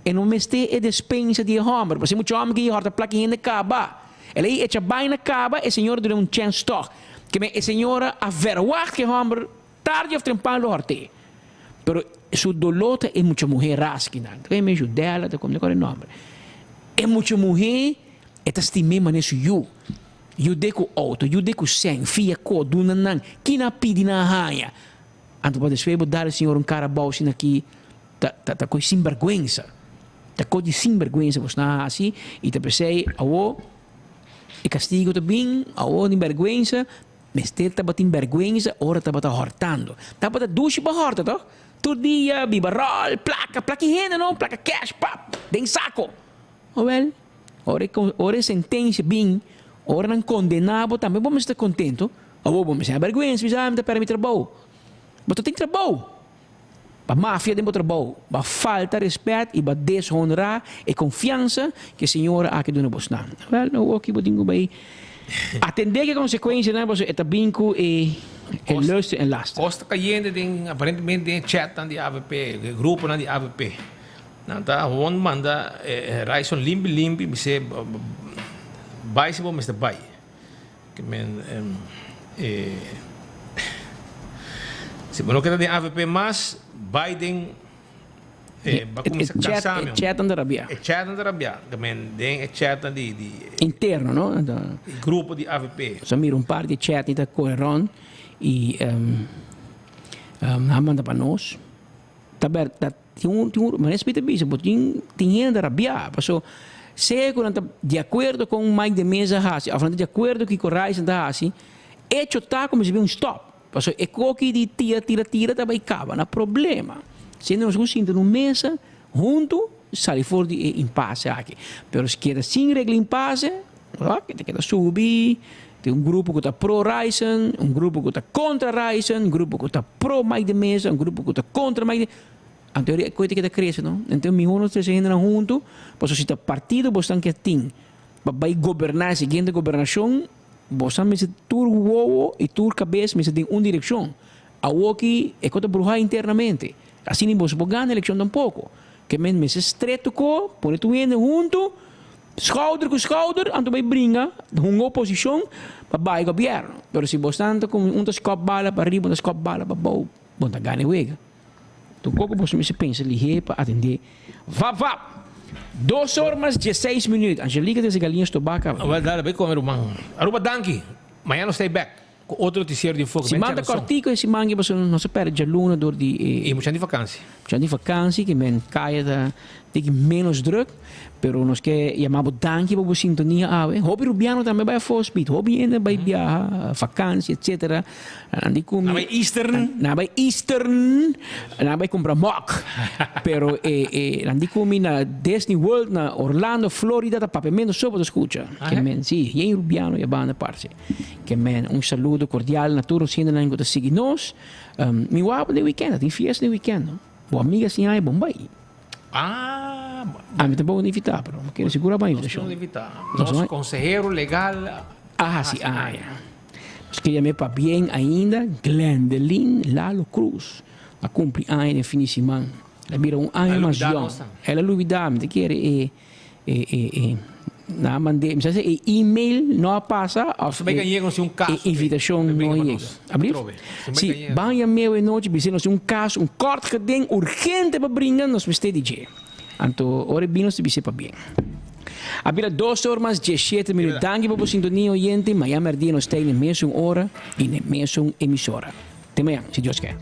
e no mester e despensa di e homber, pasobra mucha homber ki hòrta plaka hende kaba. El a echa baina kaba, e señora duna un chèns tòg. Ke men e señora a verwagt ku e homber tardi òf trempan lo hòrt'é. Pero su doló ta e mucha muhé raskinan. Ta kende Judela, ta kome, ta kòrda e nòmber. E mucha muhé, e ta stim'é manera su yu. Yud'é ku outo, yud'é ku sèn, fia ko, duna nan, kina a pidi nan a haña. Anto pa despues bo dal e señor un kara abou asina ki ta ta ta koe sinberguensa. Ta koe di sinberguensa bos nan a hasi i ta p'esei awo e kastigo ta bin, awo tin berguensa, mester tabatin berguensa ora tabata hòrtando. Tabata dushi pa hòrta tòg? Tur dia biba ròl, plaka, plaka i hende no, plaka kèsh, pap, den sako. Awèl, ora e ora e sentensia bin, ora nan kondená bo tambe bo mester ta kontentu. Awor bo mester haña bèrgwensa, bisa, ah, mi ta pèrdè mi trabou. Bo ta tin trabou. Bo a mafia den bo trabou, bo a falta rèspèt i bo a deshonrá e konfiansa ku e señora aki duna bosnan. Awèl, awor ki bo tin ku bai atendé ku e konsekuensianan pasobra e ta bin ku e e luster en laster. Kos ta kayente den aparentemente den e chatnan di avp, e gruponan di avp. Nan ta gewoon manda Ryson limpi limpi bis'é bai si bo mester bai. Ke men e si bo no keda den avp mas bai den e ba kuminsá kansa mi. E chatnan ta rabia. E chatnan ta rabia. Ke men den e chatnan di di Interno no. E grupo di avp. Nos a mira un par di chat ta kore rond i nan a manda pa nos. Ta bèrdat. Tin un, tin un, manera Smith a bisa, bo tin, tin hende ta rabiá, paso sea ku nan ta di akuerdo kon Mike de Meza a hasi òf nan ta di akuerdo kiko Ryson ta hasi, echo ta ku mester bin un stòp, paso e koki di tira, tira, tira ta bai kaba na problema. Siendo nos ku sinta na un mesa huntu sali for di e impase aki. Pero si keda sin regla impase, ta keda subi, tin un grupo ku ta pro Ryson, un grupo ku ta kontra Ryson, un grupo ku ta pro Mike de Meza, un grupo ku ta kontra Mike de Anto e koe ta keda krese no. Anto mihó nos trese hendenan huntu, pasobra si ta partido bosnan ke tin pa bai goberná e siguiente gobernashon, bosnan mester tur wowo i tur kabes mester den un direkshon. Awoki e kos ta bruha internamente. Asina boso por gana elekshon tampoko. Ke men mester streto ko, pone tur hende huntu, schouder ku schouder, anto bai bringa hunga oposishon pa bai gobièrnu. Pero si bo stanta ku un ta skòp bala pa riba, un ta skòp bala pa bou, bo no ta gana e wega. Tur koko boso mester pensa lihé pa atendé. Vap vap! Dos or mas diesseis minuut. Angelica ta hasi galiña stobá kaba. Wel dale, bai kome ruman. Aruba danki. Mañana nos ta back ku otro noticiero di Enfoke. Siman ta kòrtiku e siman aki pasobra nos a pèrdè djaluna dor di e. E muchanan di vakansi. Muchanan di vakansi ke men kaya ta tiki ménos drùk. Pero nos ke yama bo danki pa bo sintonia awe. Hopi rubiano tambe bai afó spit. Hopi hende bai biaha, vakansi etcetera. Nan di ku mi. Nan bai Eastern. Nan bai Eastern. Nan bai kumpra mòk. Pero e e nan di ku mi na Disney World na Orlando, Florida ta papia menos so bo ta skucha. Ke men si, yen rubiano ya banda parse. Ke men un saludo kordial na tur nos hendenan ku ta sigui nos. Mi wak den weekend, ta tin fiesta den weekend no. Bo amiga sin ai bon bai. Ah, A mi tampoco no invita, pero mi kere seguro aba invitacion. Nos no invita. Nos consehero legal. Ah, si, ah, ya. Nos queria me pabien ainda Glendelin Lalo Cruz a cumpli aña den fin di siman. El a bira un aña mas yong. El a lubida, mi ta kere e e e e nan a mand'é, mi sa si e email no a pasa of e invitacion no a yega. Ablief? Si, ban yam'é awe nochi bis'é nos tin un caso, un kort geding urgente pa bringa, nos mester di dje. Anto ora e bin nos ta bis'é pabien. A bira dos or mas diesshete minuut. Danki pa bo sintonia oyente. Mañan merdia nos ta ei na e mesun ora i na e mesun emisora. Te mañan, si Dios ke.